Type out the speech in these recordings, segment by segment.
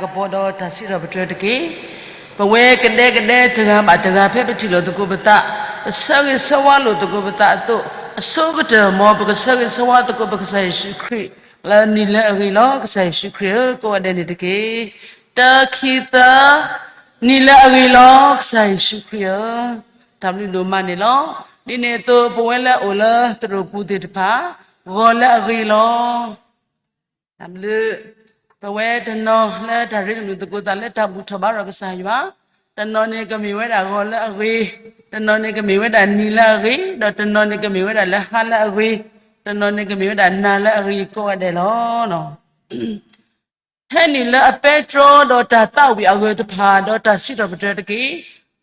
ကပီၤဒီးတၢ်စံးထီၣ်ပတြၢၤတက့ၢ်. ပဝဲကဒဲကဒဲတဂၤဘၣ်တဂၤ ဖဲပထံၣ်လိာ်သကိးပသး, ပဆၢဂ့ၤဆၢဝါလိာ်သကိးပသးအသိး, အဆိကတၢၢ်မ် ပကဆၢဂ့ၤဆၢဝါသကိးပကစၢ်ယ့ၣ်ၡူးခရံာ်, လၢနံၤလၢအဂ့ၤလီၤ ကစၢ်ယ့ၣ်ၡူးခရံာ်ဧၢ, ကိးဂၤဒဲးန့ၣ်တက့ၢ်. တၢ ခံ သၢ, နံၤလၢအဂ့ၤလီၤ ကစၢ်ယ့ၣ်ၡူးခရံာ်ဧၢ. တၢ်ဘျုးဒိၣ်မးန့ၣ်လီၤ. ဒ်န့ၣ်အသိး ပဝဲလၢအအိၣ်လၢသရိာ်ပူၤသ့ၣ်တဖၣ်, ဂီၤလၢအဂ့ၤလီၤ. တၢ်ဘျုး, ပဝဲတနီၤလၢတၢ်ရ့လိာ်သကိးသးလၢတၢ်ဘူၣ်ထီၣ်ဘါထီၣ်ကစၢ်ယွၤ, တနီၤန့ၣ်ကမ့ၢ်ဝဲဒၣ်ဂီၤလၢအဂ့ၤ, တနီၤန့ၣ်ကမ့ၢ်ဝဲဒၣ်နံၤလၢအဂ့ၤ, ဒီးတနီၤန့ၣ်ကမ့ၢ်ဝဲဒၣ်လၢဟါလၢအဂ့ၤ, တနီၤန့ၣ်ကမ့ၢ်ဝဲဒၣ်နၤလၢအဂ့ၤ ကိးဂၤဒဲးလီၤ. ဟဲနုာ်လၢအပဲတြီဒီးတၢ်သးဝံၣ်အဂၢၢ်တဖၣ်, ဒီးတၢ်စံးထီၣ်ပတြၢၤတက့ၢ်.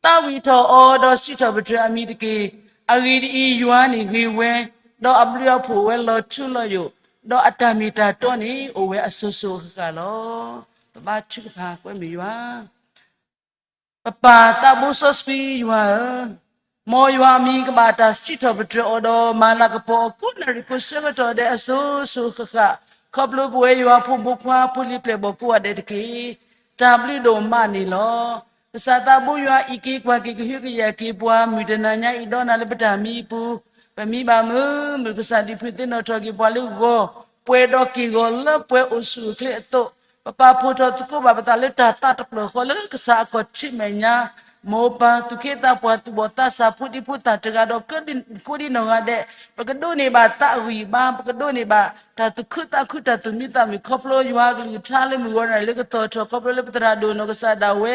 သးဝံၣ်ထီၣ်အီၤဒီးစံးထီၣ်ပတြၢၤအမံၤတက့ၢ်. အဂ့ၢ်ဒ်အံၤ, ယွၤန့ၣ်ဂ့ၤဝဲ, ဒီးအဘျုးအဖှိၣ်အိၣ်ဝဲလီၤထူလီၤယိာ်, ဒီးအတၢ်မ့ၢ်တၢ်တီန့ၣ်အိၣ်ဝဲအစိၤစိၤအဃၣ်ဃၣ်လီၤ. ပဘါထုကဖၣ်ကွဲမုာ်ယွၤ ပပၢ်သးဘိစီဆှံယွၤဧၢ, မ်ယွၤအမံၤကဘၣ်တၢ်စံးထီၣ်ပတြၢၤအီၤဒီး မၤလၤကပီၤအီၤ ကိးနၣ်ရံၣ်ကိးဆၢကတီၢ်ဒဲးအစိၤစိၤအဃၣ်ဃၣ်, ခီဖျိပဝဲယွၤဖိမုၣ်ဖိခွါဖိလံၤပျဲၢ်ဘီၣ်ကိးဂၤဒဲးတက့ၢ်. တၢ်ဘျုးဒိၣ်မးန့ၣ်လီၤ. ကစၢ်သးဘိယွၤအံးက့ၤကွၢ်က့ၤ ကဟုကယာ်က့ၤပှၤ မုၢ်တနၤညါအံၤဒီးနၤလၢပတၢ်မံပူၤ, ပမံဘၣ်မုာ်မုာ် ကစၢ်ဒုးဖုးသ့ၣ်နီၣ်ထီၣ်က့ၤပှၤလၢဂီၤ, ပှဲၤဒီးက့ၢ်ဂီၤလၢပှဲၤအိၣ်ဆူၣ်အိၣ်ချ့အသိး, ပပာ်ဖှိၣ်ထီၣ်သကိးဘၣ်ပသးလၢတၢ်သးတဖျၢၣ်ဃီလၢကစၢ်အခီၣ်ထံးမဲာ်ညါ, မိၢ်ပၢ်သူၣ်က့သးပှၢ်သူၣ်ဘီၣ်သးစၢ် ဖိဒံဖိသၣ်တဂၤဒီး ကိးဒံနီၢ်ဂၤဒဲး, ပကဒိးန့ၢ်ဘၣ်သးအဂံၢ်အဘါ, ပကဒိးန့ၢ်ဘၣ်တၢ်သူၣ်ခုသးခု တၢ်သူၣ်မံသးမုာ် ခီဖျိယွၤအကလုၢ်ကထါလၢမုၢ်ဂီၤနၣ်ရံၣ်လၢကသီၣ်ထီၣ် ခီဖျိလၢပသရၣ်ဒိၣ်နီၢ်ကစၢ်ဒၣ်ဝဲ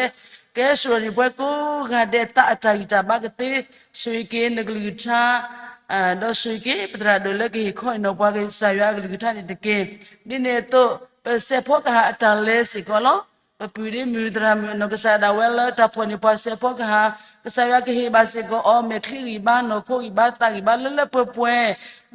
ကဟဲစိာ်န့ၢ်ပှၤကိးဂၤဒဲး သးအတၢ်ဂံၢ်တၢ်ဘါကသ့, ဆိၣ်ဂ့ၤက့ၤနကလုၢ်ကထါ ဒီးဆိၣ်ဂ့ၤက့ၤ ပသရၣ်ဒိၣ်လၢကဟ့ၣ်ခီဟ့ၣ်နီၤပှၤကစၢ်ယွၤအကလုၢ်ကထါန့ၣ်တက့ၢ်. ဒ်န့ၣ်အသိး ပစဲးဖီကဟၣ်အတၢ်လဲၤစ့ၢ်ကီးလီၤ. ပပုၢ်ဒ့မုၢ်သရၣ်မုၣ်နီၢ်ကစၢ်ဒၣ်ဝဲလၢတၢ်ဖီၣ်န့ၢ်ပှၤစဲးဖီကဟၣ်, ကစၢ်ယွၤကဟ့ၣ်ဘၣ်စ့ၢ်ကီးအီၤ မဲာ်ချံဂံၢ်ဘါ နီၢ်ခိဂံၢ်ဘါ သးဂံၢ်ဘါလၢလၢပှဲၤပှဲ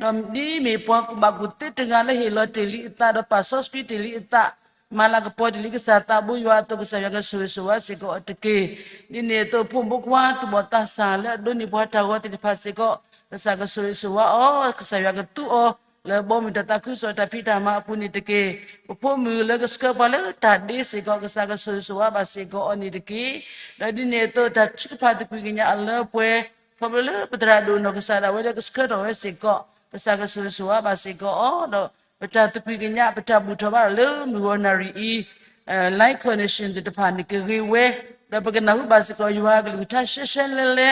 ၤ, ဒီးဒ်မ့ၢ်ပှၤကူၣ်ဘၣ်ကူၣ်သ့တဂၤလၢဟ့ၣ်လီၤတ့ၢ်လံအသး ဒီးပာ်စီဆှံတ့ၢ်လံအသး မၤလၤကပီၤတ့ၢ်လံကစၢ်သးဘိယွၤအသိး ကစၢ်ယွၤကဆိၣ်ဂ့ၤဆိၣ်ဝါစ့ၢ်ကီးအီၤတက့ၢ်. ဒ်န့ၣ်အသိး ဖိမုၣ်ဖိခွါသူၣ်ဘီၣ်သးစၢ်လၢအဒိးန့ၢ်ပှၤတၢ်ဂီၤသ့ၣ်တဖၣ်စ့ၢ်ကီး ကစၢ်ကဆိၣ်ဂ့ၤဆိၣ်ဝါအီၤ, ကစၢ်ယွၤကသူအီၤ လၢဘီမုၢ်တၢ်သးခုကစီၣ်တၢ်ဖံးတၢ်မၤအပူၤန့ၣ်တက့ၢ်. ပဖိမုၣ်လၢကဆှၢပှၤလၢတၢ်ဒ့စ့ၢ်ကီး ကစၢ်ကဆိၣ်ဂ့ၤဆိၣ်ဝါဘၣ်စ့ၢ်ကီးအီၤန့ၣ်တက့ၢ်. ဒီးဒ်န့ၣ်အသိး တၢ်ထုကဖၣ်သကွံာ်ကညးအလၢပှဲၤ ခီဖျိလၢပသရၣ်ဒိၣ်နီၢ်ကစၢ်ဒၣ်ဝဲလၢကဆှၢထီၣ်ဝဲစ့ၢ်ကီး ကစၢ်ကဆိၣ်ဂ့ၤဆိၣ်ဝါဘၣ်စ့ၢ်ကီးအီၤ, ဒီးပတၢ်သကွံာ်ကညး ပတၢ်ဘူၣ်ထီၣ်ဘါထီၣ်လၢမုၢ်ဂီၤနၣ်ရံၣ်အံၤ line connection သ့ၣ်တဖၣ်န့ၣ်ကဂ့ၤဝဲ, ဒီးပကနၢ်ဟူဘၣ်စ့ၢ်ကီးယွၤအကလုၢ်ကထါရှဲရှဲလဲလဲ,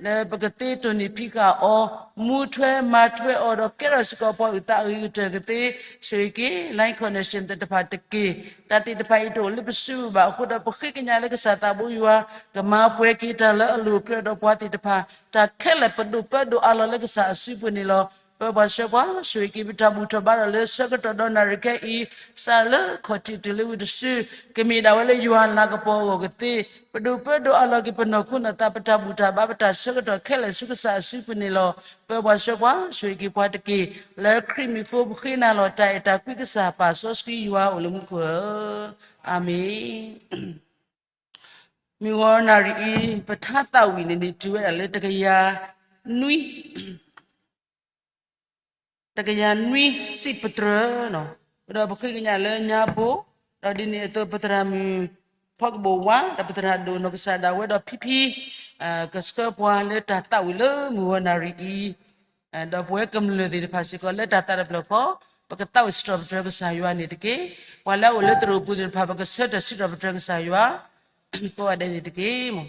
လၢပကသ့တိၢ်နီၣ်ဖံးဃာ်အီၤ, မူထွဲမၤထွဲအီၤ ဒီးကဲထီၣ်စ့ၢ်ကီးပှၤအုၣ်သးအဂ့ၤကတၢၢ်ကသ့, ဆိၣ်ဂ့ၤက့ၤ line connection သ့ၣ်တဖၣ်တက့ၢ်. တၢ်သ့ၣ်တဖၣ်အံၤတအိၣ်လၢပစုပူၤဘၣ်အဃိဒီး ပဃ့ကညးလၢကစၢ်သးဘိယွၤ ကမၤပှဲၤက့ၤတၢ်လၢအလိၤကြၢးဒီးပှၤသ့ၣ်တဖၣ် တၢ်ခဲလၢာ်ပဒိၣ်ပၢဒိၣ်အါလီၤလၢကစၢ်အစုပူၤန့ၣ်လီၤ. ပၢပှၤဆှၢပှၤ ဆိၣ်ဂ့ၤက့ၤပတၢ်ဘူၣ်ထီၣ်ဘါထီၣ်လၢဆၢကတီၢ်ဒီးနၣ်ရံၣ်ခဲအံၤ, စးလၢခီၣ်ထံးတုၤလၢဝံၤတစု, ကမ့ၢ်ဒၣ်ဝဲလၢယွၤလၤကပီၤအဂီၢ်ကသ့, ပဒိၣ်ပၢဒိၣ်အါလီၤက့ၤပနီၢ်ခိနီၢ်သး ပတၢ်ဘူၣ်တၢ်ဘါ ပတၢ်ဆၢကတီၢ်ခဲလၢာ်ဆူကစၢ်အစုပူၤန့ၣ်လီၤ. ပၢပှၤဆှၢပှၤ ဆိၣ်ဂ့ၤက့ၤပှၤတက့ၢ်. လၢခရံာ်မံၤအဃိ ပဃ့နၤလီၤ တၢ်အဲၣ်တၢ်ကွံကစၢ် ပၢ်စီဆှံယွၤအိၣ်လၢမူခိၣ်ဧၢ, အၤမ့ၣ်. မုၢ်ဂီၤနၣ်ရံၣ်အံၤ ပထါသးဝံၣ်န့ၣ်န့ၣ် တုၤဝဲဒၣ်လၢတကယၤနွံ တကယၤနွံစံးပတြၢၤ, ဒီးပဃ့ကညးလၢညါပူၤ, ဒီးဒ်န့ၣ်အသိး ပသရၣ်မုၣ်ဖီကဘိၣ်ဝါ ဒီးပသရၣ်ဒိၣ်နီၢ်ကစၢ်ဒၣ်ဝဲဒီးဖံဖံ ကဆှၢပှၤလၢတၢ်သးဝံၣ်လၢမုၢ်ဂီၤနၣ်ရံၣ်အံၤ, ဒီးပဝဲကမျၢၢ်သ့ၣ်တဖၣ်စ့ၢ်ကီး လၢတၢ်သးတဖျၢၣ်ဃီ ပကသးဝံၣ်စံးထီၣ်ပတြၢၤကစၢ်ယွၤန့ၣ်တက့ၢ်. ပှၤလၢအအိၣ်လၢသရိာ်ပူၤသ့ၣ်တဖၣ် ပကဆၢထၢၣ်စံးထီၣ်ပတြၢၤကစၢ်ယွၤ ကိးဂၤဒဲးန့ၣ်တက့ၢ်.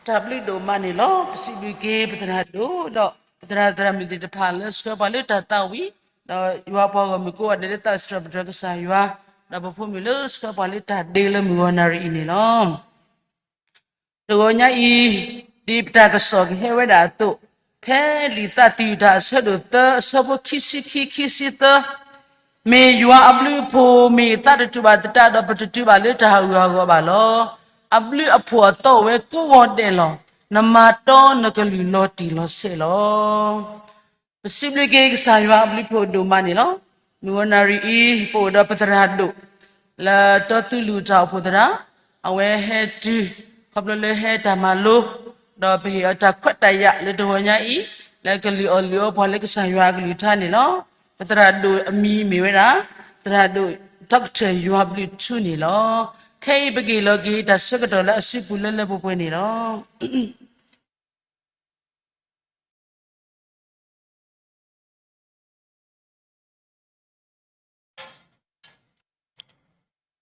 တၢ်ဘျုးဒိၣ်မးန့ၣ်လီၤ. ပစံးဘျုးက့ၤပသရၣ်ဒိၣ်ဒီး ပသရၣ်သရၣ်မုၣ်သ့ၣ်တဖၣ်လၢဆှၢပှၤလၢတၢ်သးဝံၣ်, ဒီးယွၤပှၤဂီၢ်မုၢ်ကိးဂၤဒဲးလၢသးစၢ်ပတြၢၤကစၢ်ယွၤ, ဒီးပဖိမုၣ်လၢဆှၢပှၤလၢတၢ်ဒ့လၢမုၢ်ဂီၤနၣ်ရံၣ်အံၤန့ၣ်လီၤ. တဂီၤညါအံၤ, ဒ်ပတၢ်ကစီၣ်ကဟဲဝဲဒၣ်အသိး, ဖဲလံာ်သးသယုၢ်တၢ်အဆၢဒိၣ်သၢ အဆၢဖိခံဆံခံ ခံဆံသၢ, မ့ၢ်ယွၤအဘျုးအဖှိၣ် မ့ၢ်အသးတတူာ်ဘၣ်သတးဒီး ပတတုၤဘၣ်လၢတၢ်ဟးဂူာ်ဟးဂီၤဘၣ်လီၤ. အဘျုးအဖှိၣ်အသီအိၣ်ဝဲကိးဂီၤဒဲးလီၤ. နမၤတီနကလုၢ်လီၤတံၢ်လီၤဆဲးလီၤ. ပစံးဘျုးက့ၤကစၢ်ယွၤအဘျုးအဖှိၣ်ဒိၣ်မးန့ၣ်လီၤ. မုၢ်ဂီၤနၣ်ရံၣ်အံၤ ပအိၣ်ဒီးပသရၣ်ဒိၣ် လၢတီသူလုၢ်တၢ်အိၣ်ဖှိၣ်သရၣ်, အဝဲဟဲတုၤ ခီဖျိလၢဟဲတၢ်မၤလိ, ဒီးပဟ့ၣ်အီၤတၢ်ခွဲးတၢ်ယာ်လၢတဂီၤညါအံၤ, လၢကလုၢ်အီၣ်လုၢ်အီပှၤလၢကစၢ်ယွၤအကလုၢ်ကထါန့ၣ်လီၤ. ပသရၣ်ဒိၣ်အမံၤမ့ၢ်ဝဲဒၣ် သရၣ်ဒိၣ် ဒီကထၢၣ်ယွၤဘျုးထူန့ၣ်လီၤ. ခဲအံၤပကဟ့ၣ်လီၤက့ၤတၢ်ဆၢကတီၢ်လၢအစုပူၤလၢလၢပှဲၤပှဲၤန့ၣ်လီၤ.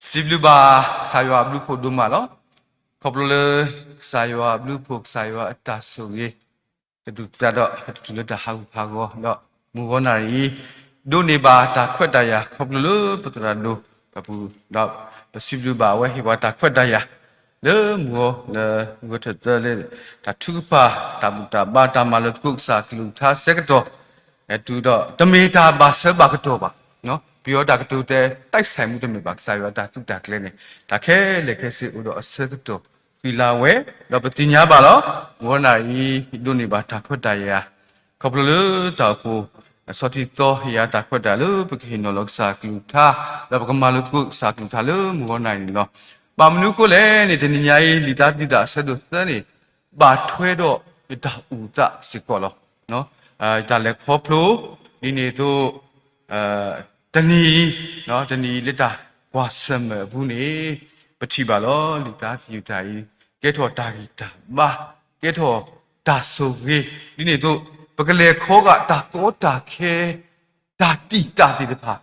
စံးဘျုးဘၣ်ကစၢ်ယွၤအဘျုးအဖှိၣ်ဒိၣ်မးလီၤ. ခီဖျိလၢ ကစၢ်ယွၤအဘျုးအဖှိၣ် ကစၢ်ယွၤအတၢ်ဆိၣ်ဂ့ၤ တဒူၣ်တဒါဒီး ပတတုၤလၢတၢ်ဟးဂူာ်ဟးဂီၤ ဒီးမုၢ်ဂီၤနၣ်ရံၣ်အံၤ ဒိးန့ၢ်ဘၣ်တၢ်ခွဲးတၢ်ယာ် ခီဖျိလၢပသရၣ်ဒိၣ်ပပူၤ, ဒီးပစံးဘျုးဘၣ်အဝဲဟ့ၣ်ပှၤတၢ်ခွဲးတၢ်ယာ် လၢမုၢ်ဂီၤ လၢဂဲၤထၢၣ်သၢလၢ တၢ်ထုကဖၣ် တၢ်ဘူၣ်တၢ်ဘါ တၢ်မၤလၢသကိးကစၢ်အကလုၢ်ကထါဆၢကတီၢ် တုၤဒီး တမ့ၢ်တၢ်ဘၣ်ဆၢဘၣ်ကတီၢ်ဘၣ်. ပယီၤတၢ်ကတိၤတဲ တၢ်ဆဲးမူတမ့ၢ်ဘၣ် ကစၢ်ယွၤတၢ်သုးတၢ်ကျဲၤန့ၣ် တၢ်ခဲလၢာ်ခဲဆ့အိၣ်ဒီးအဆၢကတီၢ်ဃံလၤဝဲ, ဒီးပသ့ၣ်ညါဘၣ်လီၤ. မုၢ်ဂီၤနၣ်ရံၣ်အံၤ ဒိးန့ၢ်ဘၣ်တၢ်ခွဲးတၢ်ယာ် ခီဖျိလၢတၢ်အိၣ်ဖှိၣ်အဆီထံသီဟ့ၣ်ယၤတၢ်ခွဲးတၢ်ယာ်လၢပကဟ့ၣ်နီၤလီၤကစၢ်အကလုၢ်ကထါ, ဒီးပကမၤလၢသကိးကစၢ်အကလုၢ်ကထါလၢမုၢ်ဂီၤနၣ်ရံၣ်န့ၣ်လီၤ. ဘၣ်မနုၤအဃိလဲၣ်န့ၣ် တနံၤညါအံၤ လံာ်တၢ်သယုၢ်တၢ်အဆၢဒိၣ်သၢန့ၣ် ဘၣ်ထွဲဒီးယတၢ်အိၣ်သးစ့ၢ်ကီးလီၤ. တၢ်လဲၤခီဖျိ ဒ်န့ၣ်အသိး တနံၤအံၤ တနံၤအံၤလၢတၢ်ကွၢ်ဆၢၣ်မဲာ်အပူၤန့ၣ် ပထံၣ်ဘၣ်လီၤ. လံာ်တၢ်သယုၢ်တၢ်အံၤ ကဲထီၣ်တၢ်ဂံၢ်တၢ်ဘါ, ကဲထီၣ်တၢ်ဆိၣ်ဂ့ၤ, ဒ်န့ၣ်အသိး ပကလဲၤခီဂာ်တၢ်ကီတၢ်ခဲ တၢ်တံာ်တာ်သ့ၣ်တဖၣ်,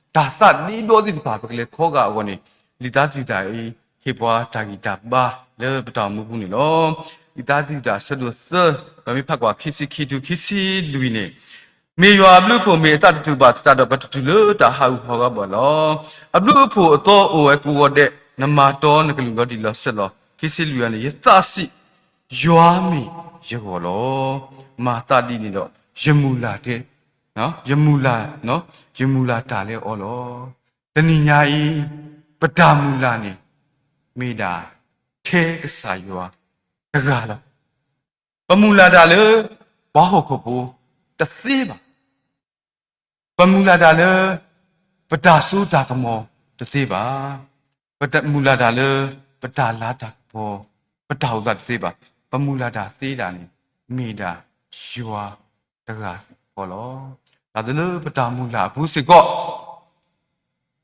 တၢ်သးဒ့ဒီသ့ၣ်တဖၣ် ပကလဲၤခီဂာ်အဂီၢ်န့ၣ် လံာ်တၢ်သယုၢ်တၢ်အံၤ ဟ့ၣ်ပှၤတၢ်ဂံၢ်တၢ်ဘါလၢပတၢ်အိၣ်မူပူၤန့ၣ်လီၤ. လံာ်တၢ်သယုၢ်တၢ်အဆၢဒိၣ်သၢ ပမ့ၢ်ဖးကွၢ်ခံဆံခံတုၤခံဆံလွံၢ်န့ၣ်, မ့ၢ်ယွၤအဘျုးအဖှိၣ် မ့ၢ်အသးတတူာ်ဘၣ်သတးဒီး ပတတုၤလၢတၢ်ဟးဂူာ်ဟးဂီၤဘၣ်လီၤ. အဘျုးအဖှိၣ်အသီအိၣ်ဝဲကိးဂီၤဒဲး, နမၤတီနကလုၢ်လီၤတံၢ်လီၤဆဲးလီၤ. ခံဆံလွံၢ်န့ၣ် ယသးစံး, ယွၤမ့ၢ်ယဂီၢ်လီၤ. မၤသးဒ်န့ၣ်ဒီး ယမုၢ်လၢ်တၢ်, ယမုၢ်လၢ်, ယမုၢ်လၢ်တၢ်လၢအီၤလီၤ. တနံၤညါအံၤ ပတၢ်မုၢ်လၢ်န့ၣ် မ့ၢ်ဒၣ်ထဲကစၢ်ယွၤတဂၤလီၤ. ပမုၢ်လၢ်တၢ်လၢ ပှၤဟီၣ်ခိၣ်ဖိတသ့ဘၣ်. ပမုၢ်လၢ်တၢ်လၢ ပတၢ်စိတၢ်ကမီၤတသ့ဘၣ်. ပမုၢ်လၢ်တၢ်လၢ ပတၢ်လၤတၢ်ကပီၤ ပတၢ်အိၣ်သးတသ့ဘၣ်. ပမုၢ်လၢ်တၢ်သ့ဒၣ်န့ၣ် မ့ၢ်ဒၣ်ယွၤတဂၤဃီလီၤ. တၢ်လၢပတၢ်မုၢ်လၢ်အပူၤစ့ၢ်ကီး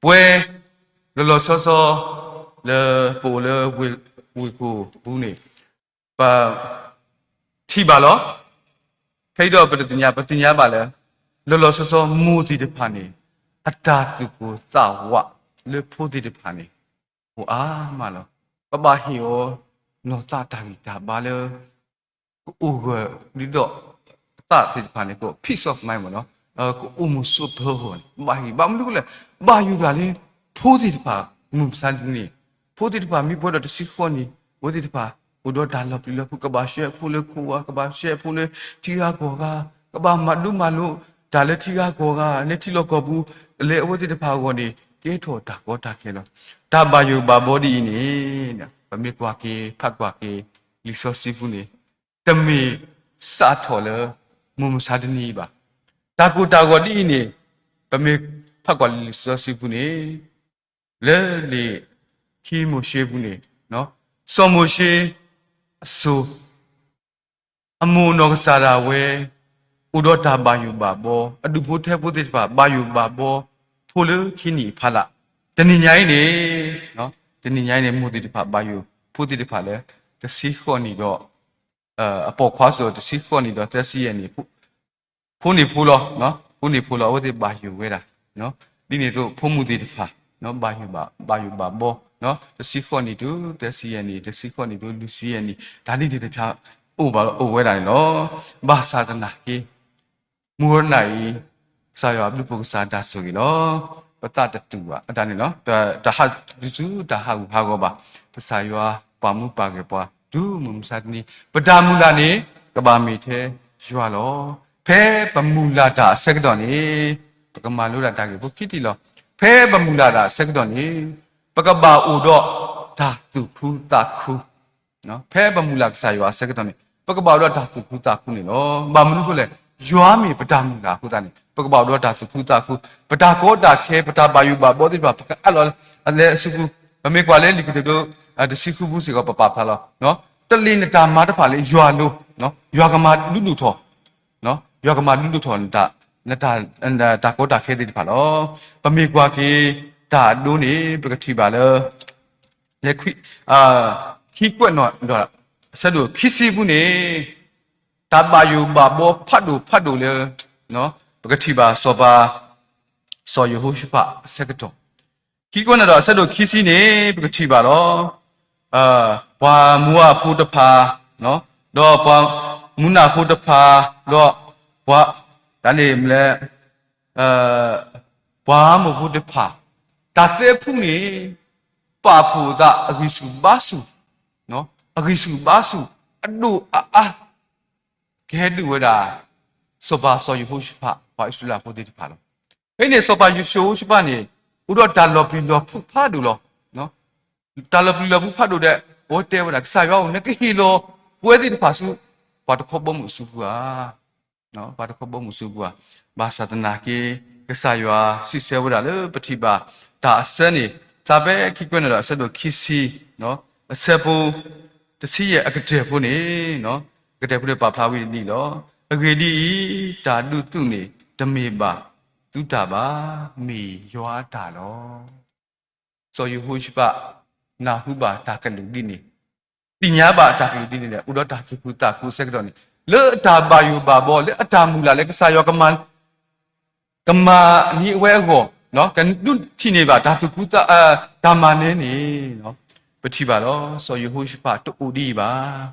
ပှဲၤလီၤလီၤဆီဆီ လၢပအိၣ်လၢဝ့ၢ်ခိၣ်ပူၤန့ၣ် ပထံၣ်ဘၣ်လီၤ. ခဲအံၤဒီးပတသ့ၣ်ညါ ပသ့ၣ်ညါဘၣ်လၢ လီၤလီၤဆီဆီမိၢ်သ့ၣ်တဖၣ်န့ၣ် အတၢ်သူၣ်ကိၢ်သးဝးလၢဖိသ့ၣ်တဖၣ်န့ၣ် အိၣ်အါမးလီၤ. ပဘၣ်ဟ့ၣ်အီၤ နီၢ်သးတၢ်ဂံၢ်တၢ်ဘါလၢ ကအိၣ်ဂၢၢ်ဒ်ဒီး အသးသ့ၣ်တဖၣ်န့ၣ် က peace of mind မ့ၢ်နီၤ, ကအိၣ်မုာ်ဆိးပၢၤအဂီၢ်န့ၣ် ဘၣ်ဟ့ၣ် ဘၣ်မနုၤလဲၣ်, ဘၣ်ယိၣ်တၢ်လၢ ဖိသ့ၣ်တဖၣ် မုၢ်မဆါတနံၤန့ၣ် ဖိသ့ၣ်တဖၣ်မ့ၢ်ပှဲၤဒီးတဆံဃိးနံၣ် အဝဲသ့ၣ်တဖၣ် အိၣ်ဒီးတၢ်လီၤပျံၤလီၤဖုး ကဘၣ်ရှဲအဖိလၢခိၣ်ဝါ ကဘၣ်ရှဲအဖိလၢထံဂၤကီၢ်ဂၤ ကဘၣ်မၤဒိမၤလိတၢ်လၢထံဂၤကီၢ်ဂၤ လၢထံလီၢ်ကီၢ်ပူၤ လၢအဝဲသ့ၣ်တဖၣ်အဂီၢ်န့ၣ် ကဲထီၣ်တၢ်ကီတၢ်ခဲလီၤ. တၢ်ဘၣ်ယိၣ်ဘၣ်ဘီဒ်အံၤန့ၣ် ပမ့ၢ်ကွၢ်က့ၤ ဖးကွၢ်က့ၤ လံာ်စီဆှံပူၤန့ၣ် တမ့ၢ်စးထီၣ်လၢ မုၢ်မဆါတနံၤအံၤဘၣ်. တၢ်ကိၢ်တၢ်ဂီၤဒ်အံၤန့ၣ် ပမ့ၢ်ဖးကွၢ်လၢလံာ်စီဆှံပူၤန့ၣ် လၢလံာ်ခံမိၤၡ့ပူၤန့ၣ် စီၤမိၤၡ့အစိၤ အမိၢ်အနီၢ်ကစၢ်ဒၣ်ဝဲ အိၣ်ဒီးတၢ်ဘၣ်ယိၣ်ဘၣ်ဘီ အဒူၣ်ဖိထၢဖိသ့ၣ်တဖၣ် ဘၣ်ယိၣ်ဘၣ်ဘီ ဖိလၢခံနံၣ်အဖီလာ် တနံၤညါအံၤန့ၣ် တနံၤညါအံၤန့ၣ် မိၢ်သ့ၣ်တဖၣ် ဘၣ်ယိၣ်ဖိသ့ၣ်တဖၣ်လၢ တဆံဃိးနံၣ်ဒီး အပိာ်ခွါစိၤ တဆံဃိးနံၣ်ဒီးသၢဆံယဲၢ်နံၣ် ဖိန့ၢ်ဖိလီၤ, ဖိန့ၢ်ဖိလီၤ အဝဲသ့ၣ်ဘၣ်ယိၣ်ဝဲဒၣ်, ဒ်န့ၣ်အသိး ဖိမုၣ်သ့ၣ်တဖၣ် ဘၣ်ယိၣ်ဘၣ်ဘီ တဆံဃိးနံၣ်တုၤသၢဆံယဲၢ်နံၣ်, တဆံဃိးနံၣ်တုၤလွံၢ်ဆံယဲၢ်နံၣ်, တၢ်န့ၣ်သ့ၣ်တဖၣ် အိၣ်ဝဲဒၣ်န့ၣ်လီၤ. ဘၣ်ဆၣ်သနာ်က့ မုၢ်ဝဲနၤအံၤ ကစၢ်ယွၤဘျုးဖှိၣ်ကစၢ်တၢ်ဆိၣ်ဂ့ၤလီၤ. ပသးတတူာ်ဘၣ်, အတၢ်န့ၣ်လီၤ, တဟးဒုးဆူတၢ်ဟးဂူာ်ဟးဂီၤဘၣ်. ကစၢ်ယွၤပာ်မူပာ်ဂဲၤပှၤ တုၤမုၢ်မဆါတနံၤ, ပတၢ်မုၢ်လၢ်န့ၣ် ကဘၣ်မ့ၢ်ထဲယွၤလီၤ. ဖဲပမုၢ်လၢ်တၢ်အဆၢကတီၢ်န့ၣ် ပကမၤလိဒၣ်တၢ်ဂ့ၢ်ဖိခံထံၣ်လီၤ. ဖဲပမုၢ်လၢ်တၢ်အဆၢကတီၢ်န့ၣ် ပကဘၣ်အိၣ်ဒီးတၢ်သူၣ်ခုသးခု ဖဲပမုၢ်လၢ်ကစၢ်ယွၤအဆၢကတီၢ်န့ၣ် ပကဘၣ်အိၣ်ဒီးတၢ်သူၣ်ခုသးခုန့ၣ်လီၤ. ဘၣ်မနုၤအဃိလဲၣ်, ယွၤမ့ၢ်ပတၢ်မုၢ်လၢ်အဃိသတးန့ၣ် ပကဘၣ်အိၣ်ဒီးတၢ်သူၣ်ခုသးခု, ပတၢ်ကီတၢ်ခဲ ပတၢ်ဘၣ်ယိၣ်ဘၣ်ဘီသ့ၣ်တဖၣ် ပကအးလီၤလၢအစုပူၤ, ပမ့ၢ်ကွၢ်လၢလံာ်ကတၢၢ်ဒိ တဆံဃုပူၤစ့ၢ်ကီး ပပာ်ဖျါလီၤ. တလ့ၤနတၢ်မၤတဖၣ်လၢယွၤအလိၤ, ယွၤကမၤဒုးဒိၣ်ထီၣ်, ယွၤကမၤဒုးဒိၣ်ထီၣ် တၢ်ကီတၢ်ခဲသ့ၣ်တဖၣ်လီၤ. ပမ့ၢ်ကွၢ်က့ၤတၢ်အဒိန့ၣ် ပကထံၣ်ဘၣ်လၢ လၢ ခံကွဲးနီၣ်ဒီး အဆၢဒိၣ်ခံဆံပူၤန့ၣ် တၢ်ဘၣ်ယိၣ်ဘၣ်ဘီဖးဒိၣ်ဖးဒိၣ်လၢ ပကထံၣ်ဘၣ်စီၤပၤ စီၤယဟိၤၡဖးအဆၢကတီၢ်, ခံကွဲးနီၣ်ဒီးအဆၢဒိၣ်ခံဆံန့ၣ် ပကထံၣ်ဘၣ်လီၤ. ပှၤမိၤအၤဖိတဖၣ်, ဒီးပှၤမူနၤဖိတဖၣ်, ဒီးပှၤ တၢ်န့ၣ်မ့ၢ်လၢ ပှၤအၤမိၣ်ဖိတဖၣ်, တၢ်သၢဖုန့ၣ် ပာ်ဖှိၣ်အသးအဂံၢ်ဆူၣ်ဘါဆူၣ်, အဂံၢ်ဆူၣ်ဘါဆူၣ် အဒိၣ်အအါ ကဟဲဒုးဝဲဒၣ် စီၤပၤစီၤယဟိၤၡဖး ပှၤအံၣ်စရ့လးဖိသ့ၣ်တဖၣ်လီၤ. ဖဲန့ၣ်စီၤပၤယဟိၤၡဖးန့ၣ် အိၣ်ဒီးတၢ်လီၤပျံၤလီၤဖုးဖးဒိၣ်လီၤ. တၢ်လီၤပျံၤလီၤဖုးဖးဒိၣ်ဒီး အဝဲတဲဝဲဒၣ် ကစၢ်ယွၤဧၢ, နကဟ့ၣ်လီၤပဝဲသ့ၣ်တဖၣ်ဆူ ပှၤတခီဘီမုၢ်အစုပူၤဧါ. ပှၤတခီဘီမုၢ်အစုပူၤဧါ. ဘၣ်ဆၣ်သနာ်က့ ကစၢ်ယွၤစံးဆၢဝဲဒၣ်လၢပထံၣ်ဘၣ်တၢ်အဆၢန့ၣ် ဖျါဖဲခံကွဲးနီၣ်ဒီးအဆၢဒိၣ်ခံဆံ အဆၢဖိ တဆံယဲၢ်အကတၢၢ်ဖိန့ၣ်, အကတၢၢ်ဖိန့ၣ်ပာ်ဖျါဝဲဒ်အံၤလီၤ. အဂ့ၢ်ဒ်အံၤ, တၢ်ဒုးသုးန့ၣ် တမ့ၢ်ဘၣ်သုတၢ်ဘၣ်, မ့ၢ်ယွၤအတၢ်လီၤ. စီၤယဟိၤၡဖး နၢ်ဟူဘၣ်တၢ်ကလုၢ်ဒ်န့ၣ်, သ့ၣ်ညါဘၣ်တၢ်ကလုၢ်ဒ်န့ၣ်ဒီး အိၣ်ဒီးတၢ်သူၣ်ခုသးခုအဆၢကတီၢ်န့ၣ် လၢအတၢ်ဘၣ်ယိၣ်ဘၣ်ဘီ လၢအတၢ်မုၢ်လၢ်လၢကစၢ်ယွၤကမၤ ကမၤန့ၢ်အဝဲအဂီၢ်, ကဒုးထံၣ်န့ၢ်ဘၣ်တၢ်သူၣ်ခုသး တၢ်မၤန့ၢ်န့ၣ်, ပထံၣ်ဘၣ်လီၤ. စီၤယဟိၤၡဖးတအိၣ်ဒ်အံၤဘၣ်.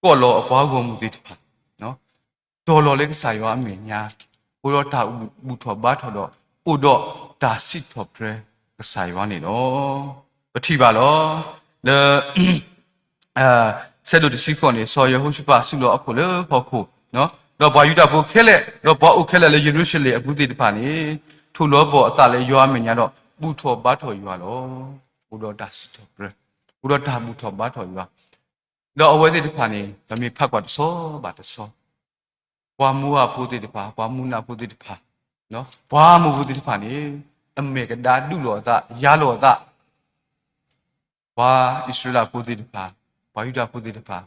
ကိးလီၤအပှၤဂီၢ်မုၢ်သ့ၣ်တဖၣ် တီၤလီၤလၢကစၢ်ယွၤအမဲာ်ညါ, အိၣ်ဒီးတၢ်ဘူၣ်ထီၣ်ဘါထီၣ်ဒီး အိၣ်ဒီးတၢ်စံးထီၣ်ပတြၢၤကစၢ်ယွၤန့ၣ်လီၤ. ပထံၣ်ဘၣ်လီၤ. လၢ ဆၢဒိၣ်တဆံဃိးန့ၣ် စီၤယဟိၤၡဖးစုလီၤအခိၣ်လၢဖီခိၣ်, ဒီးပှၤယူဒၤဖိခဲလၢာ် ဒီးပှၤအိၣ်ခဲလၢာ်လၢယရူၤၡလ့ၣ်အပူၤသ့ၣ်တဖၣ်န့ၣ် ထိၣ်လီၤပီၢ်အသးလၢယွၤအမဲာ်ညါဒီး ဘူၣ်ထီၣ်ဘါထီၣ်ယွၤလီၤ. အိၣ်ဒီးတၢ်စံးထီၣ်ပတြၢၤ, အိၣ်ဒီးတၢ်ဘူၣ်ထီၣ်ဘါထီၣ်ယွၤ ဒီးအဝဲသ့ၣ်တဖၣ်န့ၣ် ပမ့ၢ်ဖးကွၢ်တဆီဘၣ်တဆီ, ပှၤမိၤအၤဖိသ့ၣ်တဖၣ်, ပှၤမူနၤဖိသ့ၣ်တဖၣ်, ပှၤအၤမိၣ်ဖိသ့ၣ်တဖၣ်န့ၣ် အမဲာ်ကဒါဒုးလိာ်အသး ယၤလိာ်အသး, ပှၤအံၣ်စရ့လးဖိသ့ၣ်တဖၣ်, ပှၤယူဒၤဖိသ့ၣ်တဖၣ်,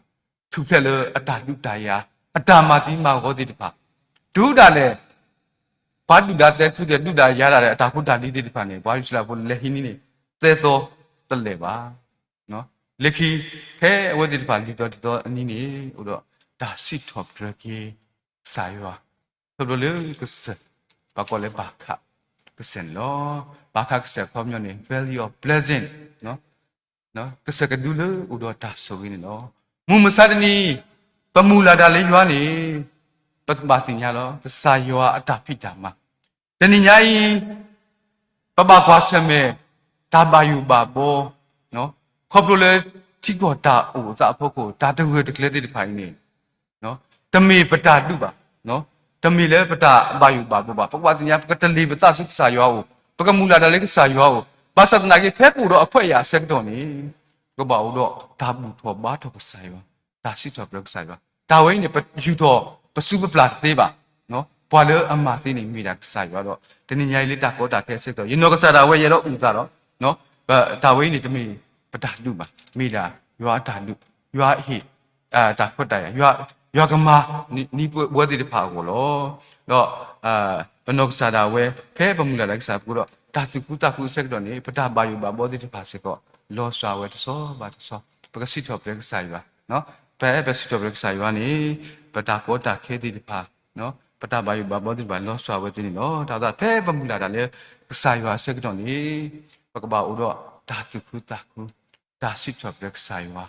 ထူၣ်ဖျဲးလၢအတၢ်ဒုးတၢ်ယၤ, အတၢ်မၤသံမၤဂီၤသ့ၣ်တဖၣ်, တုၤဒၣ်လဲာ် ပှၤဒုၣ်ဒါသဲထူၣ်သဲ ဒုၣ်ဒါယၤဒၣ်ဒီး အတၢ်ဖိတၢ်လံၤသ့ၣ်တဖၣ်န့ၣ် ပှၤအံၣ်စရ့လးဖိလဲၤဟံးန့ၢ်န့ၣ် သၢသီတလဲာ်ဘၣ်. လၢခံ ဖဲအဝဲသ့ၣ်တဖၣ်လွံၢ်သီတသီအနံၤန့ၣ် အိၣ်ဒီးတၢ်စံးထီၣ်ပတြၢၤက့ၤကစၢ်ယွၤ, ခီဖျိလၢကစၢၢ် ပှၤကိးလၢဘၣ်ခးကစၢၢ်န့ၣ်လီၤ. ဘၣ်ခးကစၢၢ်အခီပညီန့ၣ် Valley of Pleasant, ကစၢၢ်ကဒုလၢအိၣ်ဒီးတၢ်ဆိၣ်ဂ့ၤန့ၣ်လီၤ. မုၢ်မဆါတနံၤ ပမုၢ်လၢ်တၢ်လၢယွၤန့ၣ် ပဘၣ်သ့ၣ်ညါလီၤ ကစၢ်ယွၤအတၢ်ဖံးတၢ်မၤ, တနံၤညါအံၤ ပဘၣ်ကွၢ်ဆၢၣ်မဲာ် တၢ်ဘၣ်ယိၣ်ဘၣ်ဘီ, ခီဖျိလၢထံကီၢ်တၢ်အိၣ်သးအဖီခိၣ် တၢ်တဂၢၢ်တကျၢၤသ့ၣ်တဖၣ်အံၤန့ၣ် တမ့ၢ်ပတၢ်ဒုးဘၣ်, တမ့ၢ်လၢပတၢ်ဘၣ်ယိၣ်ဘၣ်ဘီဘၣ်. ပကဘၣ်သ့ၣ်ညါ ပကတလ့ၤပသးဆူကစၢ်ယွၤအအိၣ်, ပကမုၢ်လၢ်တၢ်လၢကစၢ်ယွၤအအိၣ်, ဘၣ်ဆၣ်သနာ်က့ ဖဲပအိၣ်ဒီးအခွဲးအယာ်အဆၢကတီၢ်န့ၣ် ပကဘၣ်အိၣ်ဒီးတၢ်ဘူၣ်ထီၣ်ဘါထီၣ်ကစၢ်ယွၤ, တၢ်စံးထီၣ်ပတြၢၤကစၢ်ယွၤ, တၢ်ဝဲအံၤန့ၣ် ပယူၢ်ထီၣ်ပစုပပျၢ်တသ့ဘၣ်. ပှၤလၢအမၤသ့န့ၣ်မ့ၢ်ဒၣ်ကစၢ်ယွၤဒီး တနံၤညါအံၤလၢတၢ်ကီတၢ်ခဲအဆၢကတီၢ် ယနီၢ်ကစၢ်ဒၣ်ဝဲယအဲၣ်ဒိးအုၣ်သးဒီး တၢ်ဝဲအံၤန့ၣ်တမ့ၢ်ပတၢ်ဒုးဘၣ်, မ့ၢ်ဒၣ်ယွၤအတၢ်ဒုး, ယွၤအဟ့ၣ် တၢ်ခွဲးတၢ်ယာ်, ယွၤကမၤန့ၢ်ပဝဲသ့ၣ်တဖၣ်အဂီၢ်လီၤ. ဒီး ပနီၢ်ကစၢ်ဒၣ်ဝဲ ဖဲပမုၢ်လၢ်တၢ်ကစၢ်ပူၤဒီး တၢ်သူၣ်ခုသးခုအဆၢကတီၢ်န့ၣ် ပတၢ်ဘၣ်ယိၣ်ဘၣ်ဘီသ့ၣ်တဖၣ်စ့ၢ်ကီး လီၤစှၤဝဲတဆီဘၣ်တဆီ, ပကစံးထီၣ်ပတြၢၤကစၢ်ယွၤ, ဖဲပစံးထီၣ်ပတြၢၤကစၢ်ယွၤန့ၣ် ပတၢ်ကီတၢ်ခဲသ့ၣ်တဖၣ် ပတၢ်ဘၣ်ယိၣ်ဘၣ်ဘီသ့ၣ်တဖၣ် လီၤစှၤဝဲသ့န့ၣ်လီၤ. တၢ်သးဖဲပမုၢ်လၢ်တၢ်လၢကစၢ်ယွၤအဆၢကတီၢ်န့ၣ် ပကဘၣ်အိၣ်ဒီး တၢ်သူၣ်ခုသးခု, တၢ်စံးထီၣ်ပတြၢၤကစၢ်ယွၤ,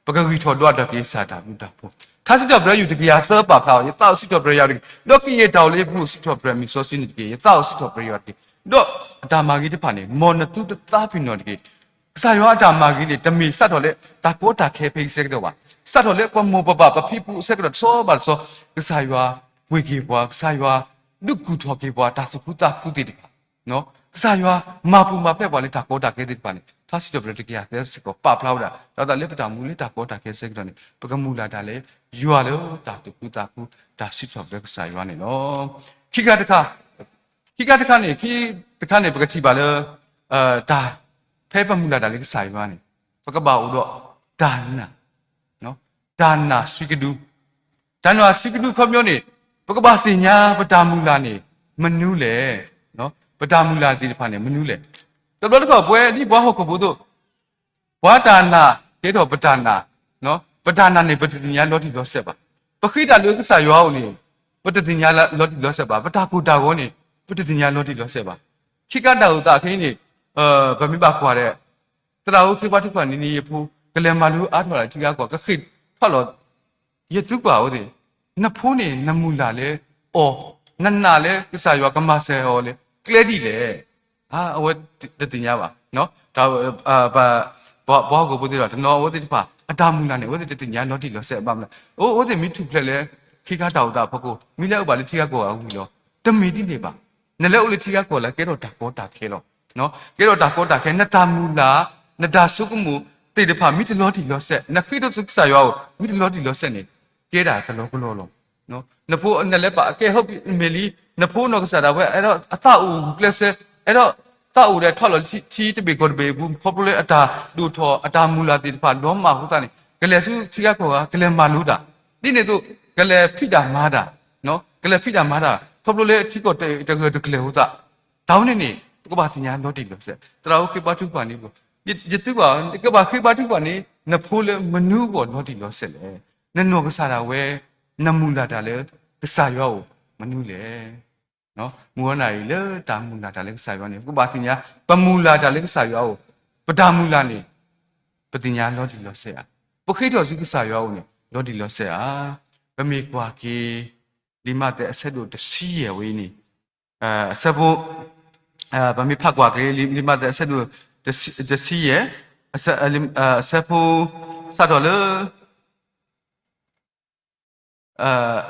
ပကဂံၢ်ထီၣ်ဒွးထီၣ်က့ၤကစၢ်တၢ်ဘျုးတၢ်ဖှိၣ်, ထါစံးထီၣ်ပတြၢၤယူၢ်တကယၤသၢပာ်ဖျါအီၤ, ယသးအိၣ်စံးထီၣ်ပတြၢၤယွၤတက့ၢ်, ဒီးကယဲၢ်တၢ်အိၣ်လၢယပူၤအိၣ်စံးထီၣ်ပတြၢၤမ့ၢ်စီဆှံန့ၣ်တက့ၢ်, ယသးအိၣ်စံးထီၣ်ပတြၢၤယွၤတက့ၢ်, ဒီးအတၢ်မၤဂ့ၤတဖၣ်န့ၣ် မ်နသုတသးပ့ၤနီၣ်တဂ့ၤ. ကစၢ်ယွၤအတၢ်မၤဂ့ၤန့ၣ် တမ့ၢ်စးထီၣ်လၢတၢ်ကီတၢ်ခဲဖဲအံၤစဲကတီၢ်ဘၣ်, စးထီၣ်လၢပမိၢ်ပပၢ်ပဖံပဖုအဆၢကတီၢ်တဆီဘၣ်တဆီ, ကစၢ်ယွၤပှ့ၤက့ၤပှၤ, ကစၢ်ယွၤဒုးကူၣ်ထီၣ်က့ၤပှၤ တၢ်သူၣ်ခုသးခုသ့ၣ်တဖၣ်, ကစၢ်ယွၤမၤပူၤမၤဖျဲးပှၤလၢတၢ်ကီတၢ်ခဲသ့ၣ်တဖၣ်န့ၣ် ထါစံးထီၣ်ပတြၢၤတကယၤသၢဆံဃိးပာ်ဖျါဝဲဒၣ်, ဒီးသးလၢပတၢ်မူလၢတၢ်ကီတၢ်ခဲစဲကတီၢ်န့ၣ် ပကမုၢ်လၢ်တၢ်လၢယွၤလၢတၢ်သူၣ်ခုသးခု, တၢ်စံးထီၣ်ပတြၢၤကစၢ်ယွၤန့ၣ်လီၤ. ခံခါတခါ, ခံခါတခါန့ၣ်, ခံတခါန့ၣ် ပကထံၣ်ဘၣ်လၢ တၢ်ဖဲပမုၢ်လၢ်တၢ်လၢကစၢ်ယွၤန့ၣ် ပကဘၣ်အိၣ်ဒီးတၢ်နာ်, တၢ်နာ်ဆံးကဒု, တၢ်နာ်ဆံးကဒုခီပညီန့ၣ် ပကဘၣ်သ့ၣ်ညါပတၢ်မုၢ်လၢ်န့ၣ် မနုၤလဲၣ်, ပတၢ်မုၢ်လၢ်သ့ၣ်တဖၣ်န့ၣ် မနုၤလဲၣ်. တဘျီတခီၣ် ပဝဲဒ်ပှၤဟီၣ်ခိၣ်ဖိအသိး ပှၤတၢ်နာ်ကဲထီၣ်ပတၢ်နာ်, ပတၢ်နာ်န့ၣ် ပတသ့ၣ်ညါလီၤတံၢ်လီၤဆဲးဘၣ်. ပဃ့တၢ်လၢကစၢ်ယွၤအအိၣ်န့ၣ် ပတသ့ၣ်ညါလီၤတံၢ်လီၤဆဲးဘၣ်, ပတၢ်ကိၢ်တၢ်ဂီၤန့ၣ် ပတသ့ၣ်ညါလီၤတံၢ်လီၤဆဲးဘၣ်. ခံခါတၢ်အိၣ်သးခဲအံၤန့ၣ် ပမ့ၢ်ဘၣ်ကွၢ်ဒီး သရၣ်ဧၢ ဃ့ဘါထုကဖၣ်န့ၣ် နံၤယဖိ ကလဲၤမၤလိအါထီၣ်လၢထံဂၤကီၢ် ကဃ့ၢ်ထီၣ်လီၤ, ယသုကွၢ်အဝဲသ့ၣ်, နဖိန့ၣ် နမုၢ်လၢ်လၢအီၤ, နနာ်လၢကစၢ်ယွၤကမၤစၢၤအီၤလၢကျဲဒ်လဲၣ်. အဝဲတသ့ၣ်ညါဘၣ်. ပှၤဟီၣ်ခိၣ်ဖိသ့ၣ်ဒီး တနီၤအဝဲသ့ၣ်တဖၣ် အတၢ်မုၢ်လၢ်န့ၣ် အဝဲသ့ၣ်တသ့ၣ်ညါလီၤတံၢ်လီၤဆဲးဘၣ်မနုၤလဲၣ်. အဝဲသ့ၣ်မ့ၢ်ထူၣ်ဖျဲးလၢ ခံခါတၢ်အိၣ်သးအဖီခိၣ် မ့ၢ်လၢအဘၣ်လၢထံဂၤကီၢ်ဂၤဝံၤလီၤ. တမ့ၢ်ဒ်န့ၣ်ဘၣ်. နလဲၤအိၣ်လၢထံဂၤကီၢ်ဂၤ ကဲထီၣ်တၢ်ကီတၢ်ခဲလီၤ. ကဲထီၣ်တၢ်ကီတၢ်ခဲ နတၢ်မုၢ်လၢ် နတၢ်ဆိကမိၣ်သ့ၣ်တဖၣ် မ့ၢ်တလီၤတံၢ်လီၤဆဲး, နဃ့ထီၣ်ဆူကစၢ်ယွၤအအိၣ် မ့ၢ်တလီၤတံၢ်လီၤဆဲးန့ၣ် ကဲဒၣ်တလီၤကလီလီၤ. နဖိနလဲၤပာ်ကဲ ဟီၣ်ဘံၣ်မ့ၢ်လံ, နဖိနီၢ်ကစၢ်ဒၣ်ဝဲ အဲၣ်ဒိးအသးအိၣ်ဂုာ်ကျဲးစၢး, အဲၣ်ဒိးသးအိၣ်ဒီးထီၣ်လီၤထံတဘ့ၣ်ကီၢ်တဘ့ၣ်အပူၤ ခီဖျိလၢအတၢ်ဒိၣ်ထီၣ် အတၢ်မုၢ်လၢ်သ့ၣ်တဖၣ် လီၤမၢ်အဃိသတးန့ၣ် ကလဲၤဆူထံဂၤကီၢ်ဂၤ ကလဲၤမၤလိတၢ်, ဒ်န့ၣ်အသိး ကလဲၤဖံးတၢ်မၤတၢ်, ကလဲၤဖံးတၢ်မၤတၢ် ခီဖျိလၢထံကီၢ်တဂၢၢ်တကျၢၤအဃိသတး, တၢ်ဝဲန့ၣ်န့ၣ် ပကဘၣ်သ့ၣ်ညါလီၤတံၢ်လီၤဆဲး. သရၣ်ဧၢ ဃ့ဘါထုကဖၣ်န့ၣ်, ယသုဘၣ် ကဘၣ်ဃ့ဘါထုကဖၣ်န့ၣ် နဖိလၢမနုၤအဂီၢ်လီၤတံၢ်လီၤဆဲးလဲၣ်. နနီၢ်ကစၢ်ဒၣ်ဝဲ နမုၢ်လၢ်တၢ်လၢကစၢ်ယွၤအအိၣ်မနုၤလဲၣ်. မုၢ်ဝဲနၤအံၤလၢတၢ်မုၢ်လၢ်တၢ်လၢကစၢ်ယွၤန့ၣ် ပကဘၣ်သ့ၣ်ညါ ပမုၢ်လၢ်တၢ်လၢကစၢ်ယွၤအအိၣ်, ပတၢ်မုၢ်လၢ်န့ၣ် ပသ့ၣ်ညါလီၤတံၢ်လီၤဆဲးဧါ. ပဃ့ထီၣ်ဆူကစၢ်ယွၤအအိၣ်န့ၣ် လီၤတံၢ်လီၤဆဲးဧါ. ပမ့ၢ်ကွၢ်က့ၤ လံာ်မးသဲအဆၢဒိၣ်တဆံယဲၢ်ဝဲအံၤန့ၣ်, အဆၢဖိ, ပမ့ၢ်ဖးကွၢ်က့ၤ လံာ်မးသဲအဆၢဒိၣ်တဆံယဲၢ်, အဆၢဖိ စးထီၣ်လၢ ခံဆံန့ၣ်, တၢ်န့ၣ်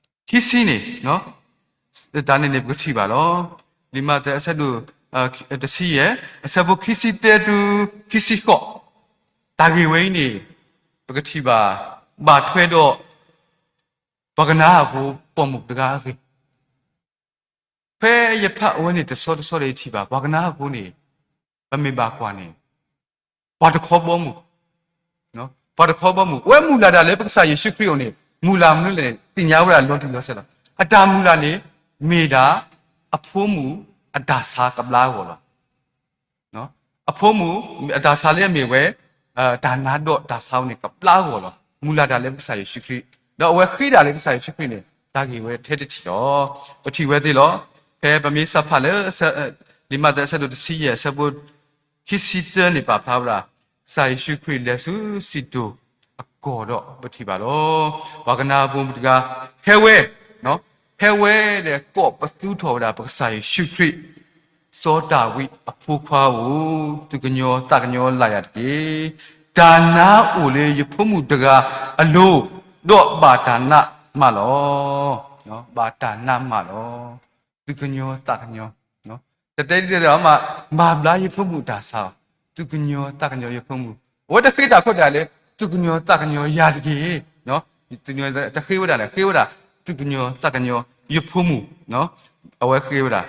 န့ၣ် ပကထံၣ်ဘၣ်လီၤ. လံာ်မးသဲအဆၢဒိၣ်တဆံယဲၢ် အဆၢဖိခံဆံတၢတုၤခံဆံဃိး, တၢ်ဂ့ၢ်ဝဲအံၤန့ၣ် ပကထံၣ်ဘၣ် ဘၣ်ထွဲဒီး ပှၤကနၤအၣ်ဖိပိာ်မုၣ်တဂၤအဂ့ၢ် ဖဲယဖးအဝဲန့ၣ် တဆီတဆီဒီးယထံၣ်ဘၣ် ပှၤကနၤအၣ်ဖိန့ၣ် ပမ့ၢ်ဘၣ်ကွၢ်န့ၣ် ပှၤတခီဘီမုၢ်, ပှၤတခီဘီမုၢ် အဝဲမုၢ်လၢ်တၢ်လၢပကစၢ်ယ့ၣ်ၡူးခရံာ်အအိၣ်န့ၣ် မုၢ်လၢ်မနုၤလဲၣ်န့ၣ် သ့ၣ်ညါဝဲဒၣ်လီၤတံၢ်လီၤဆဲးလီၤ. အတၢ်မုၢ်လၢ်န့ၣ် မ့ၢ်ဒၣ် အဖိမုၣ်အတၢ်ဆါကဘျါအဂီၢ်လီၤ. အဖိမုၣ်အတၢ်ဆါလၢအမ့ၢ်ဝဲ တၢ်နါဒီးတၢ်ဆါအအိၣ်န့ၣ် ကဘျါအဂီၢ်လီၤ. မုၢ်လၢ်တၢ်လၢပကစၢ်ယ့ၣ်ၡူးခရံာ် ဒီးအဝဲဃ့တၢ်လၢကစၢ်ယ့ၣ်ၡူးခရံာ်န့ၣ် တၢ်ဂ့ၢ်ဝဲထဲတထံၣ်လီၤ. ပထံၣ်ဝဲသ့လီၤ. ဖဲပမ့ၢ်စးဖးလၢ လံာ်မးသဲအဆၢဒိၣ်တဆံယဲၢ် အဆၢဖိခံဆံတၢန့ၣ် ပာ်ဖျါဝဲဒၣ် ကစၢ်ယ့ၣ်ၡူးခရံာ်လဲၤဆူစံၣ်တိၣ်အကီၢ်ဒီး ပထံၣ်ဘၣ်လီၤ. ပှၤကနၤအၣ်ဖိမုၣ်တဂၤ ဖဲဝဲ ဖဲဝဲဒီးကိးပသူထီၣ်ဝဲဒၣ် ပကစၢ်ယ့ၣ်ၡူးခရံာ် စီၤဒၤဝံးအဖိခွါဧၢ, သူၣ်ကညီၤသးကညီၤလၢ်ယၤတက့ၢ်. တၢ်နါအိၣ်လၢယဖိမုၣ်တဂၤအလိၤ, ဒီးဘၣ်တၢ်နးမးလီၤ. ဘၣ်တၢ်နးမးလီၤ. သူၣ်ကညီၤသးကညီၤ, တတဲဒ်လဲၣ်ဒီးမၤ မၤဘျါယဖိမုၣ်တၢ်ဆါ, သူၣ်ကညီၤသးကညီၤယဖိမုၣ်, အဝဲတဃ့တၢ်ခိၣ်တၢ်လၢ သူၣ်ကညီၤသးကညီၤယၤတက့ၢ်. တဃ့ဝဲဒၣ်လဲၣ်, ဃ့ဝဲဒၣ် သူၣ်ကညီၤသးကညီၤယဖိမုၣ်, အဝဲဃ့ဝဲဒၣ်,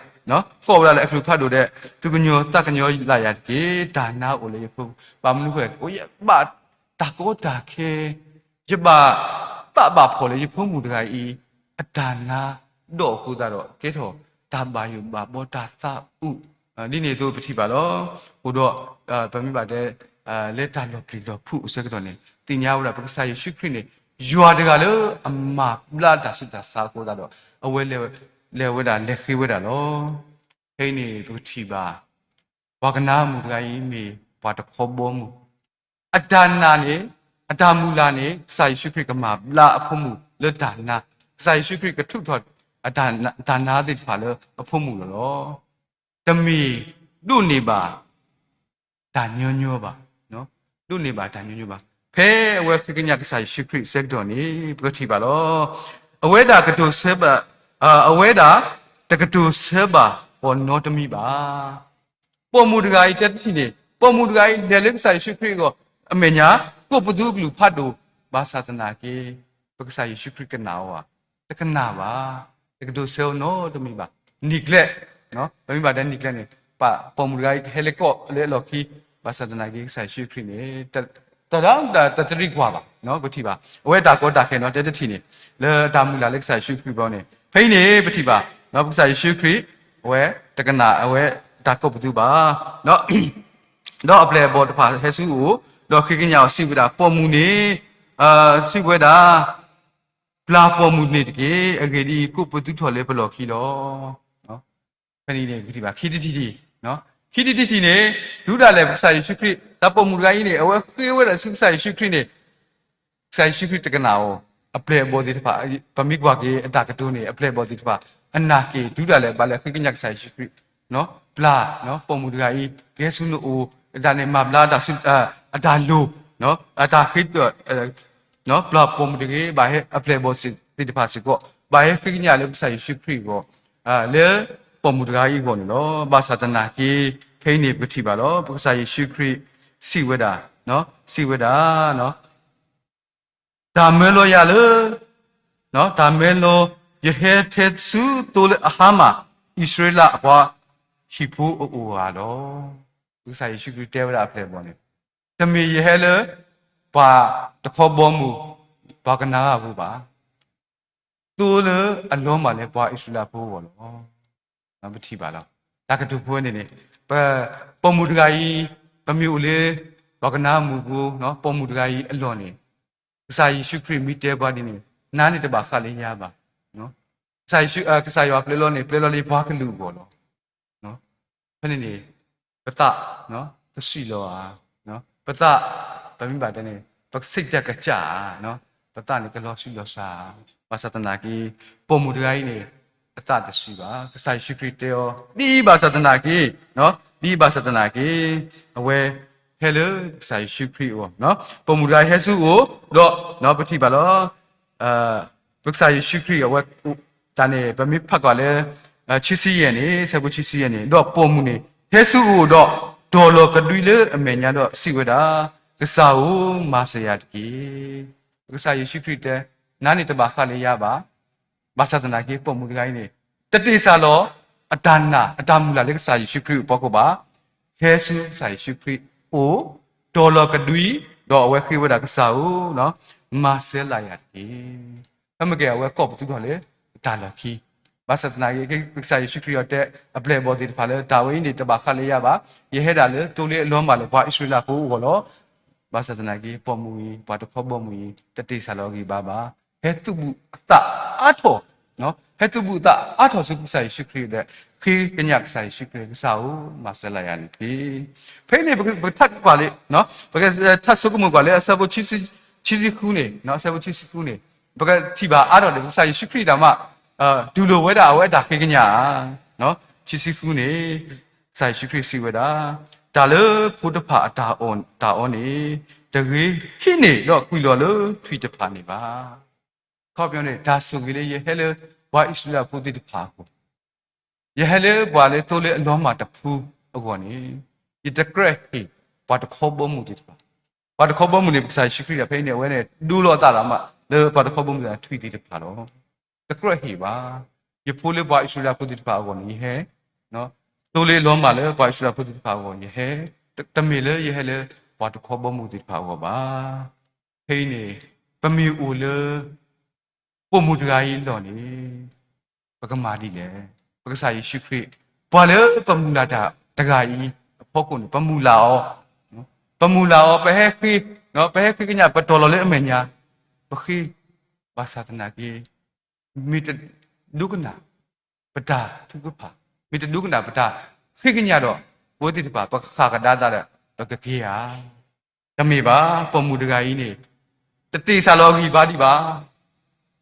ကိးဝဲဒၣ်လၢအကလုၢ်ဖးဒိၣ်ဒဲး သူၣ်ကညီၤသးကညီၤလၢ်ယၤတက့ၢ်, တၢ်နါအိၣ်လၢယဖိမုၣ်, ဘၣ်မနုၤဃိလဲၣ်, ယဘၣ်တၢ်ကီတၢ်ခဲ, ယဘၣ်သးဘၣ်ဖှီၣ်လၢယဖိမုၣ်တဂၤအံၤ အတၢ်နါဒီးအဃိသတးဒီး ကဲထီၣ်တၢ်ဘၣ်ယိၣ်ဘၣ်ဘီတၢ်သးအုး, ဒ်န့ၣ်အသိးပထံၣ်ဘၣ်လီၤ. အဃိဒီး ပမ့ၢ်ဘၣ်တဲ လၢတၢ်လီၤပျံၤလီၤဖုးအဆၢကတီၢ်န့ၣ် သ့ၣ်ညါဝဲဒၣ်ပကစၢ်ယ့ၣ်ၡူးခရံာ်န့ၣ် ယွၤတဂၤလၢအမၤဘျါတၢ်ဆူးတၢ်ဆါအဃိသတးဒီး အဝဲလဲၤဝဲဒၣ်လဲၤဃ့ဝဲဒၣ်လီၤ. ဖဲအံၤန့ၣ် ပကထံၣ်ဘၣ် ပှၤကနါအမူးတဂၤအံၤမ့ၢ်ပှၤတခီဘီမုၢ်, အတၢ်နာ်န့ၣ်, အတၢ်မုၢ်လၢ်န့ၣ် ကစၢ်ယ့ၣ်ၡူးခရံာ်ကမၤဘျါအဖိမုၣ်လၢတၢ်နါ, ကစၢ်ယ့ၣ်ၡူးခရံာ်ကထုးထီၣ် တၢ်နါသ့ၣ်တဖၣ်လၢအဖိမုၣ်လီၤလီၤ. တမ့ၢ်ဒိးန့ၢ်ဘၣ် တၢ်ညီညီဘၣ်, ဒိးန့ၢ်ဘၣ်တၢ်ညီညီဘၣ်. ဖဲအဝဲဃ့ကညးကစၢ်ယ့ၣ်ၡူးခရံာ်အဆၢကတီၢ်န့ၣ် ပကထံၣ်ဘၣ်လီၤ. အဝဲဒၣ်ကတိၤဆၢဘၣ်, အဝဲဒၣ်တကတိၤဆၢဘၣ်ပှၤနီတမံၤဘၣ်. ပိာ်မုၣ်တဂၤအံၤတဲတထံၣ်န့ၣ်, ပိာ်မုၣ်တဂၤအံၤလဲၤလၢကစၢ်ယ့ၣ်ၡူးခရံာ်အဂီၢ် အမဲာ်ညါ ကိးပသူအကလုၢ်ဖးဒိၣ်, ဘၣ်ဆၣ်သနာ်က့ ပကစၢ်ယ့ၣ်ၡူးခရံာ်ကနၣ်အီၤဧါ, တကနၣ်ဘၣ်. တကတိၤဆၢနီတမံၤဘၣ်. neglect, ပမ့ၢ်ဘၣ်တဲ neglect န့ၣ် ပပိာ်မုၣ်တဂၤအံၤကဟဲလၢကီၢ်လၢအလီၢ်ခံ, ဘၣ်ဆၣ်သနာ်က့ ကစၢ်ယ့ၣ်ၡူးခရံာ်န့ၣ် တ, တ, တသရံးကွၢ်ဘၣ်, ပထံၣ်ဘၣ်. အဝဲတၢ်ကီတၢ်ခဲနီၤ တဲတထံၣ်န့ၣ် လၢတၢ်မုၢ်လၢ်လၢကစၢ်ယ့ၣ်ၡူးခရံာ်အဂီၢ်န့ၣ် ဖဲအံၤန့ၣ် ပထံၣ်ဘၣ်, ပကစၢ်ယ့ၣ်ၡူးခရံာ် အဝဲတကနၣ် အဝဲတၢ်ကိးပသူဘၣ်. ဒီးအပျဲၢ်အဘီၣ်တဖၣ်ဟဲဆူအအိၣ်, ဒီးဃ့ကညးအီၤစံးဝဲဒၣ်, ပိာ်မုၣ်န့ၣ်, စံးဝဲဒၣ်, ပျၢ်ပိာ်မုၣ်န့ၣ်တက့ၢ်. အဂ့ၢ်ဒ်အံၤ, ကိးပသူထီၣ်လၢပလီၢ်ခံလီၤ. ဖဲန့ၣ်န့ၣ် ပထံၣ်ဘၣ် ခံထံၣ်တထံၣ်, ခံထံၣ်တထံၣ်န့ၣ် တုၤဒၣ်လဲာ်ပကစၢ်ယ့ၣ်ၡူးခရံာ် တၢ်ပိာ်မုၣ်တဂၤအံၤန့ၣ် အဝဲဃ့ဝဲဒၣ်ဆူကစၢ်ယ့ၣ်ၡူးခရံာ်န့ၣ် ကစၢ်ယ့ၣ်ၡူးခရံာ်တကနၣ်အီၤ, အပျဲၢ်အဘီၣ်သ့ၣ်တဖၣ်, ပမ့ၢ်ကွၢ်က့ၤအတၢ်ကတိၤန့ၣ် အပျဲၢ်အဘီၣ်သ့ၣ်တဖၣ် အနာ်က့ၤ တုၤဒၣ်လဲာ်ဘၣ်လဲၤဃ့ကညးကစၢ်ယ့ၣ်ၡူးခရံာ်, ပျၢ်, ပိာ်မုၣ်တဂၤအံၤ ကဟဲဆူနအိၣ်, အတၢ်န့ၣ်မၤဘျါ အတၢ်လိၤ, အတၢ်ဃ့, ပျၢ်ပိာ်မုၣ်တဂ့ၤ, ဘၣ်ဟဲအပျဲၢ်အဘီၣ်သ့ၣ်တဖၣ်စ့ၢ်ကီး ဘၣ်ဟဲဃ့ကညးလၢကစၢ်ယ့ၣ်ၡူးခရံာ်အဂီၢ်, လၢပိာ်မုၣ်တဂၤအံၤအဂီၢ်န့ၣ်လီၤ. ဘၣ်ဆၣ်သနာ်က့ ဖဲအံၤန့ၣ် ပထံၣ်ဘၣ်လီၤ. ပကစၢ်ယ့ၣ်ၡူးခရံာ် စံးဝဲဒၣ်, စံးဝဲဒၣ်, တၢ်မၢလီၤယၤလၢ, တၢ်မၢလီၤ, ယဟဲထဲဆူသိလၢအဟါမၢ် အံၣ်စရ့လးအပှၤဟံၣ်ဖိအအိၣ်ဧါလီၤ. ကစၢ်ယ့ၣ်ၡူးခရံာ်တဲဝဲဒၣ်အပျဲၢ်အဘီၣ်န့ၣ်, တမ့ၢ်ယဟဲလၢ ပှၤတခီဘီမုၢ်, ပှၤကနါအဂီၢ်ဘၣ်. သိလၢအလီၤမၢ်လၢပှၤအံၣ်စရ့လးဖိအဂီၢ်လီၤ. ပထံၣ်ဘၣ်လီၤ. တၢ်ကတိၤဖိန့ၣ်န့ၣ်, ပိာ်မုၣ်တဂၤအံၤ, ပမ့ၢ်အိၣ်လၢ ပှၤကနါအမူးအပူၤ, ပိာ်မုၣ်တဂၤအံၤအလီၢ်န့ၣ်, ကစၢ်ယ့ၣ်ၡူးခရံာ်မ့ၢ်တဲပှၤဒ်န့ၣ်, နၤန့ၣ်တဘၣ်ဃးလၢယၤဘၣ်. ကစၢ်ယ့ၣ်ၡူး, ကစၢ်ယွၤပျဲလီၤန့ၣ် ပျဲလီၤလၢပှၤကလုာ်အဂီၢ်လီၤ. ဖဲန့ၣ်န့ၣ်, ပသး, ကစံၣ်လီၤဧါ, ပသး, ပမ့ၢ်ဘၣ်တဲန့ၣ် ပစိတ်ဓာတ်ကကျ, ပသးန့ၣ်ကလီၤဆံးလီၤစှၤ, ဘၣ်ဆၣ်သနာ်က့ ပိာ်မုၣ်တဂၤအံၤန့ၣ် အသးတဆံးဘၣ်. ကစၢ်ယ့ၣ်ၡူးခရံာ်တဲအီၤ ဒ်အံၤဘၣ်ဆၣ်သနာ်က့, ဒ်အံၤဘၣ်ဆၣ်သနာ်က့, အဝဲဟဲလၢကစၢ်ယ့ၣ်ၡူးခရံာ်အအိၣ်, ပိာ်မုၣ်တဂၤဟဲဆူအအိၣ်, ဒီးပထံၣ်ဘၣ်လီၤ. ပကစၢ်ယ့ၣ်ၡူးခရံာ်အဝဲ, တၢ်န့ၣ် ပမ့ၢ်ဖးကွၢ်လၢ ဆံဆံယဲၢ်န့ၣ်, ဆၢဖိဆံဆံယဲၢ်န့ၣ်, ဒီးပိာ်မုၣ်န့ၣ် ဟဲဆူအအိၣ်ဒီး တီၤလီၤကဒွံလၢအမဲာ်ညါဒီးစံးဝဲဒၣ်, ကစၢ်ဧၢ, မၤစၢၤယၤတက့ၢ်. ပကစၢ်ယ့ၣ်ၡူးခရံာ်တဲ, နၤန့ၣ်တဘၣ်ဃးလၢယၤဘၣ်. ဘၣ်ဆၣ်သနာ်က့ ပိာ်မုၣ်တဂၤအံၤန့ၣ် တတ့ၢ်စၢ်လီၤ အတၢ်နာ် အတၢ်မုၢ်လၢ်လၢကစၢ်ယ့ၣ်ၡူးခရံာ်အဖီခိၣ်ဘၣ်. ဟဲဆူကစၢ်ယ့ၣ်ၡူးခရံာ်အအိၣ်, တီၤလီၤကဒွံ, ဒီးအဝဲဃ့ဝဲဒၣ်ကစၢ်ဧၢ, မၤစၢၤလၢယၤတက့ၢ်. ဖဲမ့ၢ်ကဲ အဝဲကိးပသူထီၣ်လၢအတၢ်လီၢ်ခံ, ဘၣ်ဆၣ်သနာ်က့ ကစၢ်ယ့ၣ်ၡူးခရံာ်အီၤတဲ အပျဲၢ်အဘီၣ်သ့ၣ်တဖၣ်လၢ တၢ်ဝဲအံၤန့ၣ်တဘၣ်ဃးလၢယၤဘၣ်. ယဟဲဒၣ်လၢသိလ့အလီၤမၢ်လၢပှၤအံၣ်စရ့လးဖိအဂီၢ်လီၤ. ဘၣ်ဆၣ်သနာ်က့ ပိာ်မုၣ်အံၤ ပှၤတခီဘီမုၢ်အံၤ တတ့ၢ်စၢ်လီၤအဂံၢ်ဘါဘၣ်. ဟဲသူၣ်ဘူၣ်အသးအါထီၣ်, ဟဲသူၣ်ဘူၣ်အသးအါထီၣ်ဆူကစၢ်ယ့ၣ်ၡူးခရံာ်ဒီး ဃ့ကညးကစၢ်ယ့ၣ်ၡူးခရံာ် ကစၢ်ဧၢ, မၤစၢၤလၢယၤန့ၣ်တက့ၢ်. ဖဲအံၤန့ၣ် ပကထးကွၢ်လၢ, ပကထးဆိကမိၣ်ကွၢ်လၢအဆၢဖိ ဆံဆံဃုန့ၣ်, အဆၢဖိဆံဆံဃုန့ၣ်, ပကထံၣ်ဘၣ်အါထီၣ်ဒီး ကစၢ်ယ့ၣ်ၡူးခရံာ်တၢ်မၤ, တူၢ်လိာ်ဝဲဒၣ်အဝဲအတၢ်ဃ့ကညးဧါ. ဆံဆံဃုန့ၣ် ကစၢ်ယ့ၣ်ၡူးခရံာ်စံးဝဲဒၣ်, တၢ်လၢဖိတဖၣ်အတၢ်အီၣ်န့ၣ် တဂ့ၤဟံးန့ၢ်ဒီးကွံာ်လီၤလၢထွံၣ်တဖၣ်န့ၣ်ဘၣ်. ခီပညီန့ၣ် တၢ်ဆိၣ်ဂ့ၤလၢယဟဲလၢပှၤအံၣ်စရ့လးဖိသ့ၣ်တဖၣ်အဂီၢ်, ယဟဲလၢပှၤလၢသိလ့အလီၤမၢ်တဖုအဂီၢ်န့ၣ်, ယတကြၢးဟ့ၣ်ပှၤတခီဘီမုၢ်သ့ၣ်တဖၣ်, ပှၤတခီဘီမုၢ်န့ၣ် ကစၢ်ယ့ၣ်ၡူးခရံာ်ဒီး ဖဲအံၤန့ၣ် အဝဲန့ၣ် ဒိလီၤအသးလီၤမး လၢပှၤတခီဘီမုၢ်သ့ၣ်တဖၣ်ထွံၣ်သ့ၣ်တဖၣ်လီၤ. တကြၢးဟ့ၣ်ဘၣ်. ယဖိလၢပှၤအံၣ်စရ့လးဖိသ့ၣ်တဖၣ်အဂီၢ်န့ၣ် ယဟဲ, သိလ့အလီၤမၢ်လၢပှၤအံၣ်စရ့လးဖိသ့ၣ်တဖၣ်အဂီၢ် ယဟဲ, တမ့ၢ်လၢယဟဲလၢပှၤတခီဘီမုၢ်သ့ၣ်တဖၣ်အဂီၢ်ဘၣ်. ဖဲအံၤန့ၣ် ပမ့ၢ်အိၣ်လၢ ပိာ်မုၣ်တဂၤအံၤအလီၢ်န့ၣ် ပကမၤဒ်လဲၣ်. ပကစၢ်ယ့ၣ်ၡူးခရံာ်, ပှၤလၢပမုၢ်လၢ်တၢ်တဂၤအံၤအဖီခိၣ်န့ၣ် ပမုၢ်လၢ်အီၤ, ပမုၢ်လၢ်အီၤ ပဟဲဃ့, ပဟဲဃ့ကညး ပတီၤလီၤလၢအမဲာ်ညါ, ပဃ့, ဘၣ်ဆၣ်သနာ်က့ မ့ၢ်တဒိကနၣ်ပတၢ်ထုကဖၣ်, မ့ၢ်တဒိကနၣ်ပတၢ်ဃ့ကညးဒီး ဖိသ့ၣ်တဖၣ် ပကဃၣ်ကဒါသးဒီး ပကက့ၤဧါ. တမ့ၢ်ဘၣ်, ပိာ်မုၣ်တဂၤအံၤန့ၣ် တတ့ၢ်စၢ်လီၤအဂံၢ်ဘါဒံးဘၣ်.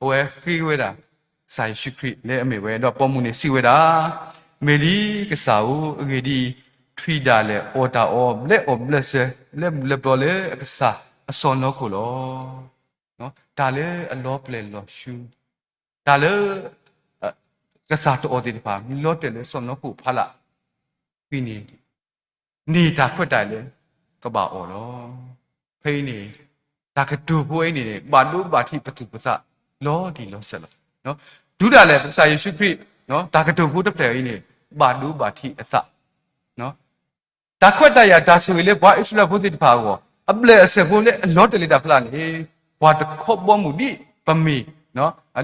အဝဲဃ့ဝဲဒၣ် ကစၢ်ယ့ၣ်ၡူးခရံာ်လၢအမ့ၢ်ဝဲ, ဒီးပိာ်မုၣ်န့ၣ်စံးဝဲဒၣ်, မ့ၢ်လံကစၢ်ဧၢ, အဂ့ၢ်ဒ်အံၤ, ထွံၣ်ဒၣ်လဲာ်အီၣ်တၢ်အီ ဘျဲအီၣ်ဘျဲစဲ လၢမုၢ်လၢပျီလၢအကစၢ်အစီၢ်နီၢ်ခိၣ်လီၤ. တၢ်လၢအလီၤပျဲၢ်လီၤဆူ တၢ်လၢ ကစၢ်တအီၣ်သ့ၣ်တဖၣ် မ့ၢ်လီၤတဲာ်လၢစီၢ်နီၢ်ခိၣ်ဖးလၢ် ဖဲန့ၣ် န့ၢ်တၢ်ခွဲးတၢ်ယာ်လၢ ကဘၣ်အီၣ်လီၤ. ဖဲအံၤန့ၣ် တၢ်ကတိၤဖိအံၤန့ၣ် ဘၣ်ဒိဘၣ်ထံးပသူၣ်ပသး လီၤတံၢ်လီၤဆဲးလီၤ. တုၤဒၣ်လဲာ် ပကစၢ်ယ့ၣ်ၡူးခရံာ် တၢ်ကတိၤဖိတဖျၢၣ်အံၤန့ၣ် ဘၣ်ဒိဘၣ်ထံးအသး တၢ်ခွဲးတၢ်ယာ်တၢ်ဆိၣ်ဂ့ၤလၢပှၤအံၣ်စရ့လးဖိသ့ၣ်တဖၣ်အဂီၢ် အဘျၢၣ်အစဲးဖိလၢအလီၤတဲာ်လံတၢ်ဖျါန့ၣ် ပှၤတခီဘီမုၢ်ဒ်ပမ့ၢ်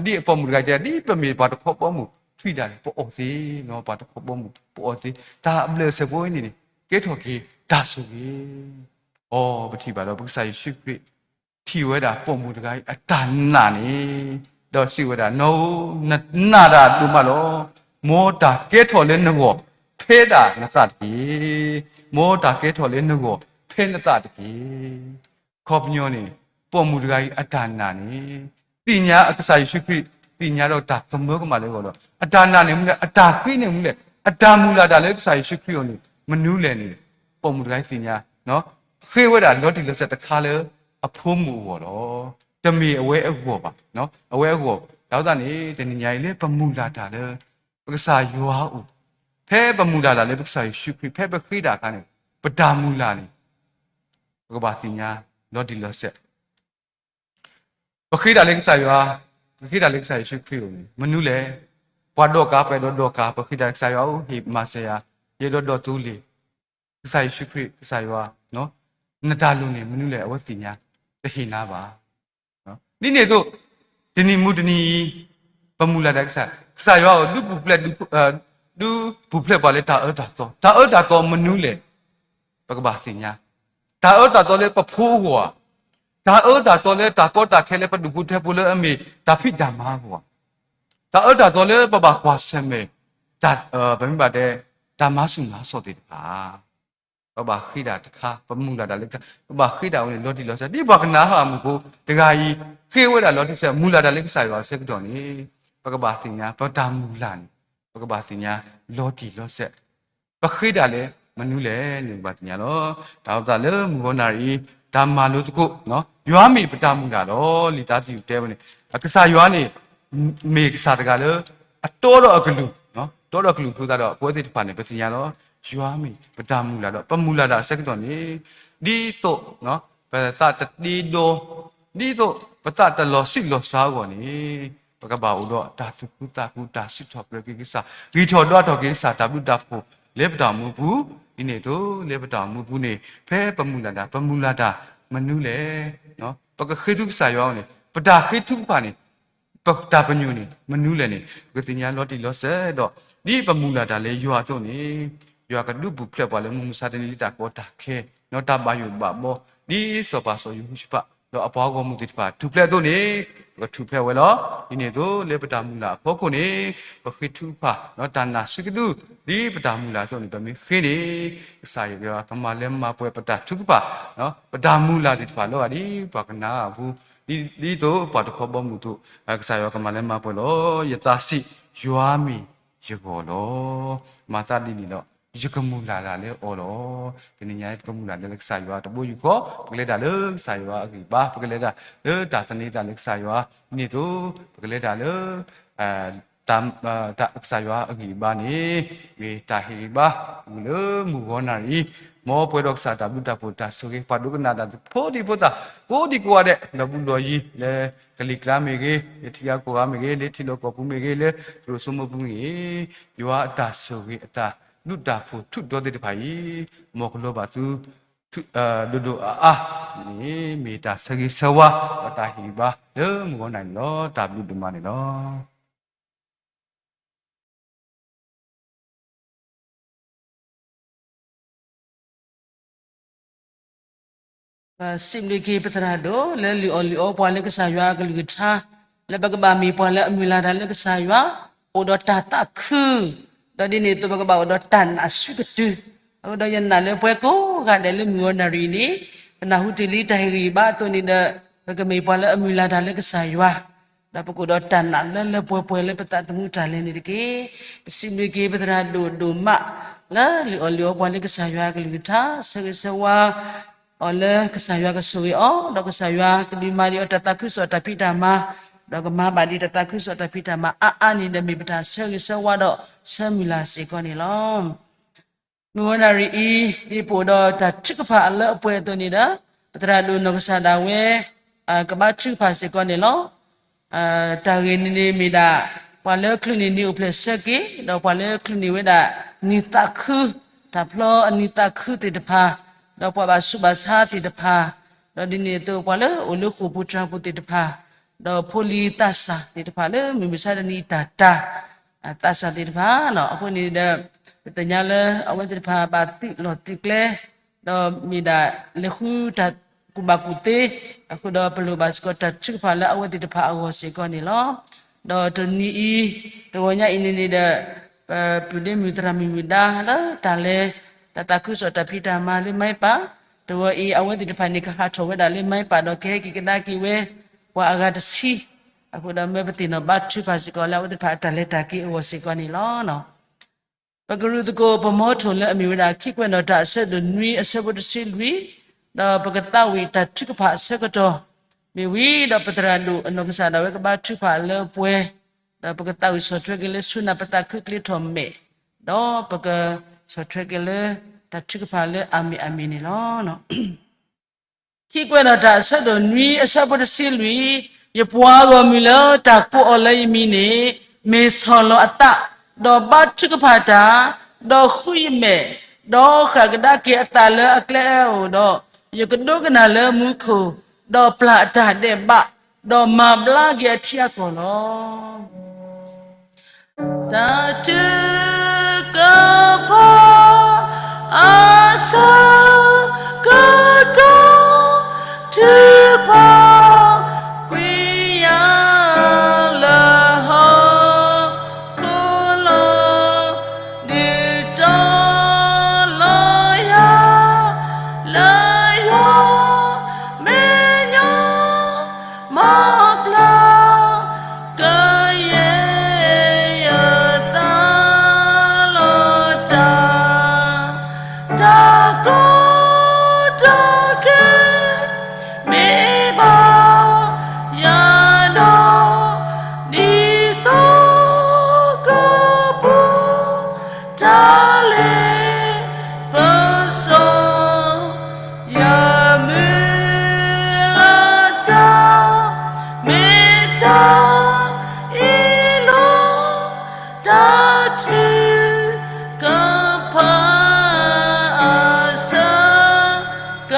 ဒ်အပိာ်မုၣ်တဂၤတဲ ဒ်ပမ့ၢ်ပှၤတခီဘီမုၢ် ထွံၣ်ဒၣ်လဲာ် ပအီၣ်သ့, ပှၤတခီဘီမုၢ် ပအီၣ်သ့, တၢ်အဘျၢၣ်အစဲးဖိအံၤန့ၣ်န့ၣ် ကဲထီၣ်က့ၤတၢ်ဆိၣ်ဂ့ၤ. အိ ပထံၣ်ဘၣ်ဒီး ပကစၢ်ယ့ၣ်ၡူးခရံာ် ထံၣ်ဝဲဒၣ်ပိာ်မုၣ်တဂၤအံၤအတၢ်နာ်န့ၣ်, ဒီးစံးဝဲဒၣ်, နီၢ်ဧၢ, နနာ်တၢ်ဒိၣ်မးလီၤ. မ်တၢ်ကဲထီၣ်လၢနဂီၢ် ဖဲဒၣ်နသးတက့ၢ်. မ်တၢ်ကဲထီၣ်လၢနဂီၢ် ဖဲနသးတက့ၢ်. အခီပညီန့ၣ် ပိာ်မုၣ်တဂၤအံၤအတၢ်နာ်န့ၣ် သ့ၣ်ညါအကစၢ်ယ့ၣ်ၡူးခရံာ် သ့ၣ်ညါဒီးတၢ်ကမၢကမၣ်လၢအဂီၢ်ဒီး အတၢ်နာ်န့ၣ်မနုၤလဲၣ်, အတၢ်ဃ့န့ၣ်မနုၤလဲၣ်, အတၢ်မုၢ်လၢ်တၢ်လၢကစၢ်ယ့ၣ်ၡူးခရံာ်အဂီၢ်န့ၣ် မနုၤလဲၣ်န့ၣ် ပိာ်မုၣ်တဂၤအံၤသ့ၣ်ညါ ဃ့ဝဲဒၣ်လီၤတံၢ်လီၤဆဲးတခါလၢအဖိမုၣ်အဂီၢ်လီၤ. တမ့ၢ်အဝဲအဂီၢ်ဘၣ်, အဝဲအဂီၢ် တၢ်ဝဲသတးန့ၣ် တနံၤညါအံၤလၢပမုၢ်လၢ်တၢ်လၢ ပကစၢ်ယွၤအအိၣ်, ဖဲပမုၢ်လၢ်တၢ်လၢပကစၢ်ယ့ၣ်ၡူးခရံာ် ဖဲပဃ့တၢ်အခါန့ၣ် ပတၢ်မုၢ်လၢ်န့ၣ် ပကဘၣ်သ့ၣ်ညါလီၤတံၢ်လီၤဆဲး ပဃ့တၢ်လၢကစၢ်ယွၤ, ပဃ့တၢ်လၢကစၢ်ယ့ၣ်ၡူးခရံာ်အအိၣ်န့ၣ် မနုၤလဲၣ်. ပှၤဒိးကၤ ပှၤအဲၣ်ဒိးဒိးကၤ ပဃ့တၢ်လၢကစၢ်ယွၤအအိၣ် ဟ့ၣ်မၤစၢၤယၤ, ယအဲၣ်ဒိးဒိးသူလ့ၤ, ကစၢ်ယ့ၣ်ၡူးခရံာ် ကစၢ်ယွၤ, နတၢ်လိၣ်န့ၣ် မနုၤလဲၣ် အဝဲသ့ၣ်ညါ, တဟ့ၣ်နၤဘၣ်. ဒ်န့ၣ်အသိး တနံၤမူတနံၤအံၤ ပမုၢ်လၢ်တၢ်ကစၢ်, ကစၢ်ယွၤအိၣ် ဒုးပူၤဖျဲး, ဒုးပူၤဖျဲးပှၤလၢတၢ်အၢတၢ်သီ, တၢ်အၢတၢ်သီမနုၤလဲၣ် ပကဘၣ်သ့ၣ်ညါ, တၢ်အၢတၢ်သီလၢပဖိအဂီၢ်ဧါ, တၢ်အၢတၢ်သီလၢတၢ်ကီတၢ်ခဲလၢပဒူၣ်ဖိထၢဖိလၢအမ့ၢ်တၢ်ဖံးတၢ်မၤအဂီၢ်ဧါ, တၢ်အၢတၢ်သီလၢပဘၣ်ကွၢ်ဆၢၣ်မဲာ်, ပမ့ၢ်ဘၣ်တဲ တၢ်မၤဆူၣ်မၤစိးသ့ၣ်တဖၣ် ပဘၣ်ဃ့တၢ်တခါ, ပမုၢ်လၢ်တၢ်လၢ, ပဘၣ်ဃ့တၢ်ဝဲန့ၣ် လီၤတံၢ်လီၤဆဲး, ဒ်ပှၤကနၤအၣ်အမုၢ်ဖိတဂၤအံၤ ဃ့ဝဲဒၣ်လီၤတံၢ်ဆဲး မုၢ်လၢ်တၢ်လၢကစၢ်ယွၤအဆၢကတီၢ်န့ၣ် ပကဘၣ်သ့ၣ်ညါ ပတၢ်မုၢ်လၢ်န့ၣ် ပကဘၣ်သ့ၣ်ညါလီၤတံၢ်လီၤဆဲး, ပဃ့တၢ်လၢမနုၤလဲၣ်န့ၣ် ပဘၣ်သ့ၣ်ညါလီၤ. တၢ်အိၣ်သးလၢမုၢ်ဂီၤနၣ်ရံၣ်အံၤ တၢ်မၤလိသကိး, ယွၤမ့ၢ်ပတၢ်မုၢ်လၢ်လီၤ. လံာ်သးသယုၢ်တဲဝဲန့ၣ် ကစၢ်ယွၤန့ၣ် မ့ၢ်ကစၢ်တဂၤလၢ အတီဒီးအကလုၢ်, တီဒီးအကလုၢ်အဃိသတးဒီး ပဝဲသ့ၣ်တဖၣ်န့ၣ် ပသ့ၣ်ညါလီၤ. ယွၤမ့ၢ်ပတၢ်မုၢ်လၢ်ဒီး ပမုၢ်လၢ်တၢ်အဆၢကတီၢ်န့ၣ် ဒ်သိး ပသးတတ့ဒီ, ဒ်သိးပသးတလီၤဆံးလီၤစှၤအဂီၢ်န့ၣ် ပကဘၣ်အိၣ်ဒီးတၢ်သူၣ်ခုသးခု တၢ်စံးထီၣ်ပတြၢၤက့ၤကစၢ်, ဂံၢ်ထီၣ်ဒွးထီၣ်က့ၤကစၢ် တၢ်ဘျုးတၢ်ဖှိၣ်လၢပတၢ်အိၣ်မူပူၤ, ဒ်န့ၣ်အသိးလၢပတၢ်အိၣ်မူပူၤန့ၣ် ဖဲပမုၢ်လၢ်တၢ် ပမုၢ်လၢ်တၢ်မနုၤလဲၣ်, ပကဃ့ထုကစၢ်ယွၤအဂီၢ်န့ၣ် ပတၢ်ဃ့ထုကဖၣ်န့ၣ် ပတၢ်ပညိၣ်န့ၣ် မနုၤလဲၣ်န့ၣ် ပကသ့ၣ်ညါလီၤတံၢ်လီၤဆဲးဒီး ဒ်ပမုၢ်လၢ်တၢ်လၢယွၤအသိးန့ၣ် ယွၤကဒုးပူၤဖျဲးပှၤလၢမုၢ်မဆါတနံၤလၢတၢ်ကီတၢ်ခဲ, ဒီးတၢ်ဘၣ်ယိၣ်ဘၣ်ဘီ, ဒ်စီၤပၤစီၤယဟိၤၡဖး ဒီးအပှၤဂီၢ်မုၢ်သ့ၣ်တဖၣ် ထူၣ်ဖျဲးအသိးန့ၣ် ပကထူၣ်ဖျဲးဝဲလီၤ. ဒ်န့ၣ်အသိးလၢပတၢ်မုၢ်လၢ်အဖီခိၣ်န့ၣ် ပဃ့ထုကဖၣ် ဒီးတၢ်နာ်စုကဒု ဒ်ပတၢ်မုၢ်လၢ်အသိးန့ၣ် ပမ့ၢ်ဃ့န့ၣ် ကစၢ်ယွၤကမၤလၢမၤပှဲၤပတၢ်ထုကဖၣ် ပတၢ်မုၢ်လၢ်သ့ၣ်တဖၣ်လီၤဂာ်ဒ် ပှၤကနၤအၣ်အပူၤ, ဒ်သိးပှၤတခီဘီမုၢ်အသိး ကစၢ်ယွၤကမၤလၢမၤပှဲၤလီၤ. ယသးစံး, ယွၤမ့ၢ်ယဂီၢ်လီၤ. မၤသးဒ်န့ၣ်ဒီး ယကမုၢ်လၢ်လၢအီၤလီၤ. တနံၤညါအံၤ ပကမုၢ်လၢ်လၢကစၢ်ယွၤတဘိယူၢ်ဃီ, ပကလဲၤတၢ်လၢကစၢ်ယွၤအဂံၢ်အဘါ, ပကလဲၤတၢ်လၢတၢ်သန့ၤသးလၢကစၢ်ယွၤ, ဒ်န့ၣ်အသိး ပကလဲၤတၢ်လၢ တၢ်, တၢ်ကစၢ်ယွၤအဂံၢ်အဘါန့ၣ် မ့ၢ်တၢ်ဟ့ၣ်ဂံၢ်ဘါ မုၢ်လၢမုၢ်ဂီၤနၣ်ရံၣ်အံၤ, မ်ပှဲၤဒီးကစၢ်တၢ်ဘျုးတၢ်ဖှိၣ်တၢ်ဆိၣ်ဂ့ၤ ပှၤဒိကနၣ်တၢ်ဖိဒံဖိသၣ် ကိးဒံကိးဂၤဒဲး လီၤဘှံးလီၤယံၤ လၢကလံၤကျါမ့ၢ်ဂ့ၤ, လၢထံဂၤကီၢ်ဂၤမ့ၢ်ဂ့ၤ, လၢထံလီၢ်ကီၢ်ပူၤမ့ၢ်ဂ့ၤ, လၢသရိာ်စိမိၢ်ပူၤမ့ၢ်ဂ့ၤ, ယွၤအတၢ်ဆိၣ်ဂ့ၤအတၢ်ဒုးတၢ်ဖှိၣ်ထုးဒီသ့ၣ်တဖၣ်အံၤ မ်ကလီၤဘၣ်သု ဒိၣ်ဒိၣ်အါအါန့ၣ် မ့ၢ်တၢ်ဆၢဂ့ၤဆၢဝါ ဒီးတၢ်ဟ့ၣ်ဂံၢ်ဘါလၢမုၢ်ဂီၤနၣ်ရံၣ်န့ၣ်လီၤ. တၢ်ဘျုးဒိၣ်မးန့ၣ်လီၤ. ပစံးဘျုးက့ၤပသရၣ်ဒိၣ်လၢလုၢ်အီၣ်လုၢ်အီပှၤလၢကစၢ်ယွၤအကလုၢ်ကထါ, လၢပကဘၣ်မ့ၢ်ပှၤလၢအမုၢ်လၢ်တၢ်လၢကစၢ်ယွၤ, အိၣ်ဒီးတၢ်သးခု, ဒီးဒ်န့ၣ်အသိးပကဘၣ်အိၣ်ဒီးတၢ်နာ်စုကတုၤ အဃိဒီးယနာ်လၢပှၤကိးဂၤဒဲးလၢမုၢ်ဂီၤနၣ်ရံၣ်အံၤန့ၣ် ပနၢ်ဟူတ့ၢ်လံတၢ်ဟ့ၣ်ဂံၢ်ဘါအသိးန့ၣ်ဒီး ပကမ့ၢ်ပှၤလၢအမုၢ်လၢ်တၢ်လၢကစၢ်ယွၤ ဒီးပကအိၣ်ဒီးတၢ်နာ်လၢလၢပှဲၤပှဲၤလၢပသးသမူတၢ်လဲၤန့ၣ်တက့ၢ်. ပစံးဘျုးက့ၤပသရၣ်ဒိၣ်ဒိၣ်မး လၢလုၢ်အီၣ်လုၢ်အီပှၤလၢကစၢ်ယွၤအကလုၢ်ကထါ ဆၢဂ့ၤဆၢဝါအီၤလၢကစၢ်ယွၤကဆိၣ်ဂ့ၤအီၤ ဒီးကစၢ်ယွၤကဒုးမၤဒံးအီၤတၢ်သးခုကစီၣ်တၢ်ဖံးတၢ်မၤ ဒီးကမၤဘၣ်ဒံးတၢ်သးခုကစီၣ်တၢ်ဖံးတၢ်မၤအါအါန့ၣ်ဒီး မ့ၢ်ပတၢ်ဆၢဂ့ၤဆၢဝါဒီးဆၢမုၢ်လၢ်စ့ၢ်ကီးန့ၣ်လီၤ. မုၢ်ဂီၤနၣ်ရံၣ်အံၤ ဒ်ပအိၣ်ဒီးတၢ်ထုကဖၣ်အလၢအပှဲၤအသိးန့ၣ်ဒီး ပသရၣ်ဒိၣ်နီၢ်ကစၢ်ဒၣ်ဝဲ ကဘါထုကဖၣ်စ့ၢ်ကီးန့ၣ်လီၤ. တၢ်ဂ့ၢ်န့ၣ်န့ၣ်မ့ၢ်ဒၣ် ပှၤလၢချုးန့ၢ်နံၤအိၣ်ဖျဲၣ်ဆၢက့ၤ ဒီးပှၤလၢချုးန့ၢ်ဝဲဒၣ် နံၤသးခု တၢ်ဖျီအနံၤသးခုသ့ၣ်တဖၣ် ဒီးပှၤဘၣ်ဆူးဘၣ်ဆါသ့ၣ်တဖၣ် ဒီးဒ်န့ၣ်အသိးပှၤလၢအိၣ်လၢဃိာ်ပူၤတြၤပူၤသ့ၣ်တဖၣ် ဒီးဖိလံၤသးစၢ်သ့ၣ်တဖၣ်လၢမုၢ်မဆါတနံၤအံၤတၢ်တၢ် သးစၢ်သ့ၣ်တဖၣ် အဃိန့ၣ်ဒီး ပသ့ၣ်ညါလၢအဝဲသ့ၣ်တဖၣ်ဘၣ်သုးလီၢ်သုးကျဲ ဒီးမ့ၢ်ဒၣ်လဲၤဃုတၢ်ကူၣ်ဘၣ်ကူၣ်သ့ အဃိဒီးပလိၣ်ဘၣ်စ့ၢ်ကီးတၢ်ထုကဖၣ်လၢအဝဲသ့ၣ်တဖၣ်အဂီၢ်စ့ၢ်ကီးန့ၣ်လီၤ. ဒီးတနံၤအံၤ တဂီၤညါအံၤန့ၣ်န့ၣ်ဒီး ပပုၢ်ဒ့မုၣ်သရၣ်မုၣ်မုၣ်ဒါလၢတၢ်လဲၤ တၢ်သးခုကစီၣ်တၢ်ဖံးတၢ်မၤလၢမၤပာ် တဂီၤအံၤ အဝဲသ့ၣ်တဖၣ်န့ၣ်ကဟးထီၣ်ဝဲဒၣ်လၢမၤပာ်ဒီးကဟဲက့ၤကဒါက့ၤဝဲ ပှၤအဂၤတဆံ အဃိဒီးမၢပသ့ၣ်နီၣ်ဘါထုကဖၣ်စ့ၢ်ကီးလၢအဝဲသ့ၣ်တဖၣ်အတၢ်လဲၤတၢ်က့ၤအဂီၢ်စ့ၢ်ကီးန့ၣ်လီၤ. ပကရူၢ်သကိးပမီထိၣ်လၢအမ့ၢ်ဝဲဒၣ် ခံကွဲးနီၣ်တၢ်အဆၢဒိၣ်နွံအဆၢဖိတဆံလွံၢ်, ဒီးပကသးဝံၣ်တၢ်ထုကဖၣ်အဆၢကတီၢ်, မ့ၢ်ဝံၤဒီးပသရၣ်ဒိၣ်အနီၢ်ကစၢ်ဒၣ်ဝဲကဘါထုကဖၣ်လၢပှဲၤ, ဒီးပကသးဝံၣ်ဆီၣ်ထွဲက့ၤလၢဆူနၢ်ပသးခုကျ့ထီၣ်မဲာ်, ဒီးပကဆီၣ်ထွဲက့ၤလၢတၢ်ထုကဖၣ်လၢအမ့ၢ်အမ့ၢ်န့ၣ်လီၤ. ခံကွဲးနီၣ်တၢ်အဆၢဒိၣ်နွံအဆၢဖိတဆံလွံၢ်, ယပှၤဂီၢ်မုၢ်လၢတၢ်ကိးအီၤလၢယမံၤန့ၣ် မ့ၢ်ဆီၣ်လီၤအသး, ဒီးဘါထုကဖၣ်တၢ်, ဒီးဃုယမဲာ်, ဒီးဃၣ်ကဒါက့ၤအသးလၢအကျဲအအိၣ်ဒီး, ယကဒိကနၣ်လၢမူခိၣ်, ဒီးပျၢ်အတၢ်ဒဲးဘး, ဒီးမၤဘျါက့ၤအထံအကီၢ်လီၤ. တၢ်ထုကဖၣ်အဆၢကတီၢ်, ထုကဖၣ်ကွံာ်ယၤလၢဟီၣ်ခိၣ်လီၤ, ဒုးတီလီၤယၤလၢယွၤမဲာ်ညါ မၤဘျါကယဲၢ် ယသးလီၤတၢ်, တၢ်ကီတၢ်ခဲ မ့ၢ်ဘၣ်ယၤဒီး ဒ်သိးကပူၤ တၢ်လ့ပစီ ယမုၢ်လၢ်တၢ် မ့ၢ်တၢ်အ့ၣ်လိာ် တၢ်ထုကဖၣ်အဆၢက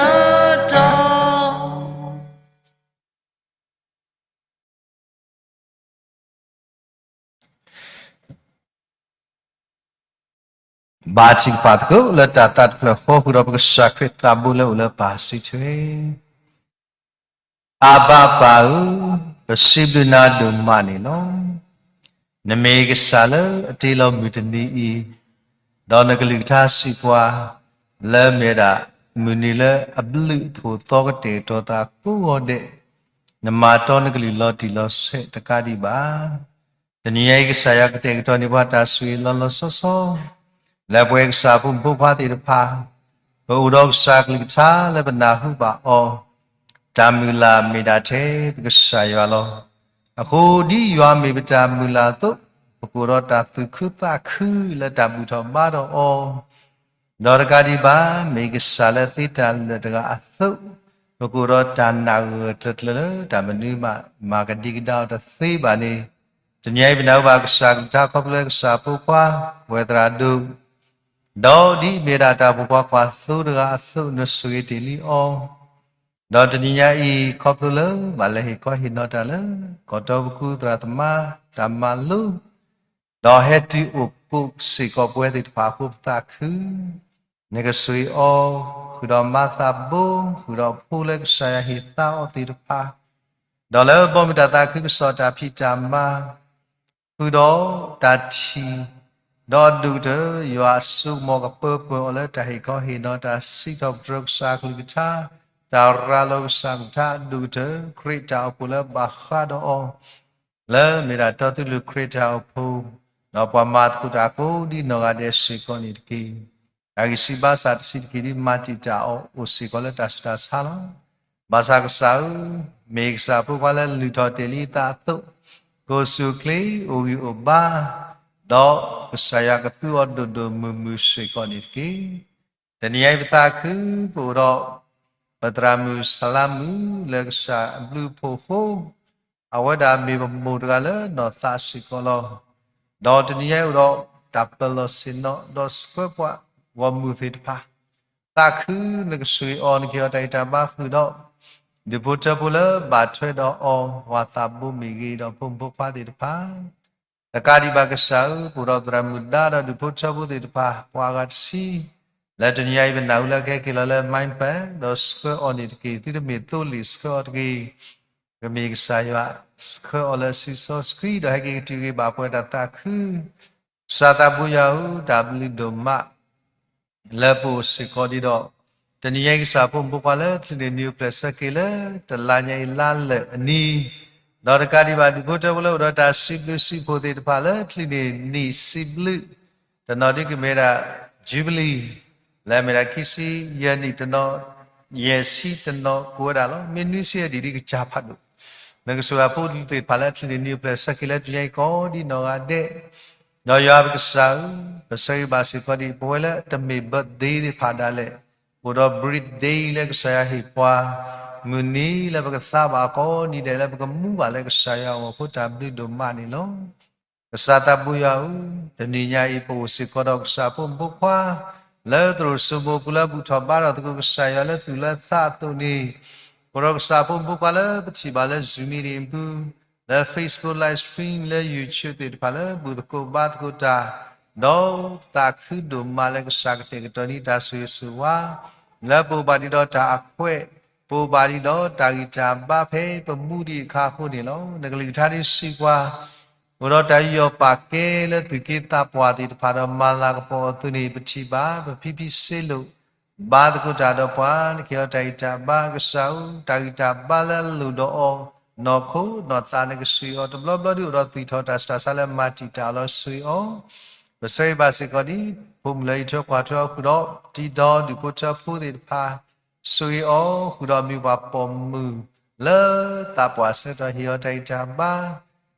တီၢ်. ဘါထုကဖၣ်သကိးလၢတၢ်သးတဖျၢၣ်ဃီ ဃုာ်ဒီးပကစၢ်ခရံာ်သးဘိလၢအိၣ်လၢပၢ်စုထွဲ အဘၣ်ပၢ်ဧၢ, ပစံးဘျုးနၤဒိၣ်မးန့ၣ်လီၤ. နမ့ၢ်ကစၢ်လၢအတ့လီၤမုၢ်တနံၤအံၤ, ဒီးနကလုၢ်ကထါစံးပှၤ, လၢမ့ၢ်ဝဲဒၣ် မုၢ်နံၤလၢအဘျုးအဖှိၣ်သီကတဲာ်ကတီၤသးကိးဂီၤဒဲး, နမၤတီနကလုၢ်လီၤတံၢ်လီၤဆဲးတကးဒံးဘၣ် တနံၤညါအံၤ ကစၢ်ယွၤကတဲာ်ကတီၤန့ၢ်ပှၤတၢ်ဆိၣ်ဂ့ၤလီၤလီၤဆီဆီ, လၢပဝဲကစၢ်ဖိမုၣ်ဖိခွါသ့ၣ်တဖၣ်, ပအိၣ်ဒီးကစၢ်ကလုၢ်ကထါလၢပနၢ်ဟူဘၣ်အီၤ, တၢ်မုၢ်လၢ်မ့ၢ်ဒၣ်ထဲပကစၢ်ယွၤလီၤ. အဃိဒ်ယွၤမ့ၢ်ပတၢ်မုၢ်လၢ်အသိး, ပကအိၣ်ဒီးတၢ်သူၣ်ခုသးခုလၢတၢ်ဘူၣ်ထီၣ်ဘါထီၣ်အီၤ ဒီးတကးဒံးဘၣ် မ့ၢ်ကစၢ်လၢသ့တၢ်လၢာ်တဂၤအသိး, ပကအိၣ်ဒီးတၢ်နာ်ဂၢၢ်ဂၢၢ်ကျၢၤကျၢၤလၢတၢ်မနုၤမး မၤကဒံကဒါအီၤတသ့ဘၣ်န့ၣ်, တနံၤအံၤပနၢ်ဟူဘၣ်ကစၢ်ကလုၢ်ကထါခီဖျိလၢကစၢ်ဖိခွါ ပဝဲသရၣ်ဒိၣ်, ဒီးဒ်အမ့ၢ်ဒၣ်တၢ်အိၣ်ဖှိၣ်ဖိခွါခွါသိတဂၤအသိး နဆိၣ်ဂ့ၤတ့ၢ်လံအီၤ ဒီးတနံၤညါအံၤ ခီဖျိလၢဘၣ်လဲၤဟ့ၣ်ခီဟ့ၣ်နီၤတၢ်လၢ ကီၢ်တီပကူသရၣ်သမါ တၢ်မၤလိ, ဒီးဟဲတုၤအိၣ်ကိးစ့ၢ်ကီးပဝဲသ့ၣ်တဖၣ်အဃိပသးခု, နကဆိၣ်ဂ့ၤအီၤ, ဃုာ်ဒီးမၤသးဘိ, ဃုာ်ဒီးဖိလၢကစၢ်ယွၤဟ့ၣ်သါအီၤသ့ၣ်တဖၣ်, ဒီးလၢဘီမုၢ်တၢ်သးခုကစီၣ်တၢ်ဖံးတၢ်မၤ ဃုာ်ဒီးတၢ်ထံၣ် ဒီးအဒိၣ်ကတၢၢ် ယွၤအစိကမီၤကပၢပှဲၤအီၤလၢတၢ်ဟ့ၣ်ခီဟ့ၣ်နီၤ တၢ်စံးထီၣ်ပတြၢၤကစၢ်အကလုၢ်ကထါ, တၢ်ရၤလီၤကစၢ်အကလုၢ်ကထါအဒိၣ်ကတၢၢ် ခရံာ်တၢ်အိၣ်ဖှိၣ်လၢဘၣ်ဃးဒီးအီၤ လၢမ့ၢ်ဒၣ်တီသူလ့ၤခရံာ်တၢ်အိၣ်ဖှိၣ်, ဒီးပှၤမၤသကိးတၢ်ကိးဒ်နီၢ်ဂၤဒဲးစ့ၢ်ကီးန့ၣ်တက့ၢ်. တၢ်ဂံၢ်စၢ်ဘါစၢ်တဆံးတက့ၢ် ဒ်မၤတံာ်တာ်အီၤအိၣ်စ့ၢ်ကီးလၢတၢ်ဆူးတၢ်ဆါလီၤ. ဘၣ်ဆၣ်ကစၢ်ဧၢ, မ့ၢ်ကစၢ်ဖိခွါလၢလုၢ်ထီၣ်တ့ၢ်လံအသးအသိး, ကအိၣ်ဆူၣ်အိၣ်ချ့ အိၣ်ဂံၢ်အိၣ်ဘါ, ဒီးကစၢ်ယွၤကသူအီၤဒိၣ်ဒိၣ်မုၢ်မုၢ်စ့ၢ်ကီးန့ၣ်တက့ၢ်. တနံၤအံၤပသးခု ပအိၣ်ဒီး ပသရၣ်မုၣ်စၤလါမုၣ်လၢကစၢ်အဘျုးအဖှိၣ်အဃိ, အဝဲဒၣ်မ့ၢ်ပမိၢ်တဂၤလၢနီၢ်သးစ့ၢ်ကီးလီၤ. ဒီးတနံၤအံၤအိၣ်ဒီးတၢ်ပၢၤလီၢ်ဆ့ၣ်နီၤ ဒီးဆှၢပှၤဂီၢ်မုၢ်သ့ၣ်တဖၣ်, သးခုနကဆိၣ်ဂ့ၤအီၤ နကဟ့ၣ်အီၤတၢ်ဂံၢ်တၢ်ဘါဃုာ်ဒီး ဒူၣ်ဖိထၢဖိလၢဘၣ်ထွဲဒီးအီၤ ဝၤသးဘိမ့ၢ်ဂ့ၤ ဒီးဖိမုၣ်ဖိခွါသ့ၣ်တဖၣ် တကးဒံးဘၣ်ကစၢ်ဧၢ, ပအိၣ်ဒီးသရၣ်မုၣ်ဒါဒီးဒူၣ်ဖိထၢဖိသ့ၣ်တဖၣ် ပှၤအဂၤတဆံ, လၢတနံၤအံၤပနၢ်ဟူလၢကဟဲက့ၤလီၤလၢ မဲပၢၣ် ဒီးဆှၢအီၤန့ၣ်တက့ၢ်. သုတမ့ၢ်သိလ့ၣ်ဆှၢအီၤတဂ့ၤ, ကမ့ၢ်ကစၢ်ယွၤဆှၢအီၤလၢစုစီဆှံ ဒီးဟဲက့ၤကတုၤဂ့ၤဘၣ်ပှၤတၢ်သးခု ကစၢ်သးဘိယွၤဧၢ, တၢ်ဘျုးဒိၣ်မး လၢပအိၣ်စ့ၢ်ကီးဒံးဒီး တနံၤညါအံၤကစၢ်ဖိမုၣ်ဖိခွါလၢ ချုးန့ၢ်နံၣ်အိၣ်ဖျဲၣ်ဆၢက့ၤလၢ တလါညါအံၤလါလၢာ်အနံၤ, ဒီးတကးဒံးဘၣ်ဒူၣ်ဖိထၢဖိလၢအိၣ်ဒီးတၢ်စံးဘျုးစံးဖှိၣ်သ့ၣ်တဖၣ်လၢ ချုးန့ၢ်နံၣ်စံးဘျုး တနီၤဒ်ကမ့ၢ်ဒၣ် ယူဘလံၤ လၢအမ့ၢ်ဒၣ်ခံဆံယဲၢ်နံၣ်တနီၤ, ယဲၢ်ဆံတနီၤကိးဝဲဒၣ်လီၤ. မ့ၢ်နွံဆံအဒံးဒ်ကစၢ်ဖးဒိၣ်, နကဆိၣ်ဂ့ၤဖိသ့ၣ်တဖၣ်လၢ ချုးန့ၢ်နံၣ်အိၣ်ဖျဲၣ်ဆၢက့ၤလၢတနံၤညါအံၤကိးဒ်နီၢ်ဂၤဒဲး, ဒီးယွၤပကစၢ်ဧၢ, ပဆၢဂ့ၤဘၣ်စ့ၢ်ကီးဒံး ပဝဲလၢတမ့ၢ် birthday သ့ၣ်တဖၣ်ဒၣ်လဲာ်, အိၣ်ဒီး birthday လၢကစၢ်ယွၤဟ့ၣ်ပှၤ, မုၢ်နံၤလၢပကသါဘၣ်ကိးနံၤဒဲး လၢပကမူဘၣ်လၢကစၢ်ယွၤအဂီၢ်အဃိ တၢ်ဘျုးဒိၣ်မးန့ၣ်လီၤ. ကစၢ်သးဘိယွၤဧၢ, တနံၤညါအံၤပအိၣ်စ့ၢ်ကီးဒီးကစၢ်ဖိမုၣ်ဖိခွါ လၢသရိာ်စိမိၤအပူၤလၢဘူၣ်ထီၣ်ဘါထီၣ်သကိးကစၢ်ယွၤလၢသူၣ်လၢသးအသိးန့ၣ်, အိၣ်ဒီးကစၢ်ဖိမုၣ်ဖိခွါလၢပထံၣ်ဘၣ်လၢ Zoom meeting အပူၤ, လၢ Facebook live stream လၢ YouTube သ့ၣ်တဖၣ်လၢဘူၣ်သကိးဘါသကိးတၢ်, ဒီးသးခုဒိၣ်မးလၢကစၢ်ကတဲာ်ကတီၤန့ၢ်တၢ်ဆိၣ်ဂ့ၤဆိၣ်ဝါ လၢပအိၣ်ဘၣ်ဒံးဒီးတၢ်အခွဲး, ပအိၣ်ဘၣ်ဒံးဒီးတၢ်ဂံၢ်တၢ်ဘါဖဲပမူဒံးအခါအဃိန့ၣ်လီၤ. နကလုၢ်ကထါဒ်စံးပှၤ, အိၣ်ဒီးတၢ်ယူးယီၣ်ပာ်ကဲလၢသုးက့သးပှၢ်သ့ၣ်တဖၣ်ဒီးမၤလၤကပီၤအသိးန့ၣ် ပထံၣ်ဘၣ် ပဖံဖံစ့လိာ် ဘါသကိးတၢ်ဒီးပှၤ နကဟ့ၣ်အီၤတၢ်ဂံၢ်တၢ်ဘါကစၢ်ဧၢ, တၢ်ဂံၢ်တၢ်ဘါလၢအလိၣ်ဒီးအီၤ နီၢ်ခိနီၢ်သးနကဆိၣ်ဂ့ၤအီၤ တဘျီဘျီဒ်အိၣ်ဒီးသွံၣ်ထီၣ်တၢ်ဆူးတၢ်ဆါလၢမၤတံာ်တာ်အီၤလီၤ ဆိၣ်ဂ့ၤအီၤ, ပဆၢဂ့ၤဘၣ်စ့ၢ်ကီးဒ် ဖိမုၣ်လၢအံးထွဲကွၢ်ထွဲအီၤဃုာ်ဒီး တံၤဒီးဒူၣ်ဖိထၢဖိသ့ၣ်တဖၣ် ဆိၣ်ဂ့ၤအီၤဃုာ်ဒီးမ့ၢ်ပှၤပိာ်မုၣ် လၢသးပှၢ်ဆၢကတီၢ်ဟ့ၣ်အီၤတၢ်ဂံၢ်တၢ်ဘါ,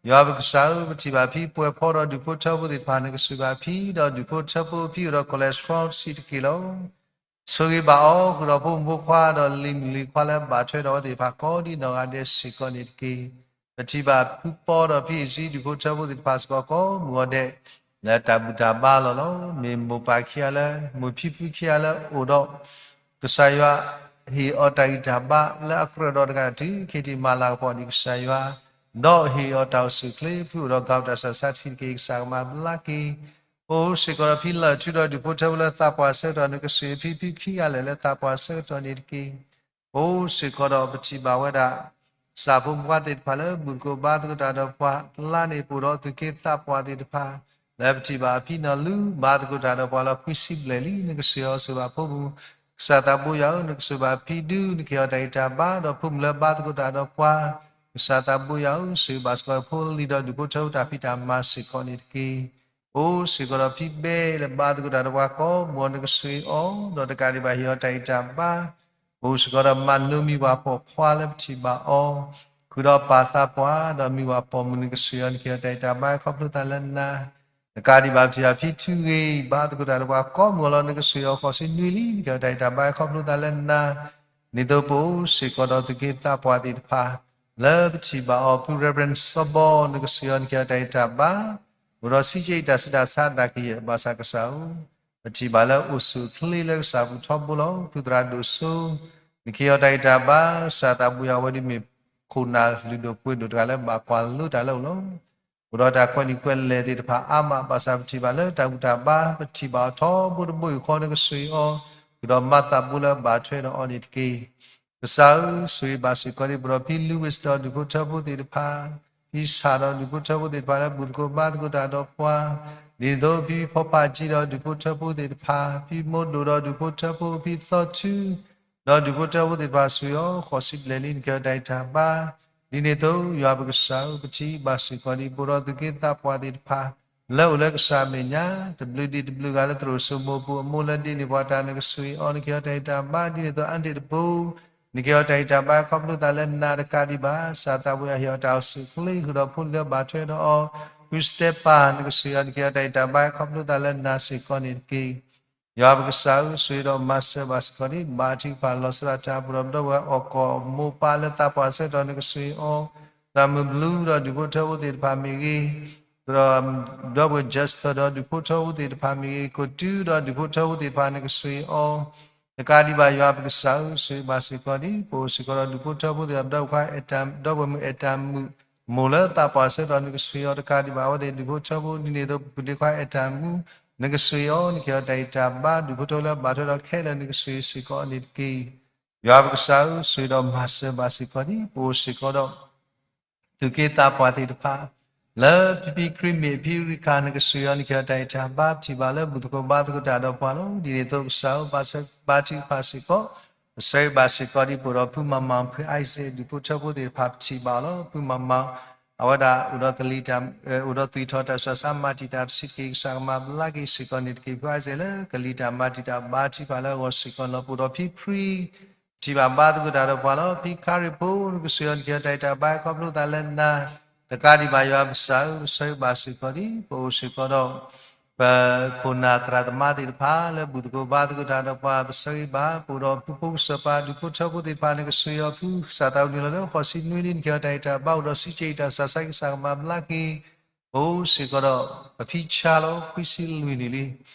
ယွၤပကစၢ်ဧၢ ပထံၣ်ဘၣ်ဖံပှဲၤဖီဒီးဒူၣ်ဖိထၢဖိသ့ၣ်တဖၣ် နကဆိၣ်ဂ့ၤဘၣ်ဖံဒီးဒူၣ်ဖိထၢဖိဖံအိၣ်ဒီး cholesterol တဆံးတက့ၢ်လီၤ. ဆိၣ်ဂ့ၤဘၣ်အီၤဃုာ်ဒီးဖိမုၣ်ဖိခွါဒီးလံၤမုၣ်လံၤခွါလၢဘၣ်ထွဲဒီးအဝဲသ့ၣ်တဖၣ်ကိးဒ်နီၢ်ဂၤဒဲးစ့ၢ်ကီးန့ၣ်တက့ၢ်. ပထံၣ်ဘၣ်ဖုပီဒီးဖံအ့ၣ်စံဒူၣ်ဖိထၢဖိသ့ၣ်တဖၣ်စ့ၢ်ကီးကိးမုၢ်ဂီၤဒဲး လၢတၢ်ဘူၣ်တၢ်ဘါလီၤလီၤ. မ့ၢ်မိၢ်ပၢ်ခံဂၤလၢ မိၢ်ဖံဖုခံဂၤလၢအိၣ်ဒီး ကစၢ်ယွၤဟ့ၣ်အီၤတၢ်ဂံၢ်တၢ်ဘါလၢအကြၢးဒီးတဂၤတုၤခဲအံၤမၤလၤကပီၤန့ၢ်ကစၢ်ယွၤ, ဒီးဟ့ၣ်အီၤတၢ်အိၣ်ဆူၣ်အိၣ်ချ့ ဖုအိၣ်ဒီး ကီၢ်ပတၢ်ဆူးတၢ်ဆါတဆံးတက့ၢ် ကစၢ်ကမၤဘျါက့ၤ ပအိၣ်စ့ၢ်ကီးဒီးဖံလၢာ်ထူဒီးဒူၣ်ဖိထၢဖိလၢသးပှၢ်ဆၢကတီၢ် နကဆိၣ်ဂ့ၤဖံဖံခံဂၤလၢာ်လၢသးပှၢ်ဆၢကတီၢ်န့ၣ်တက့ၢ်. ပအိၣ်စ့ၢ်ကီးဒီးပထံၣ်ဘၣ်ဝဲဒၣ် ကစၢ်ဖိမုၣ်ဖိခွါသ့ၣ်တဖၣ်လၢဘူၣ်သကိးဘါသကိးတၢ်ဒီးပှၤ တလါန့ၣ် ပအိၣ်ဒီးသုးက့သးပှၢ်သ့ၣ်တဖၣ် လၢပထံၣ်ဘၣ်အဖံနီၢ်လူဘါသကိးတၢ်ဒီးပှၤလၢခွံဆံဘျဲၣ်လံ နကဆိၣ်ဂ့ၤအီၤဆိၣ်ဂ့ၤဘၣ်ဖိမုၣ်, ကစၢ်သးဘိယွၤဧၢ နကဆိၣ်ဂ့ၤဘၣ်ဖံဒု နကဟ့ၣ်အီၤတၢ်ဂံၢ်တၢ်ဘါ ဒီးဖိမုၣ်လၢဘါသကိးတၢ်ဒီးပှၤ ကစၢ်သးဘိယွၤဧၢ ဆိၣ်ဂ့ၤဘၣ်စ့ၢ်ကီးဖိလံၤဒီးဒူၣ်ဖိထၢဖိတၢ်ဖံးတၢ်မၤစ့ၢ်ကီးန့ၣ်တက့ၢ်. ပအိၣ်စ့ၢ်ကီးဒီးဖံဘဲလၢဘါသကိးတၢ်ဒီးပှၤကိးမုၢ်ဂီၤ နကဆိၣ်ဂ့ၤအီၤ ဒီးတကးဒံးဘၣ်ဟ့ၣ်အီၤတၢ်ဂံၢ်တၢ်ဘါ ပအိၣ်စ့ၢ်ကီးဒီးမၤနိမံၤပှၤပိာ်ခွါလၢပထံၣ်ဘၣ်အီၤ, ဃုာ်ဒီးပာ်သးပှၢ် ဒီးမံၤပှၤပိာ်မုၣ် နကဆိၣ်ဂ့ၤအီၤ နကဟ့ၣ်အီၤတၢ်ဂံၢ်တၢ်ဘါ ခီဖျိသးလၢနၤ, တကးဒံးဘၣ်ပထံၣ်ဘၣ်ဖံထုဂ့ၤ ဘါသကိးတၢ်ဒီးပှၤကိးမုၢ်ဂီၤလီၤ နကဆိၣ်ဂ့ၤအီၤဃိးဆံနွံလံ နကဟ့ၣ်အီၤတၢ်ဂံၢ်တၢ်ဘါ ခီဖျိသးလၢနၤ, ဒ်သိးပအိၣ်စ့ၢ်ကီးဒီးသုးက့သးပှၢ်သ့ၣ်တဖၣ် လၢပထံၣ်ဘၣ်အီၤဖု Reverend စီၤဘီ နကဆိၣ်ဂ့ၤအီၤ နကဟ့ၣ်အီၤတၢ်ဂံၢ်တၢ်ဘါ, အိၣ်ဒီးဆံးကဲအံၤတၢ်ဆူးတၢ်ဆါအတၢ်ကယဲၢ် ဘၣ်ဆၣ်ကစၢ်ဧၢ, ပထံၣ်ဘၣ်လၢအိၣ်ဆူၣ်အိၣ်ချ့လၢကစၢ်ပူၤထီဘိလီၤ. ဖုသရၣ်ဒိၣ်စိ နကဟ့ၣ်အီၤတၢ်ဂံၢ်တၢ်ဘါ, ကစၢ်သးဘိယွၤ အဝဲဒၣ်မ့ၢ်ခိၣ်နၢ်လုၢ်ဒိၣ်ပှ့ၤဒိၣ်တဂၤလၢဘၣ်ကွၢ်လိတၢ်လၢအအိၣ်လီၤ. အိၣ်ဒီးတၢ်ကွဲးလံာ်ကွဲးလဲၢ်သ့ၣ်တဖၣ်အါမး ဘၣ်ဆၣ်ပထံၣ်ဘၣ်လၢတၢ်ဘူၣ်တၢ်ဘါ ပထံၣ်ဘၣ်အီၤထီဘိတဘိယူၢ်ဃီ နကဆိၣ်ဂ့ၤအီၤ, ဃုာ်ဒီးမၤသးဘိလၢဘၣ်ထွဲဒီးအီၤန့ၣ်တက့ၢ်. ကစၢ်ဧၢ, ဆိၣ်ဂ့ၤဘၣ်စ့ၢ်ကီးဒံး ပဒီးဖံ Louis ဒီးဒူၣ်ဖိထၢဖိသ့ၣ်တဖၣ်, ဖံဆၣ်ဒီးဒူၣ်ဖိထၢဖိသ့ၣ်တဖၣ်လၢဘူၣ်သကိးဘါသကိးတၢ်ဒီးပှၤ, ဒ်န့ၣ်အသိး ဖံဖီဖးကံဒီးဒူၣ်ဖိထၢဖိသ့ၣ်တဖၣ်, ဖံမိၢ်ဒိၣ်ဒီးဒူၣ်ဖိထၢဖိ, ဖံသီထု ဒီးဒူၣ်ဖိထၢဖိသ့ၣ်တဖၣ် ဆိၣ်ဂ့ၤအီၤ ဃိးဆံဘျဲၣ်လံ နကဟ့ၣ်အီၤတၢ်ဂံၢ်တၢ်ဘါ, ဒ်န့ၣ်အသိး ယွၤပကစၢ်ဧၢ, ပထံၣ်ဘၣ်စ့ၢ်ကီးဒ် ပအိၣ်ဒီးသူၣ်က့သးပှၢ်သ့ၣ်တဖၣ် လၢအိၣ်လၢကစၢ်အမဲာ်ညါ တဘျုးဒံးတဘျုးဂၤလၢသရိာ်စိမိၤပူၤ အမိၢ်လၢဒ့န့ၢ်ပှၤတၢ် နကဆိၣ်ဂ့ၤအီၤ နကဟ့ၣ်အီၤတၢ်ဂံၢ်တၢ်ဘါ, ဒ်န့ၣ်အသိး အါန့ၢ်တဘိ နကဟ့ၣ်အီၤတၢ်ဂံၢ်တၢ်ဘါ ခီဖျိသးလၢနၤတကးဒံးဘၣ် စၢ်သးဘိယွၤဟ့ၣ်အီၤတၢ်အိၣ်ဆူၣ်အိၣ်ချ့ ဃုာ်ဒီးဖိလံၤလၢဘၣ်ထွဲဒီးအီၤ, ဖုစတဲပၤ နကဆိၣ်ဂ့ၤအီၤ နကဟ့ၣ်အီၤတၢ်ဂံၢ်တၢ်ဘါ ခီဖျိသးလၢနၤစ့ၢ်ကီးန့ၣ်တက့ၢ်. ယွၤပကစၢ်ဧၢ, ဆိၣ်ဂ့ၤဒီးမၤစၢၤဘၣ်စ့ၢ်ကီးဒ် ဘါထုကဖၣ်လီၤဆီဒၣ်တၢ် ပှဲၤဒီးပဒီပုၢ်ဝဲၢ်အီၣ်ကီၢ်မိၢ်ပၢ်လၢသးပှၢ်ဆၢကတီၢ် နကဆိၣ်ဂ့ၤအီၤ, သးမုၢ်ဘျုးဒီးဒူၣ်ဖိထၢဖိသ့ၣ်တဖၣ်မ့ၢ်ဂ့ၤ, ဒီးဒီပုၢ်ဝဲၢ် Jasper ဒီးဒူၣ်ဖိထၢဖိသ့ၣ်တဖၣ်မ့ၢ်ဂ့ၤ, ကိးတုဒီးဒူၣ်ဖိထၢဖိသ့ၣ်တဖၣ် နကဆိၣ်ဂ့ၤအီၤ တကးဒံးဘၣ် ယွၤပကစၢ်ဧၢ, ဆိၣ်ဂ့ၤဘၣ်စ့ၢ်ကီးဒ် ပအိၣ်စ့ၢ်ကီးဒီးဒူၣ်ဖိထၢဖိသ့ၣ်တဖၣ် ဒီပုၢ်ဝဲၢ်ခွါ အဲၣ်တၢ် ဒီပုၢ်ဝဲၢ်မုၣ်အဲၣ်တၢ်မုၣ် မိၢ်လၢသးပှၢ်ဆၢကတီၢ် နကဆိၣ်ဂ့ၤအီၤတကးဒံးဘၣ် အဝဲသ့ၣ်ဒူၣ်ဖိထၢဖိ ဒ်န့ၣ်အသိး ပုၢ်ဒ့ခွါ အဲၣ်တၢ်မုၣ် နကဆိၣ်ဂ့ၤအီၤ နကဟ့ၣ်အီၤတၢ်ဂံၢ်တၢ်ဘါ ဒူၣ်ဖိထၢဖိလၢအဘၣ်ထွဲဒီးခဲလၢာ် နကဆိၣ်ဂ့ၤစ့ၢ်ကီးန့ၣ်တက့ၢ်. ယွၤပကစၢ်ဧၢ, ဆိၣ်ဂ့ၤဒီးမၤစၢၤဘၣ်စ့ၢ်ကီးဒ် ပအိၣ်စ့ၢ်ကီးဒီး သူၣ်က့သးပှၢ်သ့ၣ်တဖၣ် လၢဖံဖံခရံာ်မ့ၢ်အဖံရံခါ နကဆိၣ်ဂ့ၤအီၤ နကဟ့ၣ်အီၤတၢ်ဂံၢ်တၢ်ဘါ ပထံၣ်ဘၣ်လၢဘူၣ်သကိးဘါသကိးတၢ်ဒီးပှၤလီၤ. ဒ်န့ၣ်အသိးကစၢ်ဧၢ, ဘါထုကဖၣ်စ့ၢ်ကီး, ပဆၢဂ့ၤဘၣ်စ့ၢ်ကီးဒ် ပအိၣ်ဒီးဖုမၤမၤ ဖု Isaac ဒူၣ်ဖိထၢဖိသ့ၣ်တဖၣ် ပထံၣ်ဘၣ်အီၤလီၤ. ဖုမၤမၤ အဝဲဒၣ်အိၣ်ဒီးကလံၤတၢ် အိၣ်ဒီးသွံၣ်ထီၣ်တၢ်ဆူးတၢ်ဆါ မၤတံာ်တာ်တဆံးတက့ၢ် ကစၢ်ကမၤဘျါက့ၤစ့ၢ်ကီးန့ၣ်တက့ၢ်. ဖု Isaac လၢကလံၤတၢ်မၤတံာ်တာ် ဘါထုကဖၣ်လၢအဂီၢ်စ့ၢ်ကီးန့ၣ်လီၤ. ပအိၣ်ဒီးဖံဖရံ ပထံၣ်ဘၣ်ဘါသကိးတၢ်ဒီးပှၤလီၤ. ဖံခါရံၣ်ဖိ နကဆိၣ်ဂ့ၤအီၤ နကဟ့ၣ်အီၤတၢ်ဂံၢ်တၢ်ဘါ ခီဖျိသးလၢနၤ တကးဒံးဘၣ် ယွၤပကစၢ်ဧၢ, ပဆၢဂ့ၤဘၣ်စ့ၢ်ကီးဒ် ပအိၣ်စ့ၢ်ကီးဒီး ပခိၣ်နၢ်သရၣ်သမါသ့ၣ်တဖၣ် လၢဘူၣ်သကိးဘါသကိးတၢ်ဒီးပှၤ ပဆၢဂ့ၤဘၣ်. ပအိၣ်ဒီးဖုဖိကစၢ်ပၤ ဒူၣ်ဖိထၢဖိသ့ၣ်တဖၣ် နကဆိၣ်ဂ့ၤအီၤ ဖုကစၢ်သးဝံၣ်နုာ်လီၤလၢဃိးဆံနွံလံ နကဟ့ၣ်အီၤတၢ်ဂံၢ်တၢ်ဘါ အိၣ်ဒီးစံးကဲအံၤ တၢ်ဆူးတၢ်ဆါ ကစၢ်ကမၤဘျါက့ၤ ပအိၣ်စ့ၢ်ကီးဒီး ပဖံဆါလီၤ ခွံဆံလွံၢ်နံၣ်လံ.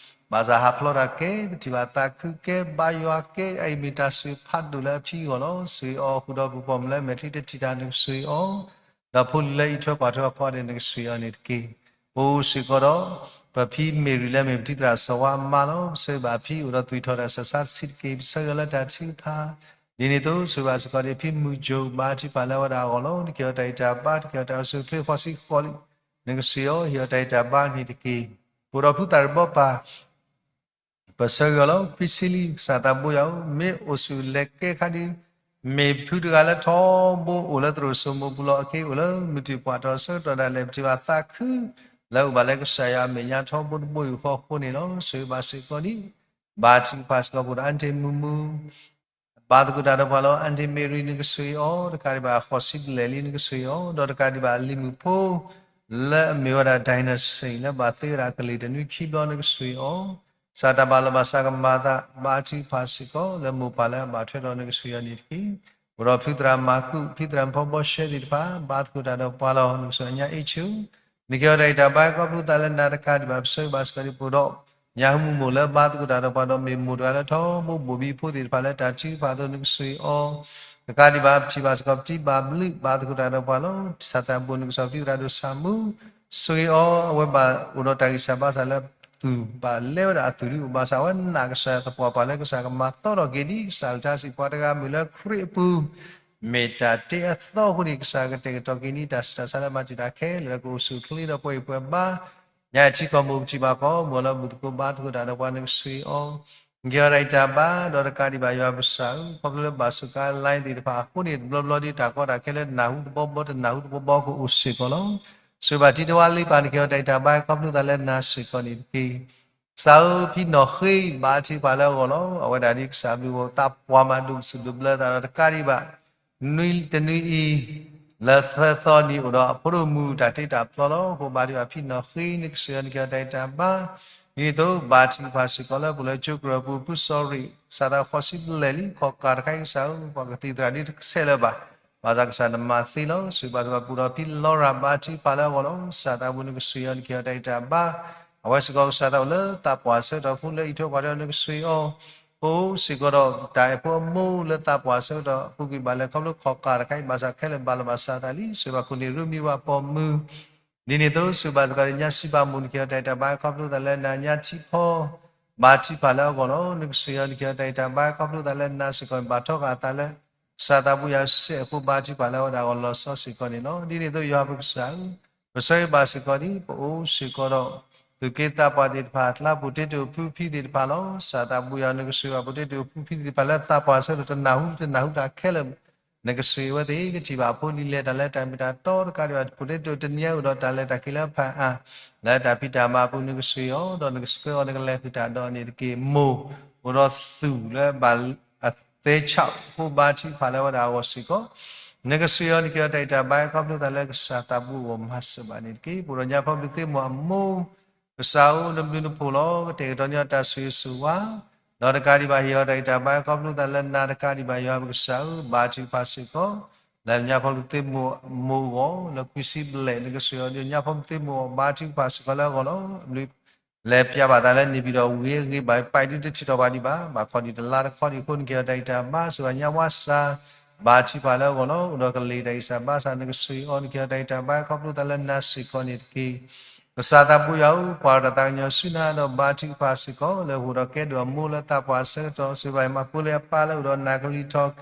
ဘၣ်ဆၣ်ဟးဖျိးတၢ်ကဲ ပထံၣ်ဘၣ်သးခုကဲ ဘါယွၤကဲ အအံၤမ့ၢ်တၢ်ဆိၣ်ဂ့ၤဖးဒိၣ်လၢအဖံအဂီၢ်လီၤ. ဆိၣ်ဂ့ၤအီၤဃုာ်ဒီးပပှၤကမျၢၢ် မဲာ်ချံတထံၣ်တၢ် နကဆိၣ်ဂ့ၤအီၤ, ဒီးဖိလံၤလၢအအံးထွဲကွၢ်ထွဲအီၤကိးဂၤဒဲး နကဆိၣ်ဂ့ၤအီၤန့ၣ်တက့ၢ်. ပအိၣ်စ့ၢ်ကီးဒီး ပဖံမ့ၢ်ရံလၢမ့ၢ်ပတံၤသရၣ်စီၤဝါအမါလီၤ. ပဆၢဂ့ၤဘၣ်ဖံ အိၣ်ဒီးသွံၣ်ထီၣ်တၢ်ဆူးတၢ်ဆါတဆံးတက့ၢ် ပဆၢဂ့ၤအီၤလၢတၢ်ထုကဖၣ် ဒ်န့ၣ်အသိး ဆိၣ်ဂ့ၤဘၣ်စ့ၢ်ကီးဒ်ဖံမုၢ်ကၠိၣ် ဘါထုကဖၣ်လၢအဝဲဒၣ်အဂီၢ်လီၤ. နကဟ့ၣ်အီၤတၢ်ဂံၢ်တၢ်ဘါ နကဟ့ၣ်အီၤတၢ်အိၣ်ဆူၣ်အိၣ်ချ့ဃိးဆံဃိးလံ နကဆိၣ်ဂ့ၤအီၤ ဟ့ၣ်အီၤတၢ်ဂံၢ်တၢ်ဘါန့ၣ်တက့ၢ်. ပအိၣ်ဒီးဖုသၣ်ရံၣ်ဘီပၢ် ပဆၢဂ့ၤအီၤလီၤ. ခွံဆံလံ ကစၢ်သးဘိယွၤဧၢ, မ့ၢ်အိၣ်ဆူၣ်လဲၤကဲခါဒုး မ့ၢ်ဖုတဂၤလၢထီဘိအိၣ်လၢသရိာ်စိမိၤပူၤလီၤ. အခဲအံၤအိၣ်လၢမုၢ်တံၢ်ပှၢ်တီၤဆၢကတီၢ်ဒၣ်လဲာ် ပထံၣ်ဘၣ်သးခု လၢအအိၣ်ဘၣ်လၢကစၢ်ယွၤအမဲာ်ညါထီဘိတဘိယူၢ်ဃီအဃိန့ၣ်လီၤ. ဆိၣ်ဂ့ၤဘၣ်စ့ၢ်ကီးဒ် ဘါထုကဖၣ်စ့ၢ်ကီး ပအိၣ်ဒီးအၣ်ထံၣ်မူမူ ဘါသကိးတၢ်ဒီးပှၤလီၤ. အၣ်ထံၣ်မ့ၢ်ရံ နကဆိၣ်ဂ့ၤအီၤ တကးဒံးဘၣ် ဃိးဆံဘျဲၣ်လံ နကဆိၣ်ဂ့ၤအီၤ, ဒီးတကးဒံးဘၣ် လံၤမုၣ်ဖိ လၢအမ့ၢ်ဝဲဒၣ် ဒိၣ်နၣ်စံၣ် လၢဘၣ်သ့ဝဲဒၣ်ကလံၤတနွံခံဘျီ နကဆိၣ်ဂ့ၤအီၤ, ကစၢ်တၢ်ဘၣ်လီၤဘၣ်စးကမၤအသး ဘါထုကဖၣ်စ့ၢ်ကီး လၢမိၢ်ပၢ်လၢအဘၣ်ထွဲဒီး နကဆိၣ်ဂ့ၤအီၤန့ၣ်တက့ၢ်. ပအိၣ်ဒီးဖုသရၣ်မၤကူး ဖံသရၣ်မုၣ်ဖီဘီရှဲသ့ၣ်တဖၣ် ဘါသကိးတၢ်ဒီးပှၤလီၤ. နကဆိၣ်ဂ့ၤညါအ့ၣ်ဆူၣ် နကဟ့ၣ်အီၤတၢ်ဂံၢ်တၢ်ဘါ ခီဖျိသးလၢနၤတကးဒံးဘၣ် ပဆၢဂ့ၤဘၣ်စ့ၢ်ကီးဒ် ပအိၣ်ဒီး ညၣ်ဟူမုၢ်မိၢ်လၢဘါသကိးတၢ်ဒီးပှၤဒီး မ့ၢ်မိၢ်တဂၤလၢထီဘိဘိၣ်ဘံဖိသ့ၣ်တဖၣ်လၢတၢ်ထုကဖၣ်အသိး နကဆိၣ်ဂ့ၤအီၤ တကးဒံးဘၣ် ပထံၣ်ဘၣ်စ့ၢ်ကီး ပတံၤဘၣ်ဘျုး ဘါသကိးတၢ်ဒီးပှၤလီၤ. ကစၢ်သးဘိ နကစၢ်ဖံသရၣ်ဒိၣ်ဆၣ်မူ ဆိၣ်ဂ့ၤအီၤ အဝဲဘၣ်အိၣ်ဒီးတၢ်ဂံၢ်စၢ်ဘါစၢ်လၢ သူၣ်ဘၣ်လဲဝဲဒၣ်အသူၣ်ဒု ဘၣ်ဆၣ်အဝဲနာ်ကစၢ်ယွၤသပှၢ်ပှၢ်လၢကစၢ်ကမၤသီထီၣ်က့ၤဒ် ကစၢ်အကလုၢ်ကထါစံး ပှၤတဂၤမုၢ်လၢခရံာ်အပူၤ မ့ၢ်တၢ်တ့အသီအဃိန့ၣ် ကစၢ်ကတဲာ်ကတီၤက့ၤန့ၢ် တၢ်ဆူးတၢ်ဆါလၢမၤတံာ်တာ်ခဲလၢာ် ကအိၣ်ဆူၣ်အိၣ်ချ့ဒီးပှဲၤအံၤပှဲၤဘါ ညါအံၤထံကီၢ်မိၢ် ပထံၣ်ဘၣ်ကီး မိၢ်လၢဘူၣ်သကိးဘါသကိးတၢ်ဒီးပှၤ နကဆိၣ်ဂ့ၤအီၤ နကဟ့ၣ်အီၤတၢ်ဂံၢ်တၢ်ဘါ ဒီးတကးဒံးဘၣ် ယွၤပကစၢ်ဧၢ ခီဖျိလၢဘၣ်ဆိၣ်ကါလါသ့ၣ်တဖၣ်အဃိန့ၣ် တဘျီဘျီဒ်တၢ်ကီတၢ်ခဲလၢတနၢ်ဟူတဘီဘီ တနၢ်ဟူတဘီဘီ ကအိၣ်စ့ၢ်ကီးလီၤ. ဆိၣ်ဂ့ၤဘၣ်တံၤတဝါလံပၢ် နကဟ့ၣ်အီၤတၢ်ဂံၢ်တၢ်ဘါ ခီဖျိသးလၢနၤစ့ၢ်ကီးန့ၣ်တက့ၢ်. ကစၢ်ဧၢ ဖံနီၢ်ဃ့ ဘါထုကဖၣ်လၢအဂီၢ်လီၤ. အဝဲဒၣ်ဒ်ကစၢ်ဘျုးဂီၢ်သးပှၢ်မး ဒိၣ်စူၣ်ဒိၣ်ဘျၢသးဒီးတကးဒံးဘၣ် နွံတနွံအံၤ လၢသၢသီနံၤအိၣ်ဒီးအဖိဒိၣ်မုၣ်တၢ်တ့တၢ်ဖျီလီၤ. အဃိဘါထုကဖၣ်ဖံနီၢ်ဃ့ နကဆိၣ်ဂ့ၤအီၤ နကဟ့ၣ်အီၤတၢ်ဂံၢ်တၢ်ဘါ ဒ်န့ၣ်အသိး ဘါထုကဖၣ်စ့ၢ်ကီးလၢပူၤလၢကၠိကရၢၢ်ပူၤ ဖုစီၤရံၣ် ကစၢ်သးဃိးဆံဘျဲၣ်လံ ခီၣ်ကၢ်တခါအံၤ ကစၢ်ဧၢ ပှၤကသံၣ်သရၣ်ဒ်တဆဲးလၢၤဘၣ် ဘၣ်ဆၣ်ကစၢ်နမၤသ့လီၤ. ဆိၣ်ဂ့ၤဘၣ်စ့ၢ်ကီး ပအိၣ်ဒီးဖံလီရၤ ဘါထုကဖၣ်လၢအဂီၢ်လီၤ. ကစၢ်သးဘိ နကဆိၣ်ဂ့ၤအီၤ နကဟ့ၣ်အီၤတၢ်ဂံၢ်တၢ်ဘါ အဝဲစ့ၢ်ကီးကစၢ်သးအိၣ်လၢသးပှၢ်ဆၢကတီၢ်ဖိလၢအံးထွဲကွၢ်ထွဲ နကဆိၣ်ဂ့ၤအီၤ ပအိၣ်စ့ၢ်ကီးဒီးတၢ်အဲၣ်ဖိအမိၢ်လၢသးပှၢ်ဆၢကတီၢ် ပူၤကွံာ်ဘၣ်လဲၤခီဖျိခီၣ်ကၢ်တခါအံၤ ဘၣ်ဆၣ်ခဲလၢာ်ဘၣ်လီၤဘၣ်စးသးလံ ဆိၣ်ဂ့ၤဘၣ်ခိၣ်န့ၣ် ရူမံဝၤပိာ်မုၣ် ဒ်န့ၣ်အသိး ဆိၣ်ဂ့ၤဘၣ်စ့ၢ်ကီး ညါစံးဘၣ်မိၢ် နကဟ့ၣ်အီၤတၢ်ဂံၢ်တၢ်ဘါ ခီဖျိသးလၢနၤ ညါထံဖီ ဘါထုကဖၣ်လၢအဂီၢ်လီၤ. နကဆိၣ်ဂ့ၤအီၤ နကဟ့ၣ်အီၤတၢ်ဂံၢ်တၢ်ဘါ ခီဖျိသးလၢနၤစ့ၢ်ကီး ဘၣ်ထီဃာ်အသးလၢ ကစၢ်သးဘိယွၤစဲးအဃိ ဘါထုကဖၣ်လၢအဝဲဒၣ်အဂီၢ်လီၤဆီစ့ၢ်ကီးန့ၣ်လီၤ. ဒ်န့ၣ်အသိး ယွၤပကစၢ်ဧၢ, ပဆၢဂ့ၤဘၣ်စ့ၢ်ကီးဒ် ပအိၣ်စ့ၢ်ကီးဒီး သုးက့သးပှၢ်သ့ၣ်တဖၣ်အကျါ ပူၤတ့ၢ်တ့ၢ်အိၣ်ဖုဖံသ့ၣ်တဖၣ်လီၤ. ကစၢ်သးဘိယွၤ နကဆိၣ်ဂ့ၤဘၣ် ပူၤတ့ၢ်တ့ၢ်အိၣ်ဖုဖံသ့ၣ်တဖၣ်လၢသးပှၢ်ဆၢကတီၢ် တနၢ်ဟူတနၢ်ဟူတၢ်ခဲလၢာ် နကဆိၣ်ဂ့ၤဝဲသ့ၣ် ကထံၣ်ဘၣ်အဖိလံၤ လဲၤတၢ်လၢတၢ်မ့ၢ်တၢ်တီတကးဒံးဘၣ် ပူၤတ့ၢ်တ့ၢ်တနံၤအံၤ အိၣ်ဒီးတၢ်လဲၤတၢ်က့ၤလၢအဖၣ်အါ လၢတၢ်ဖံးတၢ်မၤအပူၤ နကဆိၣ်ဂ့ၤအီၤ ဒီးနကဆှၢအီၤ နကလဲၤဃုာ်တၢ်ဒီးန့ၣ်တက့ၢ်. မိၢ် အိၣ်ဒီးသုးလၢဘၣ်အသဲဆးအဃိ ဘါထုကဖၣ်လၢအဝဲဒၣ်အဂီၢ်စ့ၢ်ကီး နကဆိၣ်ဂ့ၤအီၤ နကဟ့ၣ်အီၤတၢ်ဂံၢ်တၢ်ဘါ ခီဖျိသးလၢကစၢ်သးဘိအဂီၢ် မၤစၢၤဘၣ်န့ၣ်တက့ၢ်. ပအိၣ်ဒီးညါဖီဘုးသ့ၣ်မိၢ်အမိၢ် ကစၢ်ဧၢ နဘျုးနဖှိၣ်လီၤ. ကတဲာ်ကတီၤန့ၢ်အီၤတၢ်ဆိၣ်ဂ့ၤဆိၣ်ဝါ ဒီးတကးဒံးဘၣ် ဟ့ၣ်အီၤတၢ်ဂံၢ်တၢ်ဘါ ခီဖျိသးလၢနၤတကးဒံးဘၣ် ယွၤပကစၢ်ဧၢ ဘါထုကဖၣ်စ့ၢ်ကီး လၢညါဖီဘုးသ့ၣ်မိၢ်အမိၢ်အဂီၢ် လၢခွံဆံဘျဲၣ် နကဆိၣ်ဂ့ၤအီၤဒီး ညါဖီဘုးသ့ၣ်မိၢ်အဂီၢ် ဘါထုကဖၣ်စ့ၢ်ကီးလၢအဂီၢ်လီၤ. အဘျုး လဲၤပၠးဘၣ်သးလၢ နေပြည်တော် ဝံၤအဂ့ၤ ဘၣ်ပာ်ဒုးတထံၣ်ထီၣ်ဘၣ်ဒံးဘၣ် ဘၣ်ခီဒံးတလါတခီဒံးအဃိ နကဟ့ၣ်အီၤတၢ်ဂံၢ်တၢ်ဘါ စၢ်ဘၣ်ညါဝါစၢ် ဘါထုကဖၣ်လၢအဂီၢ်လီၤ. အိၣ်ဒီးကလံၤတၢ်ဂံၢ်စၢ်ဘါစၢ် နကဆိၣ်ဂ့ၤအီၤ နကဟ့ၣ်အီၤတၢ်ဂံၢ်တၢ်ဘါ ခီဖျိသးလၢနၤစ့ၢ်ကီးန့ၣ်တက့ၢ်. ကစၢ်သးဘိယွၤဧၢ ကွၢ်ဒီးတၢ်သးကညီၤဆူနၤဒီး ဘါထုကဖၣ်စ့ၢ်ကီး လၢအိၣ်ဒီးကဲဒိၣ်အမိၢ်လၢသးပှၢ်အဆၢကတီၢ် ဆိၣ်ဂ့ၤဘၣ်မၤပူၤလၢအပၢ်လၢအိၣ်ဒီးနၢ်ကလံၤထီၣ်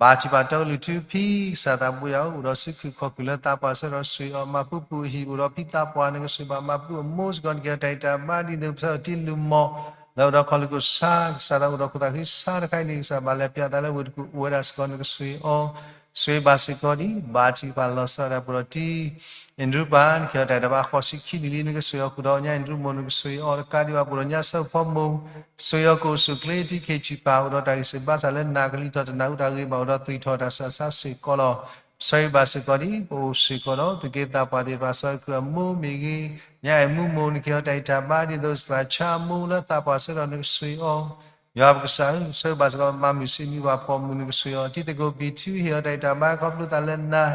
ဘါထုကဖၣ်တီကလုၢ်ထူဖံ ကစၢ်သးဘိယွၤဧၢ အိၣ်ဒီးစုခုၣ်ခီၣ်ခုၣ်လၢသးပှၢ်အဆၢကတီၢ် ဆိၣ်ဂ့ၤအီၤ မၤပူၤပူၤအဟံၣ် အိၣ်ဒီးဖံသးပှၢ် နကဆိၣ်ဂ့ၤဘၣ် မၤပူၤအမိၢ်စ့ၢ်ကီး နကဟ့ၣ်အီၤတၢ်ဂံၢ်တၢ်ဘါ ဒ်သိးပဆၢထံလူၤမီၢ် လၢအိၣ်ဒီးခီၣ်လ့ၣ်ခိၣ်ဆါ ကစၢ်သးအိၣ်ဒီးခိၣ်သးဃံဆါတခါအံၤန့ၣ် ကစၢ်ဘၣ်လဲၤပၠးသးလၢဝ့ၢ်တကူၣ် အိၣ်ဝဲဒၣ်စ့ၢ်ကီး နကဆိၣ်ဂ့ၤအီၤ ဆိၣ်ဂ့ၤဘၣ်စ့ၢ်ကီးဒံး ဘါထုကဖၣ်လီၤဆီဒၣ်တၢ် ပအိၣ်ဒီးတံၤ အ့ဒြူပၢ် နကဟ့ၣ်အီၤတၢ်ဂံၢ်တၢ်ဘါ ဃိးဆံခံနံၣ်လံ နကဆိၣ်ဂ့ၤအီၤဃုာ်ဒီး ညါအ့ဒြူမိၢ် နကဆိၣ်ဂ့ၤအီၤတကးဒံးဘၣ် ပအိၣ်ဒီးညါဆၢဖီမိၢ် ဆိၣ်ဂ့ၤအီၤကိၣ်ဆူၣ်ချ့ ထံခ့ဆံးပၢ် အိၣ်ဒီးတၢ်ဂံၢ်စၢ်ဘါစၢ်လၢနၢ်ကလံၤထီၣ် တနၢ်ဟူတၢ်ဂ့ၤဘၣ် အိၣ်ဒီးသွံၣ်ထီၣ်တၢ်ဆူးတၢ်ဆါစ့ၢ်ကီးလီၤ. ပဆိၣ်ဂ့ၤဘၣ်စ့ၢ်ကီးဒံး ပအိၣ်စ့ၢ်ကီးဒီး သုးက့သးပှၢ်သ့ၣ်တဖၣ် စီၤအဲၣ်ခိၣ်အမိၢ်မ့ၢ်ဂ့ၤ ညါအဲၣ်မူမိၢ် နကဟ့ၣ်အီၤတၢ်ဂံၢ်တၢ်ဘါ ဒ်သိးသရၣ်ဆါအမိၢ်လၢသးပှၢ်အဆၢကတီၢ် နကဆိၣ်ဂ့ၤအီၤ ယွၤပကစၢ်ဧၢ ပဆိၣ်ဂ့ၤဘၣ်စ့ၢ်ကီး မၤမုၢ်ဆ့ၣ်မုၢ်ပှၢ်ဖှီၣ်မုၢ် နကဆိၣ်ဂ့ၤအီၤ တံၤသကိးဘံၣ်ထူ ဟ့ၣ်အီၤတၢ်ဂံၢ်တၢ်ဘါ ခီဖျိသးလၢနၤ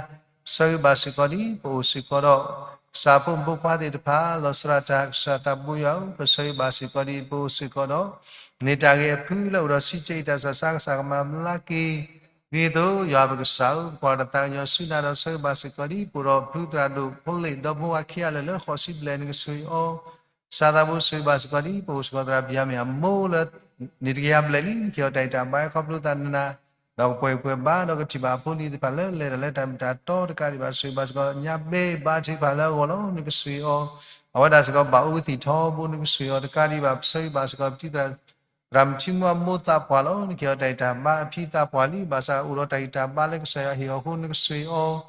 ပဆိၣ်ဂ့ၤဘၣ်စ့ၢ်ကီးဒံး ပအိၣ်စ့ၢ်ကီးဒီး ကစၢ်ဖိမုၣ်ဖိခွါသ့ၣ်တဖၣ် လီၤဆီဒၣ်တၢ် ကစၢ်သးဘိယွၤဧၢ ပဆိၣ်ဂ့ၤဘၣ်စ့ၢ်ကီးဒံး ပအိၣ်စ့ၢ်ကီးဒီး န့ၢ်တၢ်ဂ့ၤအဖုလၢအိၣ်ဒီးဆံးကဲအံၤ တၢ်ဆူးတၢ်ဆါ ကစၢ်ကမၤဘျါက့ၤ ဒ်သိးယွၤပကစၢ်ဧၢ ပကွၢ်ဒီးတၢ်သးကညီၤဆူနၤဒီး ပဆိၣ်ဂ့ၤဘၣ်စ့ၢ်ကီးဒံး ပအိၣ်ဒီးဖုသရၣ်ဒိၣ်ဖိလ့ၣ် ဒီဖိဝၤခံဂၤလၢာ်လၢဃိးဆံဘျဲၣ် နကဆိၣ်ဂ့ၤအီၤ ကစၢ်သးဘိဆိၣ်ဂ့ၤဘၣ်စ့ၢ်ကီးဒံး ပအိၣ်စ့ၢ်ကီးသရၣ်ပယါမ့ၢ်အမိၢ်လၢ န့ၢ်တကယၤဘျဲၣ်လံ နကဟ့ၣ်အီၤတၢ်ဂံၢ်တၢ်ဘါ ခီဖျိသးနၤ ဒီးကပှဲၤပှဲၤဘါ ဒီးကထံၣ်ဘၣ်အဖိလံၤသ့ၣ်တဖၣ်လၢလဲၤတၢ်လၢတၢ်မ့ၢ်တၢ်တီတကးဒံးဘၣ် ဆိၣ်ဂ့ၤဘၣ်စ့ၢ်ကီး ညါဘဲ ဘါထုကဖၣ်လၢအဂီၢ်လီၤ နကဆိၣ်ဂ့ၤအီၤ အဝဲဒၣ်စ့ၢ်ကီးဘၣ်အိၣ်ဝဲသ့ၣ်ထီဘိ နကဆိၣ်ဂ့ၤအီၤတကးဒံးဘၣ် ပဆိၣ်ဂ့ၤဘၣ်စ့ၢ်ကီး ပတံၤသရၣ် သရၣ်မုၣ်ထံမူအမိၢ်သးပှၢ်လီၤ နကဟ့ၣ်အီၤတၢ်ဂံၢ်တၢ်ဘါ အဖံသးပှၢ်လံ ဘၣ်ဆၣ်အိၣ်ဒီးတၢ်ဂံၢ်တၢ်ဘါလၢကစၢ်ယွၤဟ့ၣ်အီၤအဃိ နကဆိၣ်ဂ့ၤ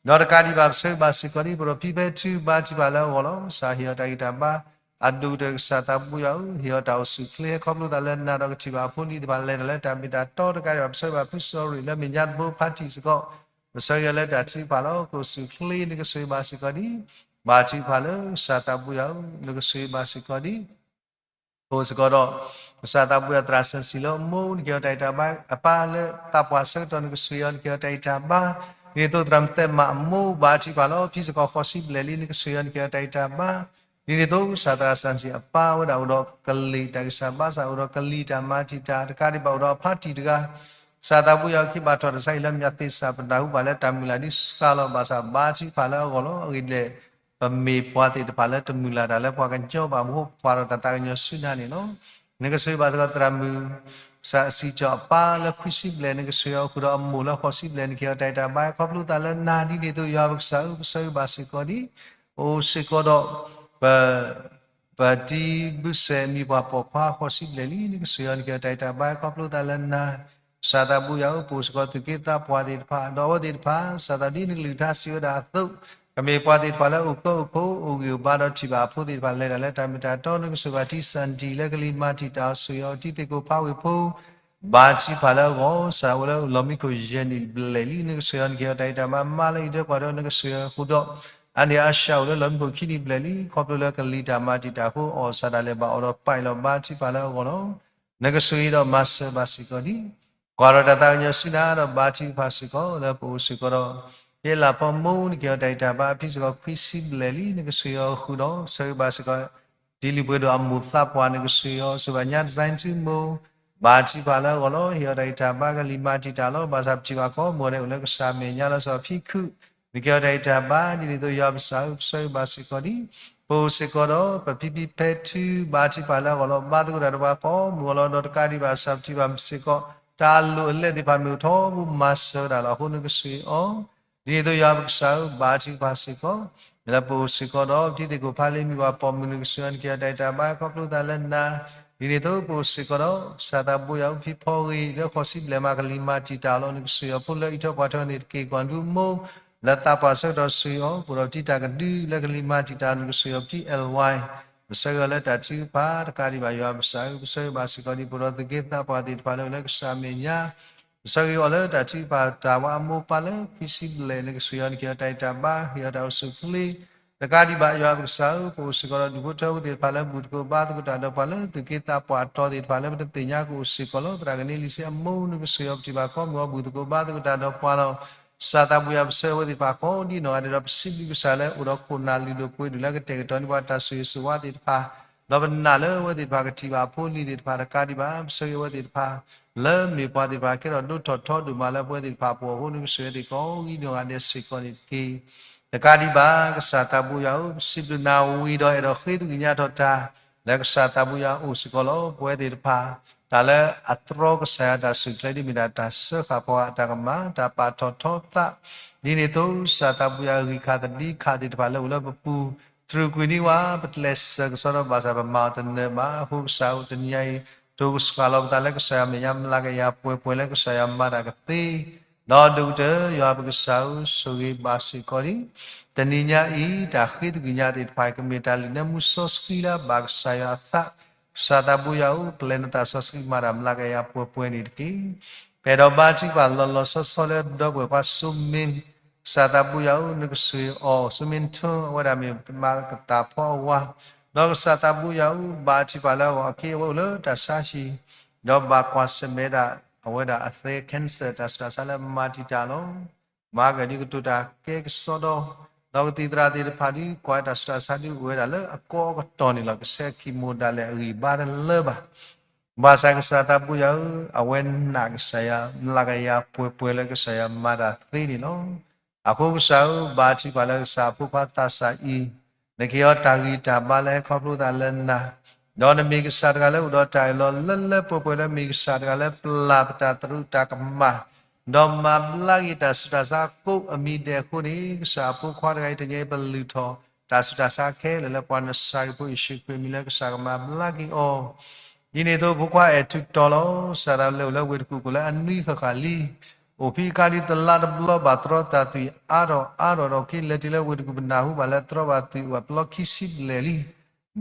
အီၤ ဒီးတကးဒံးဘၣ် ပဆိၣ်ဂ့ၤဘၣ်စ့ၢ်ကီးဒံး ပအိၣ်ဒီးဖံဖဲထူ ဘါထုကဖၣ်လၢအဂီၢ်လီၤ ကစၢ်ဟ့ၣ်အီၤတၢ်ဂံၢ်တၢ်ဘါ အဒိၣ်ကတၢၢ် ကစၢ်သးဘိယွၤဧၢ ဟ့ၣ်အီၤတၢ်အိၣ်ဆူၣ်ချ့ ခီဖျိသးလၢနၤဒီးကထံၣ်ဘၣ်အဖိလံၤသ့ၣ်တဖၣ် လဲၤတၢ်လၢတၢ်မ့ၢ်တၢ်တီတကးဒံးဘၣ် ပဆိၣ်ဂ့ၤဘၣ်ဖုစီၤရ့ၣ်လၢမဲာ်ညါတဘိဖါတံၢ်စ့ၢ်ကီး ပဆိၣ်ဂ့ၤအီၤလၢတၢ်ထုကဖၣ်လီၤ ကအိၣ်ဆူၣ်ချ့ နကဆိၣ်ဂ့ၤဘၣ်စ့ၢ်ကီးဒံး ဘါထုကဖၣ်လၢကစၢ်သးဘိယွၤဧၢ နကဆိၣ်ဂ့ၤဘၣ်စ့ၢ်ကီးဒံး အိၣ်စ့ၢ်ကီးဒီး ကစၢ်သးဘိယွၤ သရၣ်စၢၣ်စံၣ်လၢအမိၢ် နကဟ့ၣ်အီၤတၢ်ဂံၢ်တၢ်ဘါ အပၢ်လၢသးပှၢ်ဆၢကတီၢ် နကဆိၣ်ဂ့ၤအီၤ နကဟ့ၣ်အီၤတၢ်ဂံၢ်တၢ်ဘါ ဒ်သိးသရၣ်မုၣ်သဲမးအမိၢ် ဘါထုကဖၣ်လီၤ ဖံစ့ၢ်ကီးဃိးဆံဘျဲၣ်လံ နကဆိၣ်ဂ့ၤအီၤ နကဟ့ၣ်အီၤတၢ်ဂံၢ်တၢ်ဘါ ဒ်န့ၣ်အသိး ကစၢ်သရၣ်စၢၣ်စံၣ်အပၢ်ဝဲဒၣ်အိၣ်ဒီးကလံၤတၢ်ဂံၢ်စၢ်ဘါစၢ် အိၣ်ဒီးကလံၤတၢ်မၤတံာ်တာ်တကးဒံးဘၣ်အိၣ်ဒီးအဖါတံၢ်တဂၤ ကစၢ်သးဘိယွၤ ကဘၣ်ထီၣ်တၢ်ဆါအံၤလၢမဲာ်ညါသ့ၣ်စၢ် ပနၢ်ဟူဘၣ်လၢတၢ်မုၢ်လၢ်ဒ်စှၤလီၤ ဘၣ်ဆၣ်ဘါထုကဖၣ်လၢအဂီၢ်လီၤ အဂ့ၢ်ဒ်လဲၣ် ပမ့ၢ်ပှၤသ့ၣ်တဖၣ်လၢတမုၢ်လၢ်တၢ်လၢပှၤကညီဘၣ်အဃိ ပကွၢ်ဒီးတၢ်သးကညီၤဆူနၤန့ၣ်လီၤ. နကဆိၣ်ဂ့ၤဘၣ်စ့ၢ်ကီးသရၣ်မုၣ် စၢၣ်စံၣ်ကၠီၣ်အပၢ်လၢခွံဆံဘျဲၣ် နကဆိၣ်ဂ့ၤအီၤဃုာ်ဒီးအမိၢ်လၢဃိးဆံဘျဲၣ် နကဟ့ၣ်အီၤတၢ်ဂံၢ်တၢ်ဘါ ခီဖျိသးလၢနၤဒ်န့ၣ်အသိး ယွၤပကစၢ်ဧၢ ပဆိၣ်ဂ့ၤဘၣ်စ့ၢ်ကီးဒံး ပအိၣ်စ့ၢ်ကီးဒီး ပ ပတံၤဘုၣ်စဲးမံၤပှၢ်ပိာ်ခွါဃိးဆံဘျဲၣ်လံ နကဆိၣ်ဂ့ၤအီၤ နကဟ့ၣ်အီၤတၢ်ဂံၢ်တၢ်ဘါ ခီဖျိသးလၢနၤ ကစၢ်သးဘိယွၤဧၢ ပအိၣ်စ့ၢ်ကီးသုးက့သးပှၢ်သ့ၣ်တဖၣ် ဒီးအဝဲသ့ၣ်တဖၣ် ကစၢ်သးဒ်နကလုၢ်ကထါစံးဝဲဒၣ်အသိး ကမ့ၢ်ပှၤသ့ၣ်တဖၣ်လၢအိၣ်ကၢအိၣ်ခိး အိၣ်ဂံၢ်အိၣ်ဘါဒီးထံၣ်ဘၣ်အဖိသ့ၣ်တဖၣ် လဲၤတၢ်လၢတၢ်မ့ၢ်တၢ်တီ နကဆိၣ်ဂ့ၤဘၣ်တံၤစၣ်တံၣ်လၢကလံၤမၤတံာ်တာ် ဆိၣ်ဂ့ၤအီၤတံၤသကိးဖးဝ့ၢ်ဖိ ဘါထုကဖၣ်လၢအဂီၢ် ကစၢ်ဝဲလၢလီၤမံခိၣ်ယဲၢ်နံၣ်ဘျဲၣ်လံ နကဆိၣ်ဂ့ၤအီၤ နကဟ့ၣ်အီၤတၢ်ဂံၢ်တၢ်ဘါ မါလၢအံၤဒၢကွၢ်ဒီး နကဆိၣ်ဂ့ၤအီၤဃုာ်ဒီး အါန့ၢ်အါဆှးအိၣ်လၢလီၤမံခိၣ်ခံနံၣ်ဘျဲၣ်လံ ခီဖျိလၢကလံၤတၢ်မၤတံာ်တာ်အဃိ အီၣ်ဆၣ်ဒၣ်လဲာ်ဘၣ်အီၤဒီးပာ်အံၤလီၤ ဘါထုကဖၣ်လၢအဂီၢ်လီၤ. နကဆိၣ်ဂ့ၤဒီးမၤစၢၤဘၣ်စ့ၢ်ကီးဒံး ကွၢ်ဒီးတၢ်သးကညီၤဆူနၤဒီးဘါထုကဖၣ်စ့ၢ်ကီး လၢပအိၣ်စ့ၢ်ကီးဒီး ဟ့ၣ်လၤဖီမိၢ် နကဟ့ၣ်အီၤတၢ်ဂံၢ်တၢ်ဘါ အဖံစ့ၢ်ကီးခွံဆံဘျဲၣ်လံ နကဆိၣ်ဂ့ၤအီၤဃုာ်ဒီး ဆိၣ်ဂ့ၤဘၣ်စ့ၢ်ကီး တံၤလုၢ်ပှ့ၤဒိၣ်အမိၢ်သးပှၢ် နကဆိၣ်ဂ့ၤအီၤ ဆိၣ်ဂ့ၤဘၣ်ညါ design ထူမိၢ် ဘါထုကဖၣ်လၢအဂီၢ်လီၤ. ဟ့ၣ်အီၤတၢ်ဂံၢ်တၢ်ဘါ ကလံၤမၤတံာ်တာ်လီၤ. ဘၣ်ဆၣ်ပထံၣ်ဘၣ်ကီး မ့ၢ်ဝဲဒၣ်အိၣ်လၢကစၢ်မဲာ်ညါလီၤဆီဖံခုၣ် နကဟ့ၣ်အီၤတၢ်ဂံၢ်တၢ်ဘါ ဒ်န့ၣ်အသိး ယွၤပကစၢ်ဧၢ ပဆိၣ်ဂ့ၤဘၣ်စ့ၢ်ကီးဒံး ပအိၣ်စ့ၢ်ကီးဒီး ပဖံဖံဖဲထူ ဘါထုကဖၣ်လၢအဂီၢ်လီၤ. ဘါသကိးတၢ်ဒီးပှၤကိးမုၢ်အလီၢ်ဒီး တကးဒံးဘၣ် ဘၣ်ဆၣ်ပထံၣ်ဘၣ်စ့ၢ်ကီး တၢ်အလိၣ်အလဲသ့ၣ်တဖၣ် မ့ၢ်အိၣ်ထီဘိ မၤစၢၤဝဲဒၣ်လီၤ. အဃိ နကဆိၣ်ဂ့ၤအီၤ ဒ်န့ၣ်အသိးယွၤပကစၢ်ဧၢ, ဘါထုကဖၣ်စ့ၢ်ကီး လၢပအိၣ်စ့ၢ်ကီးဒီး ပတံၤသကိးဖးလ့ၢ်မုၢ်ပှၢ်ပိာ်မုၣ် နကစၢ်ယွၤနက့ၤအီၤတၢ်အံၤတၢ်ဘါ ခီဖျိသးလၢနၤ, ဒ်န့ၣ်အသိးပအိၣ်စ့ၢ်ကီးဒီး ကစၢ်သးဘိယွၤဧၢ ဖံဖီဂ့ၤ လၢဃိးဆံဘျဲၣ်မး ကလံၤမၤတံာ်တာ်လီၤ နကစၢ်ယွၤဖိလၢအံးထွဲကွၢ်ထွဲန့ၣ်တက့ၢ်. ကွၢ်ဒူမ့ၢ် လၢသးပှၢ်ဆၢကတီၢ်ဆိၣ်ဂ့ၤအီၤ ပအိၣ်ဒီးပတံၤတၢ်ကဒု လၢကလံၤမၤတံာ်တာ် နကစၢ်ယွၤပတံၤ L Y ပဆၢဂ့ၤအီၤလၢတၢ်ထုကဖၣ် တကးဒံးဘၣ်ယွၤပကစၢ်ဧၢ, ပဆၢဂ့ၤဘၣ်စ့ၢ်ကီးဒ် ပအိၣ်ဒီးသူၣ်က့သးပှၢ်သ့ၣ်တဖၣ်လၢအိၣ်လၢကစၢ်အမဲာ်ညါ ပဆၢဂ့ၤအီၤလၢတၢ်ထုကဖၣ်တၢ်ဝါအမိၢ်ပၢ်လၢ ခွံဆံဘျဲၣ် နကစၢ်ယွၤနက့ၤအီၤတၢ်အံၤတၢ်ဘါ ဟ့ၣ်အီၤတၢ်အိၣ်ဆူၣ်အိၣ်ချ့ တကးဒံးဘၣ်ယွၤပကစၢ်ဧၢ, ပအိၣ်စ့ၢ်ကီးဒီးဒူၣ်ဖိထၢဖိသ့ၣ်တဖၣ်လၢ ဘူၣ်သကိးဘါသကိးတၢ်ဒီးပှၤလၢ သူၣ်က့သးပှၢ်တီၤသ့ၣ်တဖၣ်လၢ ပတသ့ၣ်ညါကအိၣ်စ့ၢ်ကီးလီၤ. သရၣ်ကန့လံၤစ့အမိၢ် နကစၢ်ယွၤပထံၣ်ဘၣ်ခီမုၢ်အီၤ ဘူၣ်သကိးဘါသကိးတၢ်ဒီးပှၤလီၤ. ကစၢ်သးဘိယွၤပဆၢဂ့ၤအဝဲသ့ၣ်တဖၣ်ကိးဒ်နီၢ်ဂၤဒဲးဒီး ပစံးဘျုးကစၢ်လၢအိၣ်ဒီးခိၣ်နၢ်လုၢ်ဒိၣ်ပှ့ၤဒိၣ်လၢကတဲာ်ကတီၤန့ၢ်ပှၤ တၢ်ဆိၣ်ဂ့ၤဆိၣ်ဝါသ့ၣ်တဖၣ် ဒီးပနာ်လၢအဝဲသ့ၣ်တဖၣ်ကထံၣ်ဘၣ်အဖိအလံၤသ့ၣ်တဖၣ်တကးဒံးဘၣ် ပဆၢဂ့ၤအဝဲသ့ၣ်တဖၣ် လၢမ့ၢ်ပှၤသ့ၣ်တဖၣ်ကဲထီၣ်ဒိၣ်ထီၣ်ထီဒိၣ်မးလၢပဝဲသ့ၣ်တဖၣ်အပူၤအဃိ နကစၢ်ယွၤသ့ၣ်ကိးဂၤဒဲးစ့ၢ်ကီးန့ၣ်တက့ၢ်. တကးဒံးဘၣ် ကစၢ်သးဘိယွၤဧၢ, ပစံးဘျုးနၤဝံၤဒီးအဲၣ်ဒိးဃ့သကွံာ်ညါထီၣ်တၢ် လၢကစၢ်သးဘိယွၤအိၣ်စ့ၢ်ကီးလီၤ. ပဝဲသ့ၣ်တဖၣ် တၢ်လၢအတြီကစၢ်ယွၤတၢ်ဆူၣ်ချ့ဒ်မ့ၢ်ဒၣ်တၢ်စၢဃာ်ပှၤအတၢ်ကမၣ် တၢ်ပာ်ထီၣ်ထီသး ဒ်န့ၣ်အသိး ကစၢ်သးဘိယွၤအဂံၢ်ခါသဒံခါသ့ၣ်တဖၣ်လၢအိၣ်လၢပပူၤ တြူာ်ကွံာ်န့ၢ်ဝဲ ပတကျဲးစၢးကစီဒီဘၣ်ဆၣ် ပမၤအီၤတနၢၤဘၣ်. အဃိကစၢ်ဧၢ, တနံၤညါအံၤ တိၢ်ကဆှၣ်လီၤပသးလၢကစၢ်ယွၤမဲာ်ညါ မျးကယၤပှဲၤပှဲၤလၢကစၢ်ယွၤမၤတၢ်ကသ့ ဒီးဒိၣ်ကတၢၢ် ယွၤပကစၢ်ဧၢ, ဆိၣ်ဂ့ၤဘၣ်စ့ၢ်ကီးဒံး တနံၤညါအံၤ တၢ်ဃ့သကွံာ်ညါသ့ၣ်တဖၣ် ကမ့ၢ်တၢ်လုၢ်နၢမူစီဆှံလၢအဘၣ်ကစၢ်ယွၤအသး ကစၢ်သးဘိယွၤဧၢ, ပျဲနသးစီဆှံမၤတၢ်မျးကယၤပှဲၤပှဲၤန့ၣ်တက့ၢ်. ပအဲၣ်ဒိးဘါထုကဖၣ်လီၤလီၤဆီဆီလၢပဒီပုၢ်ဝဲၢ်ခွါစိမ့ၣ် ကစၢ်သးဘိယွၤဧၢ, နကစၢ်အံၤအီၤ စိမ့ၣ်ထၢ အဝဲဒၣ်မ့ၢ်မၤကသးဖီအဝၤ, ဒီးကစၢ်သးဘိယွၤဧၢ, ဘါထုကဖၣ်လၢအဂီၢ်အခံ အဝဲအိၣ်လၢတၢ်ဆါဟံၣ် ဒီးဘၣ်ကွၢ်ဆၢၣ်မဲာ်ဒၣ် အဝဲဒၣ်အသဲ cancer တၢ်ဆူးတၢ်ဆါလၢမၤတံာ်တာ်လီၤ. မၤကဒုးကတိၤတၢ်ကဲကစီဒီ ဒီးကသံၣ်သရၣ်သ့ၣ်တဖၣ်ဒုး ကွၢ်တၢ်ဆူးတၢ်ဆါဒုးအိၣ်ဝဲဒၣ်လၢအကီအကတီၢ်န့ၣ်လီၤ. ကဆဲးခံမိၢ်ဒၣ်လဲာ်အဂံၢ်ဘါတလၢဘၣ်. ဘၣ်ဆၣ်ကစၢ်သးဘိယွၤဧၢ, အဝဲနာ်ကစၢ်ယွၤ မျးကယၤပှဲၤပှဲၤလၢကစၢ်ယွၤမၤတၢ်သ့န့ၣ်လီၤ. အဃိကစၢ်ဧၢ, ဘါထုကဖၣ်လၢကစၢ်အဖိခွါသးစၢ်အံၤ နက့ၤအီၤတၢ်ဂံၢ်တၢ်ဘါလၢဟဲခီဖျိသးလၢနၤ, ဒီးနမ့ၢ်ကစၢ်တဂၤလၢအိၣ်ဒီးတၢ်အၢၣ်လီၤလၢလၢပှဲၤပှဲၤ လၢမ့ၢ်ကစၢ်တဂၤလၢပျၢ်ပတၢ်သရူးတၢ်ကမၣ်, ဒီးမၤဘျါက့ၤတၢ်ဆူးတၢ်ဆါကိးအမံၤဒဲးအဃိန့ၣ်, ကစၢ်အဖိခွါတဂၤအံၤ တနံၤအံၤပလုၢ်ထီၣ် တၢ်ဆူးတၢ်ဆါခဲလၢာ်လၢပှၤနစၤရ့းဖိယ့ၣ်ၡူးခရံာ်အမံၤလၢကစၢ်ကမၤဘျါက့ၤအီၤ ဒ်န့ၣ်အသိးဖိခွါအဲၣ်ထုးတီၤလီၤ. စးထီၣ်လဲၤအိၣ်လၢဝ့ၢ်တကူၣ်ကိးလၢအနွံဃၣ်ဃၣ်လံ. အိၣ်ဖဲအခါဒ်တလါတဘျီဘၣ်တြီသးသွံၣ်အါထီၣ်အါထီၣ်ဒီး ခံလဲၤတုၤလၢဝ့ၢ်တကူၣ်ပနၢ်ဟူဘၣ်လၢတြီဘၣ်သွံၣ်အိၣ်အပျီခံဆံဘျဲၣ်လံ.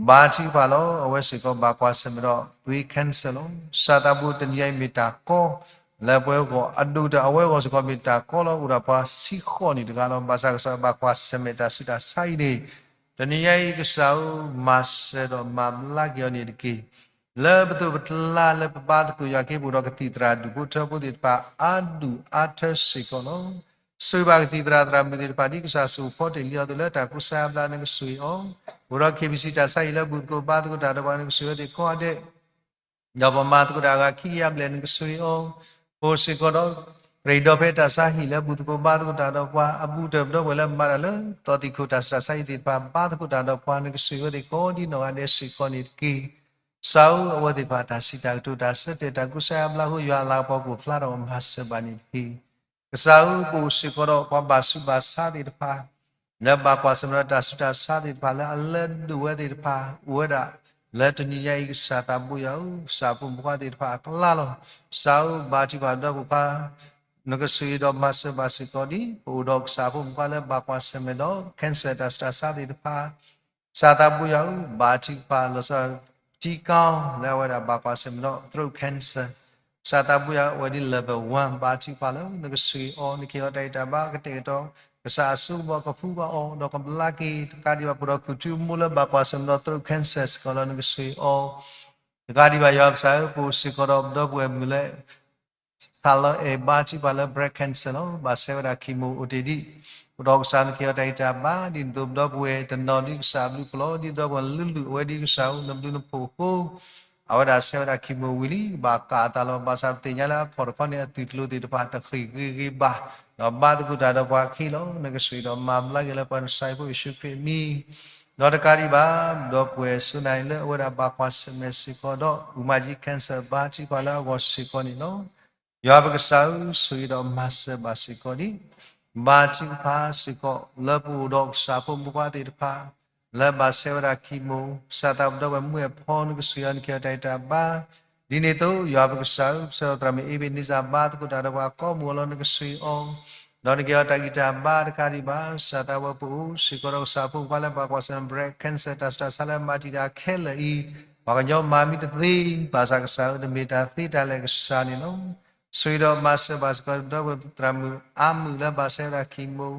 ဘါထုကဖၣ်လီၤ. အဝဲစ့ၢ်ကီးဘၣ်ကွၢ်ဆၢၣ်မဲာ်ဒီးသွံၣ် cancer လီၤ. ကစၢ်သးဘိတနံၤအံၤမ့ၢ်တၢ်ကီ လၢပဝဲအဂီၢ် အဒိၣ်ကတၢၢ်အဝဲအဂီၢ်စ့ၢ်ကီးမ့ၢ်တၢ်ကီလီၤ. အိၣ်ဒၣ်ပှၤဆံဃိးနံၣ်တဂၤလီၤ. ဘၣ်ဆၣ်ကစၢ်ဘၣ်ကွၢ်ဆၢၣ်မဲာ်တၢ်ဆူးတၢ်ဆါအံၤန့ၣ်, တနံၤညါအံၤကစၢ်ဧၢ, မၤစၢၤဒီးမၤဘျါက့ၤအီၤန့ၣ်တက့ၢ်. လၢပသိးပတလါလၢပဘါသကိးယွၤအခ့အပူၤဒီး ကသံၣ်သရၣ်ဒူၣ်ဖိထၢဖိသ့ၣ်တဖၣ်အါဒူၣ်အါထၢစ့ၢ်ကီးလီၤ. ဆိၣ်ဂ့ၤဘၣ်ကသံၣ်သရၣ်သရၣ်မုၣ်သ့ၣ်တဖၣ် ဒ်ကစၢ်ဆိၣ်ဖီတ့ၢ်လံအီၤအသိး လၢတၢ်ကူစါအါဘျါ နကဆိၣ်ဂ့ၤအီၤ, အိၣ်ဒီး KBC တၢ်ဆါဟံၣ်လၢဘူၣ်သကိးဘါသကိးတၢ်ဒီးပှၤ နကဆိၣ်ဂ့ၤအီၤသ့ၣ်ကိးဂၤဒဲး ဒီးပမၤသကိးတၢ်အဂၤခံကယၤဘျဲၣ် နကဆိၣ်ဂ့ၤအီၤ, ပအိၣ်စ့ၢ်ကီးဒီး ပရ့ၤဒီဖဲတၢ်ဆါဟံၣ်လၢဘူၣ်သကိးဘါသကိးတၢ်ဒီးပှၤ အဘူးတၢၢ်ပဒီပုၢ်ဝဲၢ်လၢမၤတၢ်လၢ သီသံၣ်ခိၣ်တၢ်ဆူးတၢ်ဆါဟံၣ်သ့ၣ်တဖၣ် ဘါသကိးတၢ်ဒီးပှၤ နကဆိၣ်ဂ့ၤအီၤသ့ၣ်ကိးဒ်နီၢ်ဂၤဒဲးစ့ၢ်ကီးန့ၣ်တက့ၢ်. ကစၢ်ဧၢ, အဝဲသ့ၣ်တဖၣ်တၢ်စံးတၢ်ကတိၤတၢ်ဆၢတဲာ် တၢ်ကူစါအါဘျါအဃိ ယွၤအလၤကပီၤကအိၣ်ဖျါထီၣ်မၤစၢၤဘၣ်န့ၣ်တက့ၢ်. ကစၢ်ဧၢ, ပအိၣ်စ့ၢ်ကီးဒီးပှၤဘၣ်ဆူးဘၣ်ဆါသ့ၣ်တဖၣ် လၢဘၣ်ကွၢ်ဆၢၣ်မဲာ်ဒီးတၢ်ဆူးတၢ်ဆါသ့ၣ်တဖၣ် လၢအလၢဒိၣ်ဝဲသ့ၣ်တဖၣ် အိၣ်ဝဲဒၣ် လၢတနံၤညါအံၤ ကစၢ်သးဘိယွၤဧၢ, ကစၢ်အဖိမုၣ်ဖိခွါသ့ၣ်တဖၣ်အကျါလီၤ. ကစၢ်ဧၢ, ဘါထုကဖၣ်ဒီးပှၤ နကဆိၣ်ဂ့ၤဒီးမၤစၢၤဘၣ်စ့ၢ်ကီးဒ် ပအိၣ်ဒီးကစၢ်အဖိမုၣ်ဖိခွါလၢဘၣ်ကွၢ်ဆၢၣ်မဲာ်ဒီး cancer တၢ်ဆူးတၢ်ဆါသ့ၣ်တဖၣ် ကစၢ်သးဘိယွၤဧၢ, ဘါထုကဖၣ်လီၤဆီ ထံကီၢ် လၢအဝဲဒၣ်ဘၣ်ကွၢ်ဆၢၣ်မဲာ်ဒီး throat cancer ကစၢ်သးဘိယွၤဧၢ, အဝဲဒ် level one ဘါထုကဖၣ်လၢ နကဆိၣ်ဂ့ၤအီၤ, နကဟ့ၣ်အီၤတၢ်ဂံၢ်တၢ်ဘါ ကတဲာ်ကတီၤ ကစၢ်အစိကမီၤကဖှူဘၣ်အီၤ ဒီးကဘျါက့ၤ တကးဒံးဘၣ် ပအိၣ်ဒီးခူၣ်ထူမူလၢဘၣ်ကွၢ်ဆၢၣ်မဲာ်ဒီး throat cancer စ့ၢ်ကီးလၢ နကဆိၣ်ဂ့ၤအီၤ တကးဒံးဘၣ် ယွၤကစၢ်ဧၢ, ပအိၣ်စ့ၢ်ကီးဒီးပဒီပုၢ်ဝဲၢ်မုၣ်လၢ ဆၣ်လီၤအဲၣ် ဘါထုကဖၣ်လၢ breast cancer လီၤ. ဘၣ်ဆဲးဝဲဒၣ် chemo အိၣ်တ့ၢ်ဒံး, အိၣ်ဒီးကစၢ်နကဟ့ၣ်အီၤတၢ်ဂံၢ်တၢ်ဘါ ဒ်န့ၣ်အသိး ပဒီပုၢ်ဝဲၢ်တနီၤဒ်ကစၢ်အဘျုးဖှိၣ်လီၤ. ဒ်သိးပှၤလုၢ်လုၢ်အဝဲဒ်ကစၢ်ဧၢ နဘျုးနဖှိၣ်အဃိ အဝဲဒၣ်ဆဲးဝဲဒၣ် chemo ဝံၤလံ ဘၣ်ကးအသးလီၤ. ဘၣ်ဆၣ်ပသ့ၣ်ညါလၢအခီၣ်တခီန့ၣ် အသွံၣ်ကျိၤသ့ၣ်တဖၣ်တဃ့ၢ်ဂ့ၤဂ့ၤဘၣ်, ဒီးဘါသကိးတၢ်ဒီးပှၤအခံလီၤ. နကဆိၣ်ဂ့ၤဒီးမၤဘျါက့ၤလၢပှၤနစၤယံးဖိယ့ၣ်ၡူးခရံာ်အမံၤ ဒီးတကးဒံးဘၣ် ဒီပုၢ်ဝဲၢ်စိနၤအံၤလၢအဝဲဒၣ်ဘၣ်ကွၢ်ဆၢၣ်မဲာ်စ့ၢ်ကီးဒီး အူမၤကၠံ cancer ဘါထုကဖၣ်လၢအဂီၢ်စ့ၢ်ကီးန့ၣ်လီၤ. ယွၤပကစၢ်ဧၢ, ဆိၣ်ဂ့ၤဒီးမၤစၢၤဘၣ်စ့ၢ်ကီးဒံး ဘါထုကဖၣ်စ့ၢ်ကီး လၢပအိၣ်ဒီးကစၢ်ဖိမုၣ်ဖိခွါသ့ၣ်တဖၣ် လၢဘၣ်ဆဲးဝဲဒၣ် chemo, ကစၢ်သးပဒီပုၢ်ဝဲၢ်မုၢ်အဲၣ်ဖီ နကဆှၢအီၤ နကဟ့ၣ်အီၤတၢ်ဂံၢ်တၢ်ဘါ, ဒ်န့ၣ်အသိး ယွၤပကစၢ်ဧၢ, ပဆၢဒီးသရၣ်မုၣ်အ့ဘ့းနံစၢ် ဘါသကိးတၢ်ဒီးပှၤကိးမုၢ်အလီၢ် နကဆှၢအီၤ ဒီးနကဟ့ၣ်အီၤတၢ်ဂံၢ်တၢ်ဘါတကးဒံးဘၣ်, ကစၢ်သးဝဲပအိၣ်စ့ၢ်ကီးဒီးကစၢ်ဖိမုၣ်ဖိခွါလၢဘၣ်ကွၢ်ဆၢၣ်မဲာ် breast cancer တၢ်ဆူးတၢ်ဆါလၢမၤတံာ်တာ်ခဲလၢာ်အံၤ, ပှၤကညီမၤမံတသ့, ဘၣ်ဆၣ်ကစၢ်ဧၢ နမ့ၢ်တၢ်သ့တၢ်လၢာ်ကစၢ်န့ၣ်လီၤ. ဆိၣ်ဂ့ၤဒီးမၤစၢၤဘၣ်စ့ၢ်ကီး ဒီပုၢ်ဝဲၢ်သရၣ်မုၣ်အါမုၣ်လၢဘၣ်ဆဲးဝဲဒၣ် chemo,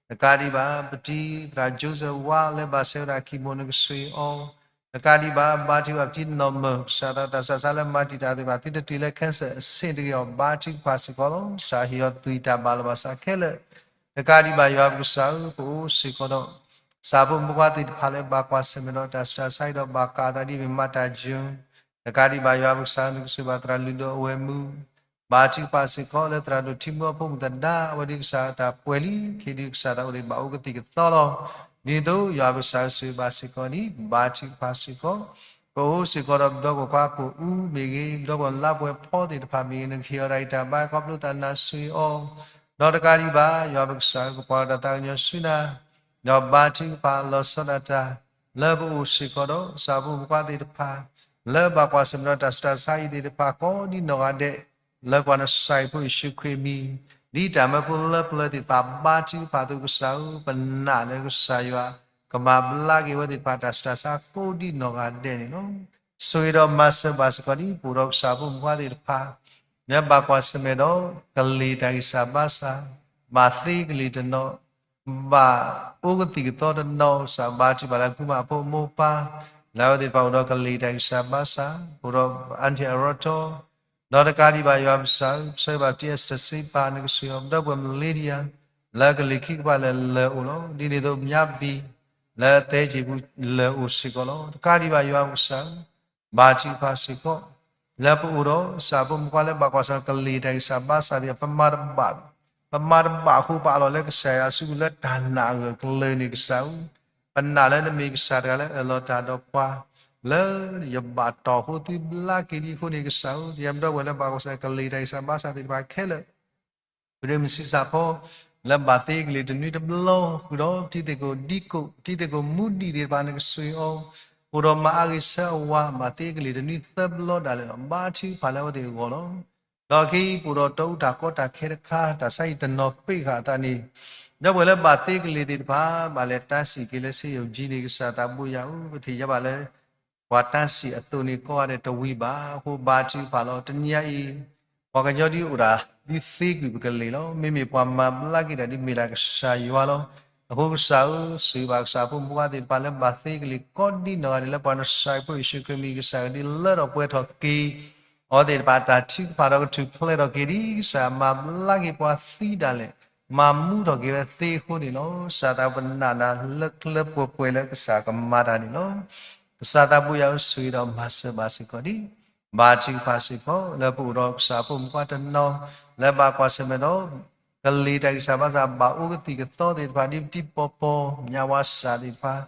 တကးဒံးဘၣ် ပတံၤသရၣ် Joseph ဝါလၢဘၣ်ဆဲးဝဲဒၣ် chemo နကဆှၢအီၤ တကးဒံးဘၣ် ဘါထုကဖၣ်ပတံၤနီၢ်မၢၢ် ကစၢ်သးတၢ်ဆူးတၢ်ဆါလၢမၤတံာ်တာ်သ့ၣ်တဖၣ် သုတတုၤလၢ cancer အဆင့်တဂ့ၤအီၤ ဘါထုကဖၣ်စ့ၢ်ကီးလီၤ. ကစၢ်ဟ့ၣ်အီၤသွံၣ်တၢ်ဘၣ်လီၤဘၣ်စးခဲလၢာ်, တကးဒံးဘၣ်ယွၤပကစၢ်ဧၢ ပအိၣ်စ့ၢ်ကီးဒီး ကစၢ်ဖိမုၣ်ဖိခွါသ့ၣ်တဖၣ်လၢဘၣ်ကွၢ်ဆၢၣ်မဲာ်ဒီးတၢ်ဆူးတၢ်ဆါအံၤဒီးဘၣ်ကးသးဒ်မ့ၢ်မၤတၢ်ယိၤ, တကးဒံးဘၣ်ယွၤပကစၢ်ဧၢ နကဆိၣ်ဂ့ၤဘၣ်သရၣ်လုၢ်ဒိၣ်အဝဲၢ်မုၣ် ဘါထုကဖၣ်စ့ၢ်ကီးလၢသရၣ်ဒိၣ်ထံမူအဖိမုၣ်သဒါ အဝဲဒၣ်ကစၢ်တၢ်ပှဲၤလံ ခဲဒုးကစၢ်သးအိၣ်ဒံးဘၣ်အိၣ်ကသံၣ်ကသီလီၤ. ဒ်န့ၣ်အသိး ယွၤပကစၢ်ဧၢ ဆိၣ်ဂ့ၤဘၣ်စ့ၢ်ကီးန့ၣ် ဘါထုကဖၣ်စ့ၢ်ကီး, ပအိၣ်စ့ၢ်ကီးဒီးပဒီပုၢ်ဝဲၢ်ခွါကိၣ်အူမ့ၢ်ဂ့ၤ, ပဒီပုၢ်ဝဲၢ်လါပှဲၤဖီသ့ၣ်တဖၣ်မ့ၢ်ဂ့ၤ, နကဟ့ၣ်အီၤတၢ်ဂံၢ်တၢ်ဘါ ခီဖျိသးနၤဆိၣ်ဂ့ၤအီၤ, ဒီးတကးဒံးဘၣ် ယွၤပကစၢ်ဧၢ ပကွၢ်လီၤတၢ်သးကညီၤဆူနၤ ဒီးဘါထုကဖၣ်လီၤဆီဒၣ်တၢ် လၢပအိၣ်စ့ၢ်ကီးဒီး ကစၢ်ဖိမုၣ်ဖိခွါသ့ၣ်တဖၣ် လၢဘၣ်ကွၢ်ဆၢၣ်မဲာ်ဒီးတၢ်ဆူးတၢ်ဆါအံၤသ့ၣ်တဖၣ် ကိးဒ်နီၢ်ဂၤဒဲး လၢပှၤနၡၤအံၤဖိယ့ၣ်ၡူးခရံာ်အမံၤ, ဒ်တၢ်မၢဖိလၢပျၢၤသ့ၣ်တဖၣ် ဘါထုကဖၣ်အသိးကစၢ်ဧၢ ပနာ်လၢကစၢ်ယွၤ ကမၤဘျါက့ၤဝဲသ့ၣ်တဖၣ်တၢ်ဆူးတၢ်ဆါကိးဒ်နီၢ်ဂၤဒဲးန့ၣ်လီၤ. ဆိၣ်ဂ့ၤဒီးမၤစၢၤဘၣ်စ့ၢ်ကီးဒ် ပအိၣ်ဒီးကစၢ်ဖိမုၣ်ဖိခွါသ့ၣ်တဖၣ် လၢဘၣ်ကွၢ်ဆၢၣ်မဲာ်ဒီး ကလံၤတၢ်ဂံၢ်စၢ်ဘါစၢ်, ဘၣ်သ့ကလံၤတနီၤ, ဘၣ်အိၣ်ကသံၣ်ကသီတနီၤ ကစၢ်ဘါထုကဖၣ်လၢအကုၢ်မးအဖိအမိၢ်ပၢ်, လၢအဝဲသ့ၣ်တဖၣ်အိၣ်ဒီးကလံၤတၢ်ဂံၢ်စၢ်ဘါစၢ်, အိၣ်ဒီး aunty အရီထီ ဒီးတကးဒံးဘၣ်ယွၤပကစၢ်ဧၢ ပဆၢဂ့ၤဘၣ်ပတံၤ Esther စ့ပာ် နကဆိၣ်ဂ့ၤအီၤ ပဒီပုၢ်ဝဲၢ် Melinda လၢကလံၤခံကပၤလၢာ်လၢာ်အိၣ်လီၤ. ဒ်န့ၣ်အသိး မၠါဘံၣ် လၢသဲက့ၤပူၤလၢာ်အိၣ်စ့ၢ်ကီးလီၤ. တကးဒံးဘၣ်ယွၤပကစၢ်ဧၢ ဘါထုကဖၣ်စ့ၢ်ကီး လၢပအိၣ်ဒီးကစၢ်ဖိမုၣ်ဖိခွါလၢဘၣ်ကွၢ်ဆၢၣ်မဲာ်ကလံၤတၢ်ဂံၢ်စၢ်ဘါစၢ်သ့ၣ်တဖၣ် ပမၤတဘၣ်, ပမၤတဘၣ်အဃိ ပအးလီၤလၢကစၢ်ယွၤအစုပူၤလၢတၢ်နာ်အဂၢၢ်အကျၢၤန့ၣ် ကစၢ်ဧၢ, ပနာ်လၢနမ့ၢ်ကစၢ်တဂၤလၢအၢၣ်လီၤတၢ်ဒီးပှၤ လၢယဘၣ်တီၢ်အဃိသုဘျါက့ၤဒံးအဃိန့ၣ် ကစၢ်ဧၢ, ယပဒီပုၢ်ဝဲၢ်လၢဘၣ်ကွၢ်ဆၢၣ်မဲာ်ကလံၤတၢ်ဂံၢ်စၢ်ဘါစၢ်သ့ၣ်တဖၣ်ခဲလၢာ် ပဒိၣ်မုၣ်ဆံးစၢ်ဖီ လၢဘၣ်သ့ကလံၤတနွံတဘျီ ဃုာ်ဒီးပတံၤသကိးဒံကိး ပတံၤသကိးမူဒံးသ့ၣ်တဖၣ် နကဆိၣ်ဂ့ၤအီၤ, အိၣ်ဒီးမၤအါဂ့ၤဆၢအဝၤ ဘၣ်သ့ကလံၤတနွံသၢဘျီဒၣ်လဲာ်လီၤ. ဘါထုကဖၣ်လၢအဝဲသ့ၣ်အဂီၢ်လီၤ. ဒီးခဲအံၤ ပအိၣ်ဒီးတၢ်အူတၢ်ကီတၢ်ခဲတခါ တၢ်ဆါဟံၣ်တနီၤပ့းဃာ်အသးန့ၣ် ဒီပုၢ်ဝဲၢ်လၢဘၣ်သ့ကလံၤသ့ၣ်တဖၣ် ဘၣ်လဲၤတၢ်စံၣ်က့ၤလၢစ့ယိၣ်ကၠံန့ၣ် ကစၢ်သးဘိယွၤဧၢ, ပထံၣ်ယါဘၣ်လၢ ပှၤတၢ်စံၣ်အသိးန့ၣ် ကိးဂၤဒဲးတဝံၤဘၣ်. အဃိဘါထုကဖၣ်လီၤ. တနံၤအံၤ ပှၤကညီဒ်အိၣ်ဒၣ် ဒ်သ့ကွံာ်ပကလံၤလီၤ. မ့မ့ၢ်ပှၤမၤဘျါက့ၤတၢ်ဒ်မ့ၢ်ဒၣ်ကစၢ်ယွၤလီၤ. အဃိကစၢ်ဧၢ, ဆိၣ်ဂ့ၤဘၣ်ကစၢ်ဖိမုၣ်ဖိခွါသ့ၣ်တဖၣ်လၢဘၣ်သ့ကလံၤ ကိးဒ်နီၢ်ဂၤဒဲးလၢပှၤနၡၤအံၤဖိယ့ၣ်ၡူးခရံာ်မံၤ ကစၢ်ကဒုးလၢထီၣ်ပှဲၤထီၣ်က့ၤ အဝဲသ့ၣ်တဖၣ်တၢ်ထုကဖၣ်ဒီးကထူၣ်ဖျဲးထီၣ်က့ၤဒ် ကစၢ်မၤဘျါက့ၤပှၤသံဒၣ်လဲာ် မၤမူထီၣ်က့ၤဝဲသ့အဃိန့ၣ်လီၤ. ကစၢ်သးပနာ်နၤလၢလၢပှဲၤပှဲၤ လၢကစၢ်ကမၤတၢ်န့ၣ်လီၤ. ကစၢ်သးဘိယွၤဧၢ, ဆိၣ်ဂ့ၤဒီးမၤစၢၤဘၣ်စ့ၢ်ကီးဒ် ဘါထုကဖၣ်စ့ၢ်ကီး လၢပအိၣ်ဒီးကစၢ်ဖိမုၣ်ဖိခွါတနီၤ လၢဘၣ်ကွၢ်ဆၢၣ်မဲာ်ဒီး ကလံၤတၢ်ဂံၢ်စၢ်ဘါစၢ် ဘၣ်အိၣ်ကသံၣ်ကသီသ့ၣ်တဖၣ် ဒ်ပတံၤပီၢ်ပီၢ် မၠးဝါစၢ်သ့ၣ်တဖၣ်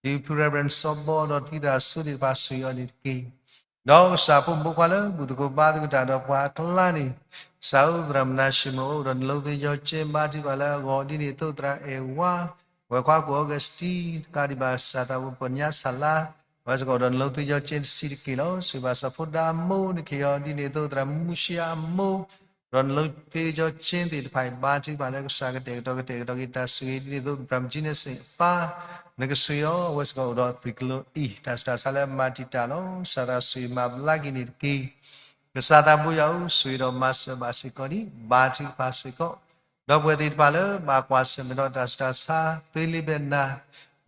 ဒ်ဖု Reverend စီၤဘီ ဒီးတံၤသရၣ်စိၤသ့ၣ်တဖၣ် ဆိၣ်ဂ့ၤအီၤန့ၣ်တက့ၢ်. ဒီးကစၢ်ဖိမုၣ်ဖိခွါလၢဘူၣ်သကိးဘါသကိးတၢ်ဒီးပှၤအကျါန့ၣ် ကစၢ်ဧၢ, သရၣ်မုၣ်နၤၡမၢၣ် အိၣ်ဒီးနလိသ့ယီၤကၠ့ ဘါထုကဖၣ်လၢအဂီၢ် ဒ်န့ၣ်အသိးသရၣ်အဲၣ်ဝါ ဝဲၢ်ခွါကိၣ်အီကူးစတံ တကးဒံးဘၣ် ကစၢ်သးပှဲၤညါဆၣ်လါ ဝဲစ့ၢ်ကီးအိၣ်ဒီးနလိသ့ယီၤကၠ့တဆံးတက့ၢ်လီၤ. ဆိၣ်ဂ့ၤဘၣ်စီၤဖိဒါအမိၢ် နကဟ့ၣ်အီၤ ဒ်န့ၣ်အသိးသရၣ်မုၣ်မူၡံအမိၢ် ဒီးနလိသ့ယီၤကၠ့သ့ၣ်တဖၣ်အံၤ ဘါထုကဖၣ်လၢကစၢ်ကတဲာ်ကတီၤကတဲာ်ကတီၤက့ၤတၢ်ဆိၣ်ဂ့ၤ ဒ်န့ၣ်အသိး သရၣ်မုၣ်ကၠံန့ၣ်စ့ၣ်ပၢ် နကဆိၣ်ဂ့ၤအီၤ အဝဲစ့ၢ်ကီးအိၣ်ဒီးသွံၣ်ကျိၤအံၤ တၢ်ဆူးတၢ်ဆါလၢမၤတံာ်တာ်လီၤ. ကစၢ်သးဆိၣ်ဂ့ၤမၤဘျါက့ၤန့ၣ်တက့ၢ်. ကစၢ်သးဘိယွၤဧၢ, ဆိၣ်ဂ့ၤဒီးမၤစၢၤဘၣ်စ့ၢ်ကီးဒ် ဘါထုကဖၣ်စ့ၢ်ကီး ဒီပုၢ်ဝဲၢ်သ့ၣ်တဖၣ်လၢဘၣ်ကွၢ်ဆၢၣ်မဲာ်ဒီးတၢ်ဆူးတၢ်ဆါ သုလ့ဘဲနၤ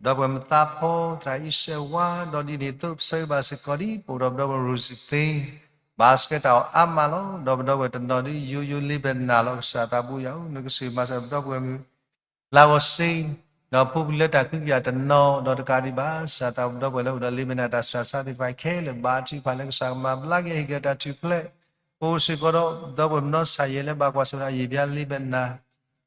ဒီပုၢ်ဝဲၢ်မသးဖီ သရၣ်အံၣ်စဲးဝါ ဒီးဒ်န့ၣ်အသိး ပဆၢဂ့ၤဘၣ်စ့ၢ်ကီးဒ် ပအိၣ်ဒီးပဒီပုၢ်ဝဲၢ်ရိၣ်စံသ့ ဘၣ်စကဲတၢ်အီၣ်အါမးလီၤ. ဒီးပဒီပုၢ်ဝဲၢ်တနီၤဒ်ယိယိလ့ဘဲနၤလီၤ. ကစၢ်သးဘိယွၤဧၢ, နကဆိၣ်ဂ့ၤမၤစၢၤပဒီပုၢ်ဝဲၢ်မုၣ် လါဂီၤစ့ ဒီးဖိပလၢတၢ်ခုကယၤတနီၤ ဒီးတကးဒံးဘၣ် ကစၢ်သးပဒီပုၢ်ဝဲၢ်လၢအိၣ်ဒီးလ့ဘဲနၤတၢ်ဆူးတၢ်ဆါသ့ၣ်တဖၣ်ခဲလၢာ် ဘါထုကဖၣ်လၢကစၢ်ကမၤဘျါက့ၤ ဟ့ၣ်က့ၤတၢ်ထူၣ်ဖျဲး ပအိၣ်စ့ၢ်ကီးဒီး ဒီပုၢ်ဝဲၢ်မနီၢ်ဆၣ်ယဲၢ်လၢဘၣ်ကွၢ်ဆၢၣ်မဲာ်ဒီးအယံာ်ဘျါလ့ဘဲနၤ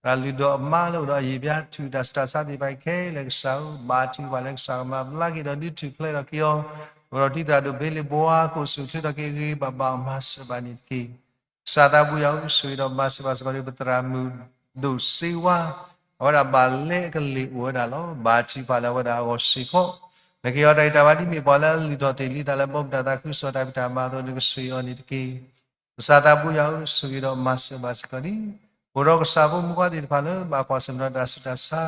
သရၣ်လုၢ်ဒိၣ်အမါလၢအိၣ်ဒီးအယံာ်ဘျါထူၣ်တၢ်ဆူးတၢ်ဆါသ့ၣ်တဖၣ်ခဲလၢာ် ကစၢ်ဧၢ, ဘါထုကဖၣ်လၢကစၢ်ကမၤဘျါက့ၤဒီးဒုးထူၣ်ဖျဲးထီၣ်က့ၤအီၤ အိၣ်ဒီးတံၤသရၣ်ဒိၣ်ဘ့လ့ဘှါ ကအိၣ်ဆူၣ်အိၣ်ချ့ထီၣ်က့ၤဂ့ၤဂ့ၤဘၣ်ဘၣ် မၤစၢၤဘၣ်န့ၣ်တက့ၢ်. ကစၢ်သးဘိယွၤဧၢ, ဆိၣ်ဂ့ၤဒီးမၤစၢၤဘၣ်စ့ၢ်ကီးဒ်ပသရၣ်မုၣ် ဒိၣ်စ့ဝါ, အဝဲဒၣ်ဘၣ်လဲအကလ့ၢ်အိၣ်ဝဲဒၣ်လီၤ. ဘါထုကဖၣ်လၢအဝဲဒၣ်အဂီၢ်စ့ၢ်ကီး, နကဟ့ၣ်အီၤတၢ်ဂံၢ်တၢ်ဘါဒ်မ့ၢ်ပှၤလၢအလုၢ်ထီၣ်တ့ၢ်လံသးလၢ ဘီမုၢ်တၢ်သးခုကစီၣ်တၢ်ဖံးတၢ်မၤအသိး နကဆှၢအီၤန့ၣ်တက့ၢ်. ကစၢ်သးဘိယွၤဧၢ, ဆိၣ်ဂ့ၤဒီးမၤစၢၤဘၣ်စ့ၢ်ကီးန့ၣ်, အိၣ်ဒီးကစၢ်ဖိမုၣ်ခွါသ့ၣ်တဖၣ်လၢ ဘၣ်ကွၢ်ဆၢၣ်မဲာ်ဒီးတၢ်ဆူးတၢ်ဆါ,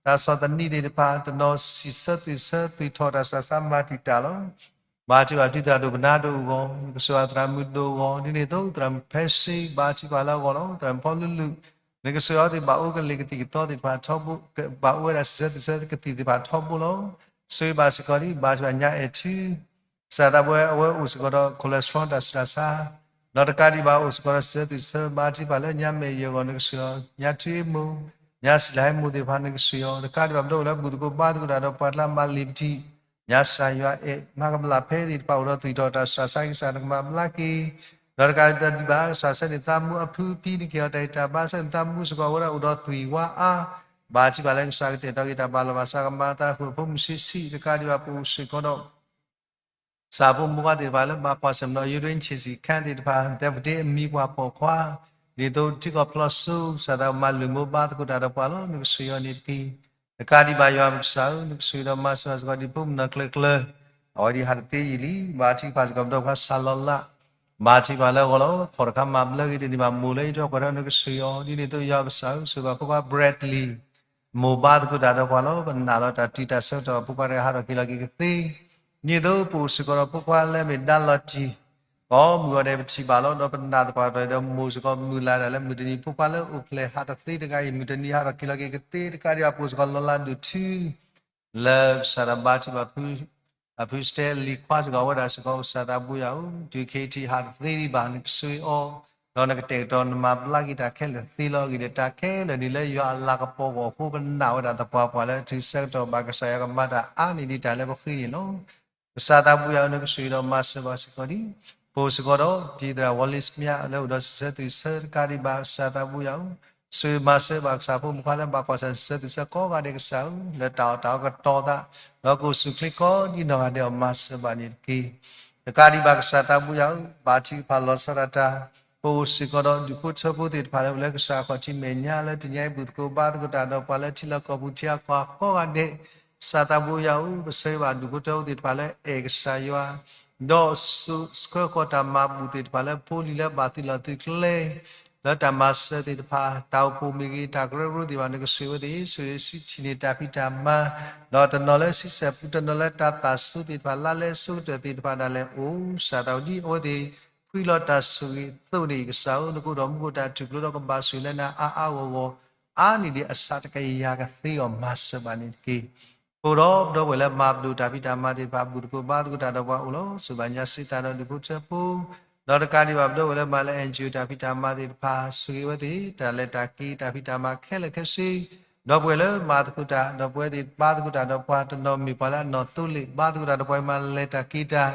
တၢ်ဆီၣ်သနံးသ့ၣ်တဖၣ်, တနီၤစံးဆၢသွံၣ်ဆၢ သွံၣ်ထီၣ်တၢ်ဆူးတၢ်ဆါ မၤတံာ်တာ်လီၤ. ဘါထုကဖၣ်ဒ်သရၣ်ဒိၣ်ပနါဒိၣ်အဂီၢ်, နကဆိၣ်ဂ့ၤသရၣ်မုၣ်ဒိၣ်အဂီၢ်, ဒ်န့ၣ်အသိးသရၣ်မုၣ်ဖဲစ့ ဘါထုကဖၣ်လၢအဂီၢ်လီၤ. သရၣ်မုၣ်ဖီလူလူ, နကဆိၣ်ဂ့ၤအီၤသ့ၣ် ဘၣ်အိၣ်ကလ့ၢ်ကသံၣ်ကသီသ့ၣ်တဖၣ်ထီဘိ, ဘၣ်အိၣ်ဝဲဒၣ်စံးဆၢသွံၣ်ဆၢကသံၣ်သ့ၣ်တဖၣ်ထီဘိလီၤ. ဆိၣ်ဂ့ၤဘၣ်စ့ၢ်ကီးဒ် ဘါထုကဖၣ်ညါအဲၣ်ထူ ကစၢ်သးဘိယွၤဧၢ, အဝဲအိၣ်စ့ၢ်ကီးဒီး cholesterol တၢ်ဆူးတၢ်ဆါ, ဒီးတကးဒံးဘၣ်အိၣ်စ့ၢ်ကီးဒီးစံးဆၢသွံၣ်ဆၢ ဘါထုကဖၣ်လၢညါမဲာ်ယဲၢ်အဂီၢ် နကဆိၣ်ဂ့ၤအီၤ, ညါထူအ့မိၢ်, ညါစံးလၢဟဲမိၢ်သ့ၣ်တဖၣ် နကဆိၣ်ဂ့ၤအီၤ, တကးဒံးဘၣ်ပဒိၣ်ဝဲၢ်လၢ ဘူၣ်သကိးဘါသကိးတၢ်ဒီးပှၤတလါမၤလ့ၤပတံၢ်, ညါစၢ်ယွၤအဲၣ် မၤကဘျၣ်ဖဲသ့ၣ်တဖၣ်အိၣ်ဒီးသွံၣ်ထီၣ်တၢ်ဆူးတၢ်ဆါ ကစၢ်နကမၤဘျါက့ၤ, ဒီးတကးဒံးဘၣ် ကစၢ်ဆၢန့ၣ်သးမူအဖုအဖံ နကဟ့ၣ်အီၤတၢ်ဂံၢ်တၢ်ဘါ ဆၢန့ၣ်သးမူစ့ၢ်ကီးဝဲဒၣ်အိၣ်ဒီးသွံၣ်ဝါအါ, ဘါထုကဖၣ်လၢကစၢ်ကတဲာ်ကတီၤက့ၤတၢ်ဘၣ်လီၤဘၣ်စး ကမၤအသးဃုာ်အဖိမုၣ်ဆံးဆံး, တကးဒံးဘၣ်ပအိၣ်စ့ၢ်ကီးဒီး ကစၢ်ဖိမုၣ်ခွါသ့ၣ်တဖၣ်လၢဘၣ်ကွၢ်ဆၢၣ်မဲာ်ဒီး အယိဒ့ဆံးဆံးခါသ့ၣ်တဖၣ် ဒဲးဝံးဒ့အမံၤပှၤပိာ်ခွါ, ဒ်သိးထံကီၢ်ဖျိးစိ ကစၢ်သးမၤလုၢ်မိၢ်ဘါသကိးတၢ်ဒီးပှၤလီၤ. နကဆိၣ်ဂ့ၤအီၤန့ၣ်တက့ၢ်. တကးဒံးဘၣ်ယွၤပကစၢ်ဧၢ, နကဆိၣ်ဂ့ၤဒီးမၤစၢၤဘၣ်စ့ၢ်ကီးဒ်ဖိမုၣ်နီၢ်ကျၢၤကျၢၤ, အဝဲဒၣ်ဟးတသ့ယံာ်လံ, ဘါထုကဖၣ်စ့ၢ်ကီးပဒီပုၢ်ဝဲၢ်စၢ်လီၤလး, ဘါထုကဖၣ်လၢအဂီၢ်လီၤ. ခီၣ်တခါမၤဘျၢက့ၤတန့ၢ်ဘၣ် မိၢ်လၢအံးထွဲကွၢ်ထွဲ နကဆိၣ်ဂ့ၤအီၤ, ဒ်န့ၣ်အသိးယွၤပကစၢ်ဧၢ, ဆိၣ်ဂ့ၤဘၣ်ဖိခွါ Bradley မိၢ်ဘါသကိးတၢ်ဒီးပှၤလီၤ. ပနာ်လီၤတၢ်တံာ်တာ်ဆၢကတီၢ် ဖိခွါတဂၤဟးထီၣ်က့ၤလီၤက့ၤကသ့, ဒ်သိးပအိၣ်စ့ၢ်ကီးဒီးဖိခွါလၢအမ့ၢ်ဒါလီၤတံၢ်, ကိးမုၢ်ဂီၤဒဲးပထံၣ်ဘၣ်လီၤ. ဒီးပနာ်သပှၢ်ကတၢၢ်ဒီးမိၢ်စ့ၢ်ကီး မုၢ်လၢ်ဒၣ်လၢမုၢ်တနံၤဖိခွါလၢအိၣ်ဖျဲၣ်ဟးတသ့တဂၤအံၤ မုၢ်တနံၤဟးထီၣ်က့ၤလီၤက့ၤကသ့, တကးဒံးဘၣ်ပအိၣ်စ့ၢ်ကီးလီၤလးဒိၣ်ထူ လၢကစၢ်ဒီးဘါထုကဖၣ် အဖုစတဲလံၤခွါစ့ၢ်ကီး အဝဲဒၣ်စ့ၢ်ကီး ကစၢ်သးဘိယွၤဧၢ, တုၤခဲအံၤထံးဟးတသ့ဒံးဘၣ် နကဆိၣ်ဂ့ၤအီၤ, ဒီးနကတဲာ်ကတီၤနမၤဘျါက့ၤတၢ်ခဲလၢာ်သ့လီၤ. အဂ့ၢ်ဒ်အံၤ, တၢ်ခဲလၢာ်န့ၣ်လၢယွၤအလၤကပီၤအဂီၢ်အဃိ ပနာ်ဝဲဒၣ်သပှၢ်ပှၢ်လၢ တုၤဆၢကတီၢ်ဘၣ်ကစၢ်ယွၤကမၤတၢ်အါန့ၢ်ဒံးတၢ်လၢပဃ့န့ၣ်လီၤ. ကစၢ်သးဘိယွၤဧၢ, နကဆိၣ်ဂ့ၤဒီးမၤစၢၤဘၣ်စ့ၢ်ကီးဒံး, ပအိၣ်စ့ၢ်ကီးဒီး ဒ်သရၣ် Wallace မၠး လၢအိၣ်ဒီးစံးဆၢသွံၣ်ဆၢ တကးဒံးဘၣ် ကစၢ်သးဘိယွၤဧၢ, ဆိၣ်ဂ့ၤမၤစၢၤဘၣ်ကစၢ်ဖိမုၣ်ခွါလၢဘၣ်ကွၢ်ဆၢၣ်စံးဆၢသွံၣ်ဆၢကိးဂၤဒဲးကစၢ်ဧၢ, လၢတၢ်အီၣ်တၢ်အီကတီၤသး, ဒီးကအိၣ်ဆူၣ်အိၣ်ချ့ကိးဒံးနီၢ်ဂၤဒဲးအီၤ မၤစၢၤဘၣ်န့ၣ်တက့ၢ်. တကးဒံးဘၣ်ကစၢ်သးဘိယွၤဧၢ, ဘါထုကဖၣ်လီၤဆီဒၣ်တၢ်, ပအိၣ်စ့ၢ်ကီးဒီးဒူၣ်ဖိထၢဖိသ့ၣ်တဖၣ်လၢ လၢကစၢ်အခီၣ်ထံးမဲာ်ညါ လၢတနံၤအံၤဘူၣ်သကိးဘါသကိးတၢ်ဒီးပှၤလၢထံလီၢ်ကီၢ်ပူၤထံအါကီၢ်အါကိးဂၤဒဲး, ကစၢ်သးဘိယွၤဧၢ, ပဆၢဂ့ၤဘၣ်ဒူၣ်ဖိထၢဖိသ့ၣ်တဖၣ်လၢအဲၣ်ကစၢ်ယွၤ ဒီးဆှၢဃီၤတၢ်မၤဘူၣ်သ့ၣ်တဖၣ်လၢဖိလံၤလၢဘၣ်သုးလီၢ်သုးကျဲ, လၢတၢ်မၤစၢၤသ့ၣ်တဖၣ်, တၢ်အိၣ်ဖှိၣ်မ့ၢ်ဂ့ၤ, တၢ်ကရၢကရိသ့ၣ်တဖၣ် နကဆိၣ်ဂ့ၤဝဲသ့ၣ်, ဆိၣ်ဂ့ၤစံးထံၣ်န့ၢ်တၢ်ဖံးတၢ်မၤ, ဒီးတနီၤလၢဆံဆဲၣ်ပူၤ, တနီၤလၢတၢ်သးစူၤသ့ၣ်တဖၣ်, လါလဲစိကတၢၢ်သ့ၣ်တဖၣ်ဒၣ်လဲာ်အိၣ်, ကစၢ်သးဝံၤဒ်အဝဲသ့ၣ် ဖှံလီၤတၢ်ဆိၣ်ဂ့ၤအသိးန့ၣ်, ကစၢ်ဧၢ, နကအိၣ်ဒီးမူခိၣ်တၢ်ထူၣ်ဖျိးဒီးကဘၣ်ဆိၣ်ဂ့ၤလၢနၤအါအါဂီၢ်ဂီၢ် အါန့ၢ်ဒံးအစးတကယၤကသ့အီၤ မၤစၢၤဘၣ်န့ၣ်တက့ၢ်. အဃိဒီး ပဒီပုၢ်ဝဲၢ်လၢမၤပဒိၣ်တၢ်ဖံးတၢ်မၤသ့ၣ်တဖၣ် ဘူၣ်သကိးဘါသကိးတၢ်ဒီးပှၤအိၣ်လီၤ, ဆိၣ်ဂ့ၤဘၣ်ညါစ့ၢ်ကီးဒီးဒူၣ်ဖိထၢဖိ, ဒီးတကးဒံးဘၣ်ပဒီပုၢ်ဝဲၢ်လၢမၤလၢ NGO တၢ်ဖံးတၢ်မၤသ့ၣ်တဖၣ်, ဆိၣ်ဂ့ၤဝဲသ့ၣ်, တၢ်လဲၤတၢ်က့ၤတၢ်ဖံးတၢ်မၤခဲလၢာ်ခဲဆ့, ဒီပုၢ်ဝဲၢ်လၢမၤသကိးတၢ်, ဒီပုၢ်ဝဲၢ်သ့ၣ်ဘါသကိးတၢ်ဒီးပှၤ, တနီၤမ့ၢ်ပှၤလၢအနီၢ်သိလ့ၣ်, ဘါသကိးတၢ်ဒီးပှၤမၤလဲၤတၢ်က့ၤတၢ်,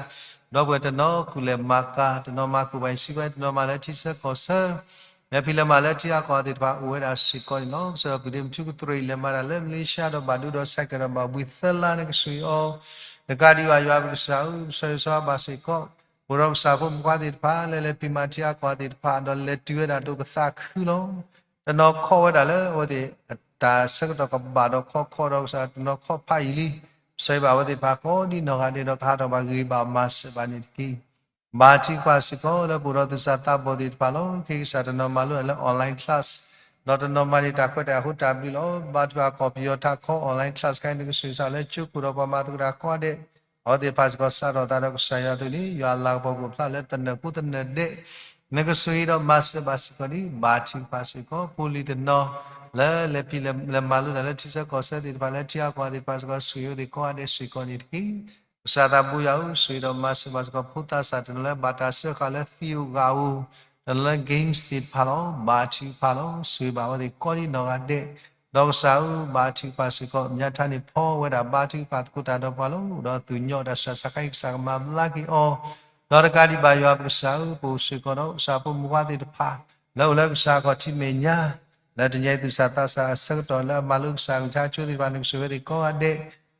ဒီပုၢ်ဝဲၢ်တနီၤကူၣ်လဲၤမၤကၤ, တနီၤမၤကူၣ်ဘၣ်စံးဝဲ, တနီၤမၤလၢထံဆၢကီၢ်ဆၢ လၢဖံးလၢမၤလၢထံဂၤကီၢ်ဂၤသ့ၣ်တဖၣ် အိၣ်ဝဲဒၣ်စ့ၢ်ကီးန့ၣ်လီၤ. ပဆၢပူၤဒ့မုၢ်ထူကတြူၢ်အံၤ လဲၤမၤတၢ်လၢမလ့ၡါဒီးဘၣ်ဒိဒီးဆဲးကဲးဒီးဘၣ်ဘှံးသၢလါ နကဆိၣ်ဂ့ၤအီၤ, တကးဒံးဘၣ်ယွၤပကစၢ်ဧၢ, ပဆၢဂ့ၤဆၢဝါဘၣ်စ့ၢ်ကီး, ပအိၣ်ဒီးကစၢ်ဖိမုၣ်ခွါသ့ၣ်တဖၣ် လၢလဲၤဖံးမၤထံဂၤကီၢ်ဂၤသ့ၣ်တဖၣ် ဒီးလဲၤတုၤဝဲဒၣ်ဒိၣ်ကသးခုလီၤ. တနီၤခီၣ်ဝဲဒၣ်လၢအဝဲသ့ၣ် တၢ်ဆၢကတီၢ်ကဘၣ်ဒီးခီၣ်ခီၣ်ဒီးကစၢ် တနီၤခီၣ်ဖးယံာ်လံ, ပဆၢဂ့ၤဘၣ်အဝဲသ့ၣ်တဖၣ်ကိးဒံးနီၢ်ဂၤဒဲးဒီးကဟးထီၣ်ဘၣ်ဂ့ၤဘၣ်မၤစၢၤဘၣ်န့ၣ်တက့ၢ်. ဘါထုကဖၣ်စ့ၢ်ကီးလၢပအိၣ်ဒီးသူၣ်စၢ်သးဘီၣ်သ့ၣ်တဖၣ်လီၤ. ခဲကစၢ်တနီၤမၤလိတၢ်လၢ online class, ဒီးတနီၤမၤန့ၢ်တၢ်ခွဲးတၢ်ယာ်အဃိတၢ်ဘျုးလီၤ. ဘါထုကဖၣ်ကီၢ်ပယီၤထးခီ online class ခဲအံၤ နကဆိၣ်ဂ့ၤစ့ၢ်ကီးလၢကၠိခိၣ်ဒီးပှၤမၤသကိးတၢ်ကိးဂၤဒဲး, အဝဲသ့ၣ်တဖၣ်စ့ၢ်ကီးစးထီၣ်သးဒီးကစၢ်ယွၤအသိးန့ၣ် ယွၤအလၤကပီၤကအိၣ်ဖျါလၢသနၢၣ်ဖိသနၢၣ်ဒဲး, နကဆိၣ်ဂ့ၤဒီးမၤစၢၤဘၣ်စ့ၢ်ကီးန့ၣ် ဘါထုကဖၣ်စ့ၢ်ကီး ဖိလံၤတနီၤ လၢလဲၤဖံးလဲၤမၤလိတၢ်လၢထံဆၢကီၢ်ဆၢသ့ၣ်တဖၣ် လၢထံဂၤကီၢ်ဂၤသ့ၣ်တဖၣ်စ့ၢ်ကီး ဆိၣ်ဂ့ၤအဝဲသ့ၣ်ကိးဂၤဒဲးစ့ၢ်ကီးန့ၣ်တက့ၢ်. ကစၢ်သးဘိယွၤဧၢ, ဆိၣ်ဂ့ၤဒီးမၤစၢၤဘၣ်စ့ၢ်ကီး ဖိသးစၢ်တနီၤလၢဘၣ်တၢ်စၢဃာ်လၢသံဧိၤဂၤဧိၤ, တနီၤလၢ games သ့ၣ်တဖၣ်လီၤ. ဘါထုကဖၣ်လီၤ. ဆိၣ်ဂ့ၤဘၣ်အဝဲသ့ၣ်ကိးဒံးနီၢ်ဂၤဒဲး, ဒီးကစၢ်ဧၢ, ဘါထုကဖၣ်စ့ၢ်ကီး မၠါထါန့ၣ်ဖီဝဲဒၣ် ဘါထုကဖၣ်သကိးတၢ်ဒီးပှၤလီၤ. ဒီးသူၣ်ညီတၢ်ဆူးတၢ်ဆါခဲအံၤ ကစၢ်ကမၤဘျါက့ၤအီၤ, ဒီးတကးဒံးဘၣ်ယွၤပကစၢ်ဧၢ, ပအိၣ်စ့ၢ်ကီးဒီးကစၢ်ဖိမုၣ်ခွါသ့ၣ်တဖၣ် လၢအိၣ်လၢကစၢ်အခီၣ်ထံးမဲာ်ညါ, လၢတနံၤအံၤသူၣ်စၢ်သးစၢ်အဆၢကတီၢ်လၢအမၤလိကစၢ်အကလုၢ်ကထါကၠိသ့ၣ်တဖၣ် နကဆိၣ်ဂ့ၤဝဲသ့ၣ်ကိးဂၤဒဲး,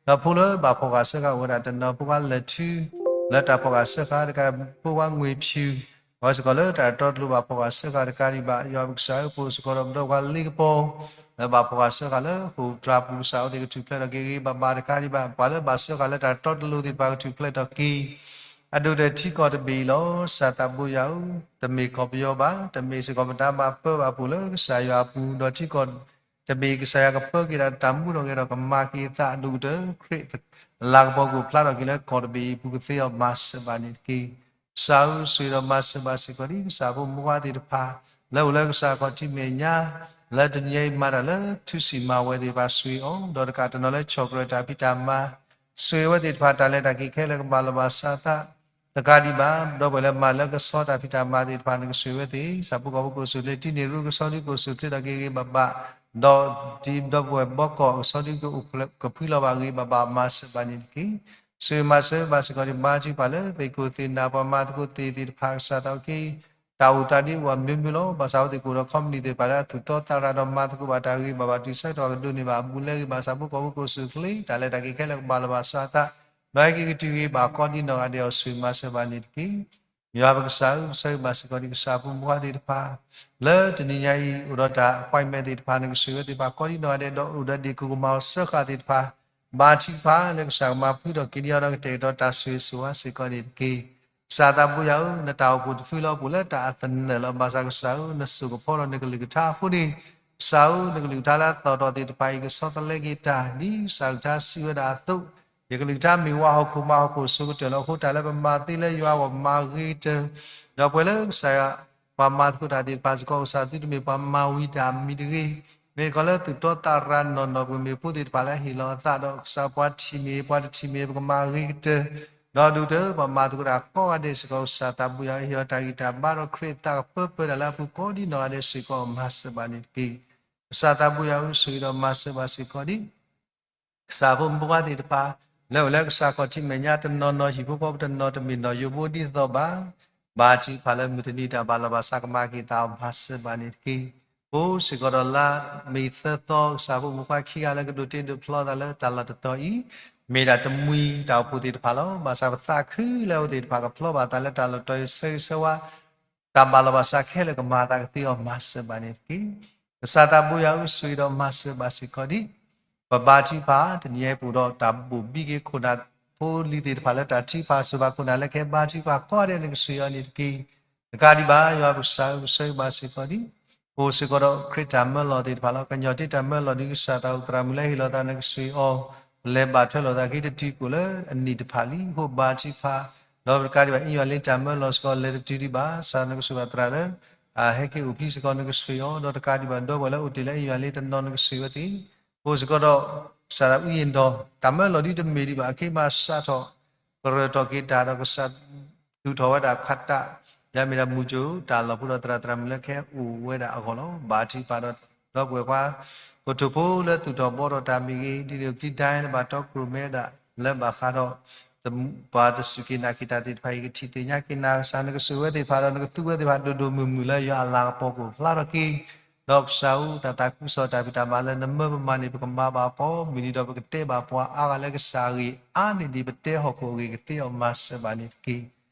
ဒီးဖိလၢဘၣ်ဖှီၣ်ဃာ်စၢဃာ်အိၣ်ဝဲဒၣ်တနီၤ ဖိခွါလၢာ်ထူ, လၢတၢ်ဖှီၣ်ဃာ်စၢဃာ်တကး ဖိခွါငွေဖြူ အဝဲစ့ၢ်ကီးလၢတၢ်တတီတလိၤဘၣ်ဖီၣ်ဃာ်စၢဃာ်တကးဒံးဘၣ် ယွၤပကစၢ်ဧၢ ပအိၣ်စ့ၢ်ကီးဒီးပဒီပုၢ်ဝဲၢ်လၢကပီၤ လၢဘၣ်ဖီၣ်ဃာ်စၢဃာ်လၢဃိာ်တြၤပူၤ ကစၢ်အဝဲသ့ၣ်ကထူၣ်ဖျဲးထီၣ်က့ၤဂ့ၤဂ့ၤဘၣ်ဘၣ်တကးဒံးဘၣ် ပှၤလၢဘၣ်စၢဃာ်လၢတၢ်တတီတလိၤသ့ၣ်တဖၣ်ကထူၣ်ဖျဲးထီၣ်က့ၤ အဒိၣ်ဒီးထံကီၢ်တဘ့ၣ်အံၤလီၤ. ကစၢ်သးဘိယွၤဧၢ, တမ့ၢ်ကီၢ်ပယီၤဘၣ်, တမ့ၢ်စ့ၢ်ကီးပတၢ်မၤပၢဘၣ်အပူၤလၢကစၢ်ယွၤအပူၤ, ဒီးထံကီၢ်တဘ့ၣ်အံၤ ကစၢ်ယွၤကပၢက့ၤဒၣ်တၢ်မူထီၣ်ဂဲၤထီၣ် ကမၤက့ၤအသးအဒိၣ်ကတၢၢ် ခရံာ်အလၤကပီၤကအိၣ်ဖျါထီၣ်က့ၤလၢကီၢ်တဘ့ၣ်အံၤအပူၤ ကသ့အီၤမၤစၢၤဘၣ်န့ၣ်တက့ၢ်. ကစၢ်ဧၢ, ဆိၣ်ဂ့ၤဒီးမၤစၢၤဘၣ်စ့ၢ်ကီးဒ်ကစၢ်ဖိမုၢ်ခွါသ့ၣ်တဖၣ် လၢအိၣ်လၢကစၢ်ခီၣ်ထံးမဲာ်ညါ လၢတနံၤညါအံၤမၤတၢ်လၢထူစံးမၤဝဲသ့ၣ်တဖၣ် ဆိၣ်ဂ့ၤအီၤ, ဒီးတကးတနီၤလၢဆီၣ်ကြၢးတၢ်ဖံးတၢ်မၤ ဆိၣ်ဂ့ၤဝဲသ့ၣ်တဖၣ် တၢ်လဲၤတၢ်က့ၤခဲလၢာ်ကဘၣ်လီၤဘၣ်စးအသး တကးဒံးဘၣ် ဒီပုၢ်ဝဲၢ်လၢမၤလၢကဆီတၢ်ဖံးတၢ်မၤသ့ၣ်တဖၣ် နကဆိၣ်ဂ့ၤဝဲသ့ၣ်, ဆၣ်ဖိကီၢ်ဖိကအိၣ်ဆူၣ်ချ့ တံၤန့ၢ်ရူၢ်ကဆီဒုကအိၣ်ဆူၣ်ချ့ဒီး က့ၤဂ့ၤဘၣ်ဘၣ်, ဒီးဒ်ဒီပုၢ်ဝဲၢ်ဘီကီၢ်ကဆီဒုကအိၣ်ကဖှံလီၤဘၣ်ဂ့ၤဘၣ်ဘၣ် မၤစၢၤဘၣ်န့ၣ်တက့ၢ်. ဆိၣ်ဂ့ၤမၤစၢၤဘၣ်စ့ၢ်ကီးဒံး ဘါထုကဖၣ်လၢသ့ၣ်ခိၣ်သ့ၣ်နၢ် ပှၤမၤသကိးသ့ၣ်သ့ၣ်တဖၣ် ကစၢ်သးအိၣ်က့ၤ တၢ်အိၣ်သးဒ်အဝဲမ့ၢ်မ့ၢ်လီၤ. ဘၣ်ဆၣ်အဝဲသ့ၣ်ကအိၣ်ဒီးခီပနံၣ်သ့ၣ်တဖၣ်လၢအသူၣ်တီသးရၤဒီးမၤသကိးဘၣ်တၢ်ဂ့ၤဘၣ်ဘၣ် တုၤဆၢကတီၢ်ကဒိးန့ၢ်ဘၣ်အဘူးလဲဂ့ၤဘၣ် ဆၣ်ဖိကီၢ်ဖိကအိၣ်ဆူၣ်ချ့ တၢ်လဲၤတၢ်က့ၤခဲလၢာ်ကဘၣ်လီၤဘၣ်စးအသး ဒီးဟဲက့ၤကတုၤဂ့ၤဘၣ်ကိးဒ်နီၢ်ဂၤဒဲးအီၤ ဆိၣ်ဂ့ၤမၤစၢၤဘၣ်န့ၣ်တက့ၢ်. ယွၤပကစၢ်ဧၢ, ဆိၣ်ဂ့ၤဘၣ်စ့ၢ်ကီးဒံးကစၢ်ဖိမုၢ်ခွါသ့ၣ်တဖၣ် လၢတနံၤညါအံၤ အိၣ်ဒီးတၢ် appointment သ့ၣ်တဖၣ် နကဆိၣ်ဂ့ၤဝဲသ့ၣ်တဖၣ်ကိးဒ်နီၢ်ဂၤဒဲး ဒီးအိၣ်ဒီးဒ့ၣ်ခိၣ်ကမၤအီၤစၢဃာ်သ့ၣ်တဖၣ် ဘါထုကဖၣ်လၢကစၢ်ကမၤဖှံထီၣ်က့ၤန့ၢ်အီၤဒီးကတဲာ်ကတီၤတၢ်ဆိၣ်ဂ့ၤဆိၣ်ဝါစ့ၢ်ကီးန့ၣ်တက့ၢ်. ကစၢ်သးဘိယွၤဧၢ, နတၢ်အိၣ်ဖှိၣ်တဖုလၢအိၣ်လၢတၢ်အသနၢၣ်လီၤ. ဘၣ်ဆၣ်ကစၢ်ဧၢ, နစိာ်ကဖီဒီးနကလုၢ်ကထါအဃိန့ၣ်, ကစၢ်ဧၢ, နကလုၢ်ကထါလၢအသီၣ်ထီၣ်သ့ၣ်တဖၣ်အံၤ ကဆီတလဲက့ၤတၢ် ဒ်ကစၢ်ကလုၢ်ကထါစံးဝဲဒၣ်အသိး, ယကလုၢ်ကထါမ့ၢ်ဝါဟီၣ်ခိၣ်မၤဟီၣ်ခိၣ်အဆိကတၢၢ်လီၤ. အဃိတၢ်လၢပမၤသ့လၢယွၤအဂီၢ် ပမၤဂ့ၤကတၢၢ်, ဒီးပှၤလၢကစၢ်ယွၤ ပှၤမၤသကိးတၢ်သ့ၣ်တဖၣ်စ့ၢ်ကီး ကစၢ်သုတမ့ၢ်ပှၤမၤဝံၤတၢ်အမံၤတဂ့ၤ, မ့ၢ်စ့ၢ်ကီးလၢသူၣ်တီသးရၤနီၢ်နီၢ် ပကမ့ၢ်ဖိသ့ၣ်တဖၣ်လၢအဟ့ၣ်လီၤအသးဒီး ကစၢ်ပှၤထံၣ်မ့ၢ်ပှၤတထံၣ်မ့ၢ် ပကမၤဂ့ၤကတၢၢ်, ဒီးဒုးကတၢၢ် ပှၤမၤသကိးတၢ်ကိးဂၤဒဲးစ့ၢ်ကီး ကစၢ်သးဘိယွၤဧၢ, ဟ့ၣ်အီၤတၢ်ဂံၢ်တၢ်ဘါဒီးခရံာ်အသးကပၢပၢတၢ်လၢအပူၤကိးဒ်နီၢ်ဂၤဒဲးစ့ၢ်ကီး မၤစၢၤဘၣ်န့ၣ်တက့ၢ်. ကစၢ်သးဘိယွၤဧၢ, ဆိၣ်ဂ့ၤဒီးမၤစၢၤဘၣ်စ့ၢ်ကီးဒံး ကစၢ်ဖိမုၢ်ခွါသ့ၣ်တဖၣ် လၢအိၣ်လၢကစၢ်ခီၣ်ထံးမဲာ်ညါ တနီၤနီၤဟံၣ်ဖိဃီဖိ တနီၤတမ့ၢ်နီၢ်ယိာ်ဘိဒ်သိးဘၣ်, ဘါထုကဖၣ်လၢမုၢ်တနံၤတၢ်ဘၣ်လီၤဘၣ်စးကမၤက့ၤသးအီၤ မၤစၢၤဘၣ်န့ၣ်တက့ၢ်. အိၣ်စ့ၢ်ကီးဒီးလါမ့ၤသၢသီ ကစၢ်ဖိမုၢ်ခွါခံဂၤလၢကဒိးတ့ဒိးဖျီသးလၢတၢ်လီၢ်တတီၤအံၤ, မ့ၢ်ဒၣ်တမှံၤတၢ်အိၣ်ဖှိၣ်သ့ၣ်တဖၣ်လီၤ. ဘၣ်ဆၣ်ပသးခုလၢအဝဲသ့ၣ်တဖၣ်ကဖျီဘၣ်သးလၢတၢ်လီၢ်တတီၤအံၤ ဆၢဂ့ၤဆၢဝါ တၢ်ဘၣ်လီၤဘၣ်စးခဲလၢာ်ကမၤအသးကသ့အီၤ မၤစၢၤဘၣ်န့ၣ်တက့ၢ်. ကစၢ်သးဘိယွၤဧၢ, ဆိၣ်ဂ့ၤဒီးမၤစၢၤဘၣ်စ့ၢ်ကီးဒံး ပဘါထုကဖၣ် တနံၤအံၤပအိၣ်ဒီးတၢ်ဘိၣ်ဘံက့ၤ ခိၣ်နၢ်ဖိလံၤသ့ၣ်တဖၣ်လၢတၢ်ထုကဖၣ်ဆိၣ်ဘၣ်ခိၣ်နၢ်လၢကဟဲဘါထုကဖၣ်ကိးဂၤဒဲး နကဆိၣ်ဂ့ၤအီၤန့ၣ်တက့ၢ်. တကးဒံးဘၣ် ယွၤပကစၢ်ဧၢ, ပဆိၣ်ဂ့ၤဘၣ်စ့ၢ်ကီးဒံး ပအိၣ်စ့ၢ်ကီးဒီးခရံာ်တၢ်မၢလီၤသ့ၣ်တဖၣ်လီၤ. ကညီတ့တၢ်မၢလီၤဒ်ကစၢ်သးအိၣ်သရၣ်မုၣ်လၢဟ့ၣ်လီၤသး နကဆိၣ်ဂ့ၤအီၤ, ပလဲၤဘၣ်ထွဲလိာ်သးက့ၤတတုၤကိၣ်လၢအနံၣ်တဖၣ်လံ အဃိဘါထုကဖၣ်, ဒီးတကးဒံးဘၣ် အ့ၣ်ယွၤလ့တၢ်မၢလီၤစ့ၢ်ကီး လဲၤတတုၤဒံးဘၣ်, ကစၢ်နကဆိၣ်ဘၣ်သရၣ်လၢ အဟဲက့ၤအိၣ်ဖှံစ့ၢ်ကီး နကဆိၣ်ဂ့ၤအီၤ, ဒီးတကးဒံးဘၣ် ဒီပုၢ်ဝဲၢ်လၢအိၣ်တ့ၢ်လၢအ့ၣ်ယွၤလ့တနီၤ နကဆိၣ်ဂ့ၤဝဲသ့ၣ်, အိၣ်စ့ၢ်ကီးဒီး ကစၢ်သးအူယ့ၣ်ဒီး တၢ်မၢလီၤဒ်တမ့ၢ်ဒံးဘၣ် အခ့မၤစးထီၣ် ကရၢၢ်ထီၣ်က့ၤတၢ်ဒီးကစၢ် သူၣ်ထီၣ်ဝဲဒၣ်ခးတၢ် ယၤမ့ၢ်ဒၣ်မုၢ်ကၠိၣ်တၢ်လီၢ်ဖိဒီးသရၣ်သရၣ်မုၣ်လၢကဟဲအိၣ်ဝဲဒၣ်အဂီၢ်လီၤ. ဘါထုကဖၣ်ဒီး ဒီပုၢ်ဝဲၢ်ခွါ ကထိၣ်ဖိလၢသူၣ်ထီၣ်ဘှီထီၣ်တၢ်မ့ၢ်ဂ့ၤ, ဒ်န့ၣ်ပသံဒၣ်လၢဘၣ်တီခိၣ်ရိၣ်မဲဒၣ် လၢဘၣ်ဃးဒီး ပှၤတစူၢ်က့ၤနာ်က့ၤတၢ်သ့ၣ်တဖၣ်အံၤ ကထံၣ်သ့ၣ်ညါက့ၤနၤ ကစၢ်နကဆိၣ်ဝဲသ့ၣ်တဖၣ်ဒီး နကသူဝဲသ့ၣ်တဖၣ် ဒိၣ်ဒိၣ်မုၢ်မုၢ်လၢယွၤအလၤကပီၤကအိၣ်ဖျါထီၣ်က့ၤ ဒီးကစၢ်ဧၢ တၢ်သးခုကစီၣ်တၢ်ဖံးတၢ်မၤလၢနမၢပမၤန့ၣ် ပကမၤဘၣ်အီၤ မုၢ်နံၤဒီးပကတဲဘၣ်ပှၤအါဂၤလၢ ကစၢ်ဂ့ၢ်အါန့ၢ်ဒံးပတဲဟီၣ်ခိၣ်အဂ့ၢ် ကသ့အီၤမၤစၢၤဘၣ်န့ၣ်တက့ၢ်.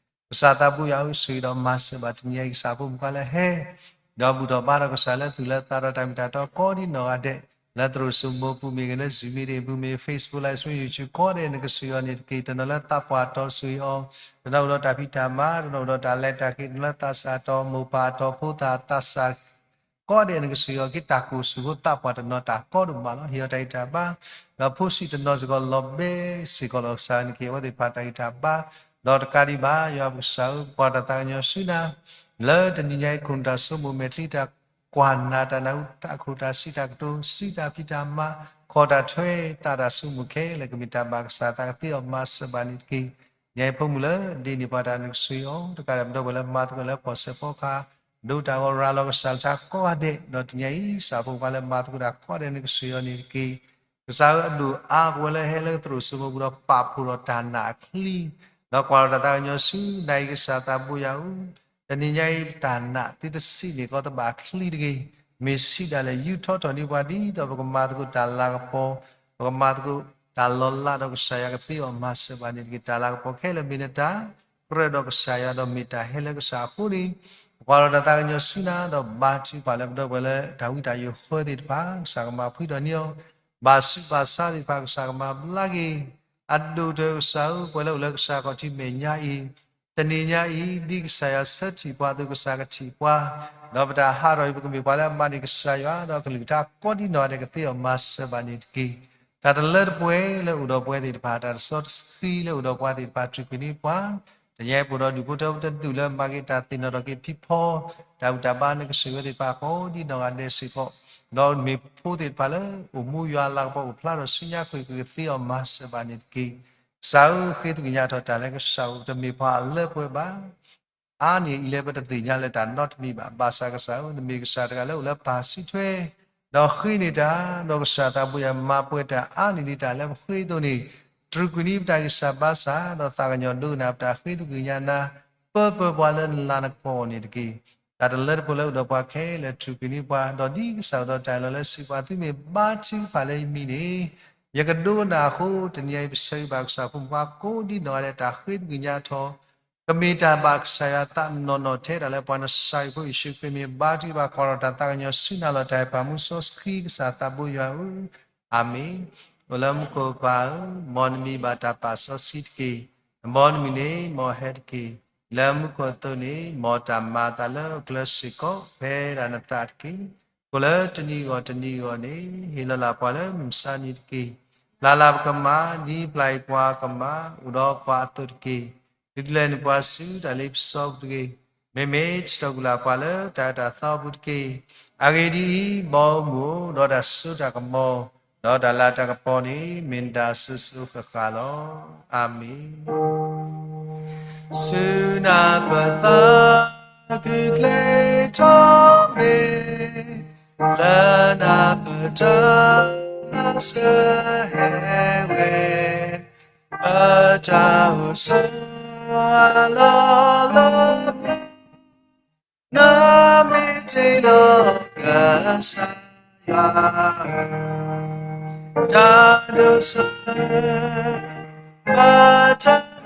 ကစၢ်သးဘိယွၤဧၢ, ဆိၣ်ဂ့ၤဒီးမၤစၢၤဘၣ်တနံၤအံၤ ကစၢ်ဖိမုၣ်ခွါလၢဟဲ ဒီးဘူၣ်ထီၣ်ဘါထီၣ်ကစၢ်လၢသူၣ်လၢသးဒီးတၢ်မ့ၢ်တၢ်တီကိးဒ်နီၢ်ဂၤဒဲး လၢသရိာ်စိမိၤပူၤမ့ၢ်ဂ့ၤ, လၢ Zoom meeting ပူၤမ့ၢ်ဂ့ၤ, Facebook Live Stream, YouTube ကိးဂၤဒဲး နကဆိၣ်ဂ့ၤအီၤန့ၣ်တက့ၢ်. တနီၤလၢသးပှၢ်တီ ဆိၣ်ဂ့ၤအီၤ, တနီၤအိၣ်ဒီးတၢ်ဖံးတၢ်မၤ, တနီၤအိၣ်ဒီးတၢ်လဲၤတၢ်က့ၤ, တနီၤလၢသးစၢ်တီ မိၢ်ပၢ်တီ ဖိသၣ်သးစၢ် ကိးဂၤဒဲး နကဆိၣ်ဂ့ၤအီၤက့ၤ တၢ်ကိၢ်ဆူၣ်ဖိသးပှၢ်တနီၤ တၢ်ကီဒိၣ်မးလီၤ. ဟ့ၣ်အီၤတၢ်ဂံၢ်တၢ်ဘါ, ဒီးဖိဆံးတနီၤစ့ၢ်ကီး လီၤဘဲစ့ၢ်ကီးလီၤ. ကစၢ်နကဟ့ၣ်အဝဲသ့ၣ်တဖၣ်တၢ်ဂံၢ်တၢ်ဘါ, ဒီးတကးဒံးဘၣ် ယွၤပကစၢ်ဧၢ, ပကွၢ်တၢ်သးကညီၤဆူနၤ လၢတနံၤညါအံၤ ခိၣ်နူာ်တၢ်ဆိကမိၣ်မဲာ်ချံ တၢ်ကွၢ်နၤ တၢ်နၢ်ဟူ တၢ်ခိၣ်တၢ်စံးတၢ်ကတိၤ စံးတၢ်ဖံးတၢ်မၤ ခိၣ်တၢ်ထွဲ သးတၢ်ဆိကမိၣ်ခဲလၢာ် ကမ့ၢ်တၢ်ဘၣ်ကစၢ်သး ကသ့အီၤမၤစၢၤဘၣ်န့ၣ်တက့ၢ်. ညါအံၤဖိမုၣ်လၢဒ့န့ၢ်ပှၤတၢ် နကဆိၣ်ဂ့ၤအီၤ, တကးဒံးဘၣ်ဒီပုၢ်ဝဲၢ်လၢမၤသကိးလၢဖီၣ်ဆၢဖီခါ ဒိတၢ်ဂီၤရၤလီၤကစၢ်လၢထးကိးဂၤဒဲး, ဒီးတနံၤညါအံၤ ကစၢ်ဖိခွါလၢမၤသကိးတၢ်ကိးဂၤဒဲး နကဆိၣ်ဂ့ၤအီၤန့ၣ်တက့ၢ်. ကစၢ်ဧၢ, အဒိၣ်အါပဝဲလၢဟဲလၢသရိာ်စိမိၤပူၤဒီး ပာ်ဖှိၣ်ဒီးတၢ်နာ်အချံ, ဒီးကွၢ်လီၤတၢ်သးကညီၤဆူနၤအံၤ ကစၢ်သးဘိယွၤဧၢ, တနံၤညါအံၤ တၢ်နာ်သုတစံးန့ၢ်ကီးသဘၣ်အချံတဂ့ၤ, မ့ၢ်စံးဒၣ်လဲာ် ယူၢ်ထီၣ်ထီၣ်န့ၢ်ပှၤ ဒ်သိးပကမၤသကိးတၢ်လၤကပီၤ, ပကမၤသကိးတၢ်လီၤလးဒီး ကစၢ်ယွၤကသ့အီၤမၤစၢၤဘၣ်န့ၣ်တက့ၢ်. တၢ်လၤကပီၤခဲလၢာ်မ့ၢ်နတၢ် ပကြၢးဒီးကစၢ်ယွၤ ဒီးမ့ၢ်တၢ်ဟဲလၢကစၢ်အဃိန့ၣ်, ပကွၢ်လီၤတၢ်သးကညီၤဆူနၤ ဒီးဘါထုကဖၣ်လၢပဒီပုၢ်ဝဲၢ်လၢတၢ်ဝံတၢ်ယိးဃၢသ့ၣ်တဖၣ် ကစၢ်ကမၤဖှံဒီးန့ၢ်အီၤ, ဘၣ်ဆူးဘၣ်ဆါသ့ၣ်တဖၣ် ကစၢ်ကမၤဘျါက့ၤ, အဒိၣ်တၢ်ကစၢ်ဧၢ, ပှၤလၢအိၣ်လၢကစၢ်ခီၣ်ထံးမဲာ်ညါအံၤ, တနံၤညါအံၤ ဒ်ကစၢ်ယွၤဆၢထံၣ်ပှၤအသိး ကစၢ်ကထံၣ်ပှၤ, ဒီးပတၢ်ဟးထီၣ်အံၤ ပကမ့ၢ်ပှၤလၢအမၤန့ၢ်ကစၢ်ယွၤ ဒီးကလုၢ်ကထါကိးဒံနီၢ်ဂၤဒဲး ကသ့အီၤမၤစၢၤဘၣ်န့ၣ်တက့ၢ်. တၢ်တလၢတပှဲၤလၢအိၣ်ဒီးပဝဲသ့ၣ်တဖၣ်, တၢ်တစီတဆှံလၢအိၣ်ဒီးပှၤသ့ၣ်တဖၣ် တြူာ်ကွံာ်န့ၢ်ပှၤ, တနံၤအံၤပအိၣ်ဒီးဒူၣ်ဖိထၢဖိတဒူၣ်လၢမၤက့ၤတၢ်သ့ၣ်နီၣ်ထီၣ်က့ၤဖံးဖီ, တၢ်ဘူၣ်တၢ်ဘါလၢကစၢ်ယွၤသ့ၣ်တဖၣ်ကိးဒံနီၢ်ဂၤဒဲးစ့ၢ်ကီး, ဒီးမ့ၢ်ဖိသ့ၣ်တဖၣ်လၢအိၣ်မူယွၤအလၤကပီၤ အိၣ်ဖျါထီၣ်ဆူညါ ကစၢ်ကသ့အီၤမၤစၢၤဘၣ်န့ၣ်တက့ၢ်. ကစၢ်ဧၢ, ဃ့သကွံာ်ညါထီၣ်တၢ်လၢကစၢ်အိၣ် တမ့ၢ်ပှၤအလၢပှဲၤဘၣ် အါန့ၢ်အံၤလၢပတသ့ၣ်ညါလၢတၢ်နီတမံၤဘၣ်. ဘၣ်ဆၣ်ကစၢ်ဧၢ, နမ့ၢ်ကစၢ်တဂၤလၢအိၣ်လၢပၢ်စုထွဲ, ဒီးဃ့န့ၢ်တၢ်, ဒီးကစၢ်သးဘိယွၤမၤပှဲၤတၢ်အါန့ၢ်ဒံးတၢ်လၢပဃ့အသိးန့ၣ်, တြူာ်ကွံာ်န့ၢ်ပတၢ်ဂံၢ်စၢ်ဘါစၢ်, ဒီးသးကညီၤဒိကနၣ်ပတၢ်ဃ့သကွံာ်ညါနၤ, ပၢပၢပှၤလၢနလၤနကပီၤအအိၣ်န့ၣ်တက့ၢ်. တၢ်တလၢတပှဲၤလၢအိၣ်ဒီးပှၤခဲလၢာ် တြူာ်ကွံာ်န့ၢ်ပှၤ, ဒီးဒ်ကစၢ်အိၣ်ဒီးတၢ်အၢၣ်လီၤလၢစံးပှၤ သုမ့ၢ်ဘါထုကဖၣ်လၢယမံၤန့ၣ်, ယကဒိကနၣ်အဃိ, တနံၤအံၤပဆၢဂ့ၤဘၣ်ကစၢ်ဖိမုၣ်ဖိခွါကိးဒံနီၢ်ဂၤဒဲး တၢ်ဃ့သကွံာ်ညါထီၣ် ကမ့ၢ်တၢ်ဘၣ်ကစၢ်ယွၤသးနီၢ်နီၢ်ထဲတၢ်လၢပှၤနစၤရ့းဖိယ့ၣ်ၡူးခရံာ် မ့ၢ်ဘါထုကဖၣ်ကွၢ်ထီၣ်တၢ်သးကညီၤဆူနၤလီၤ တၢ်ဟ့ၣ်ပာ်မူစီဆှံကစၢ်သးဘိယွၤဧၢ, အၤမ့ၣ်. အိၣ်လၢမူခိၣ်ပၢ်ဧၢ, မ်နမံၤဘၣ်တၢ်ပာ်စီဆှံတက့ၢ်. မ်နမုၢ်နံၤန့ၣ် မ်ဟဲတက့ၢ်. လၢမူခိၣ်အသိးန့ၣ် မ်တၢ်မၤအသးလၢအကျဲစ့ၢ်ကီး ဖဲဒၣ်နသးတက့ၢ်. ကိၣ်လၢတနံၤဂီၢ်တနံၤဂီၢ်န့ၣ် ဟ့ၣ်လီၤလၢပှၤလၢမုၢ်မဆါနံၤတက့ၢ်. ပျၢ်လၢပကမၣ် ဒ်ပျၢ်အံၤပှၤကမၣ် အိၣ်ဒီးပှၤအသိးတက့ၢ်. ဒုးလဲၤနုာ်ပှၤဆူတၢ်လ့ပစီပူၤတဂ့ၤ. မ့မ့ၢ်တၢ်ကူၣ်လၢ်ပှၤလၢတၢ်အၢတၢ်သီအပူၤတက့ၢ်. အဂ့ၢ်ဒ်အံၤ, မ်အမုၢ်အိၣ်ဒီးတၢ်စိတၢ်ကမီၤ, ဒီးတၢ်လၤတၢ်ကပီၤန့ၣ် မ့ၢ်နတၢ်အစိၤစိၤအဃၣ်ဃၣ်လီၤ. အၤမ့ၣ်. ဆူနၤပသးခုကျဲထီၣ်မ့ၢ်, လၢနၤပတၢ်ဆၢဟဲဝဲ, ပတၢ်အိၣ်ဆိးအလီၢ်လၢပျၢၤ, နမ့ၢ်တ့လီၤကစၢ်ယွၤ, တၢ်ဒိးစၢၤ ပတၢ်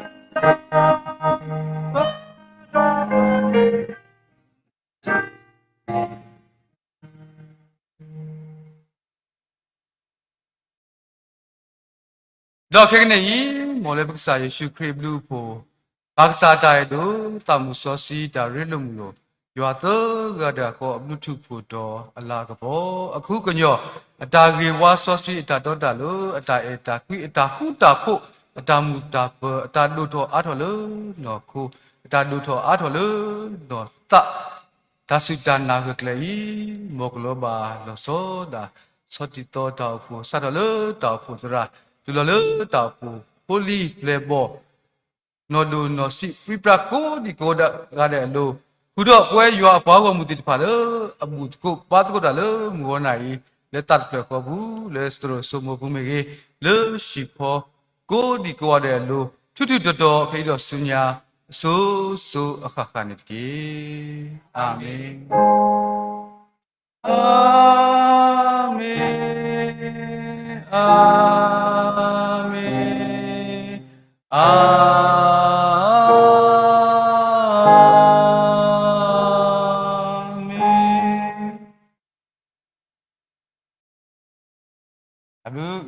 လၢ ဒီးခဲကနံၣ်အံၤ, မ်လၢပကစၢ်ယ့ၣ်ၡူးခရံာ်အဘျုးအဖှိၣ်, ပၢ်ကစၢ်တၢ်အဲၣ်ဒိး, သးမုၢ်စီဆှံတၢ်ရ့လိာ်မုာ်လိာ်, ယွၤသၢဂၤတဂၤဃီအဘျုးထူးဖှိၣ်ဒီးအလၤကပီၤ, အခူအကညီၢ်, အတၢ်ဂ့ၢ်ဝါစီဆှံအတၢ်တီတၢ်လိၤ, အတၢ်အဲၣ်တၢ်ကွံ, အတၢ်ဃူတၢ်ဖိး, အတၢ်မုာ်တၢ်ပၢၤ, အတၢ်ဒိၣ်ထီၣ်အါထီၣ်လၢနီၢ်ခိ, အတၢ်ဒိၣ်ထီၣ်အါထီၣ်လၢနီၢ်သး တၢ်စူၢ်တၢ်နာ်ဂၢၢ်ကျၢၤအံၤ, မ်ကလီၤဘၣ်လီၤဆီဒၣ်, ဆီတံၢ်သီတၢ်အိၣ်ဖှိၣ် စးထီၣ်လၢတၢ်အိၣ်ဖှိၣ်သရၣ်, တုၤလီၤလၢတၢ်အိၣ်ဖှိၣ်ဖိလံၤပျဲၢ်ဘီၣ်, နီၢ်ဒိၣ်နီၢ်ဆံးပြံပြါကိးဒံကိးဂၤဒဲးအလိၤ, ဃုာ်ဒီးပဝဲယွၤအပှၤဂီၢ်မုၢ်သ့ၣ်တဖၣ်လၢ အဘူၣ်သကိးဘါသကိးတၢ်လၢမုၢ်ဂီၤနၤအံၤ, လၢတၢ်တဖျၢၣ်ဃီပူၤ, လၢသရိာ်စိမိၤပူၤမ့ၢ်ဂ့ၤ, လၢဟံၣ်ဖိ ကိးဒံကိးဂၤဒဲးအလိၤ, ထူးထူးတီၤတီၤ ခဲအံၤဒီးဆူညါ, အစိၤစိၤအဃၣ်ဃၣ်န့ၣ်တက့ၢ်. အၤမ့ၣ်, အၤမ့ၣ်, အၤမ့ၣ်, အၤမ့ၣ်.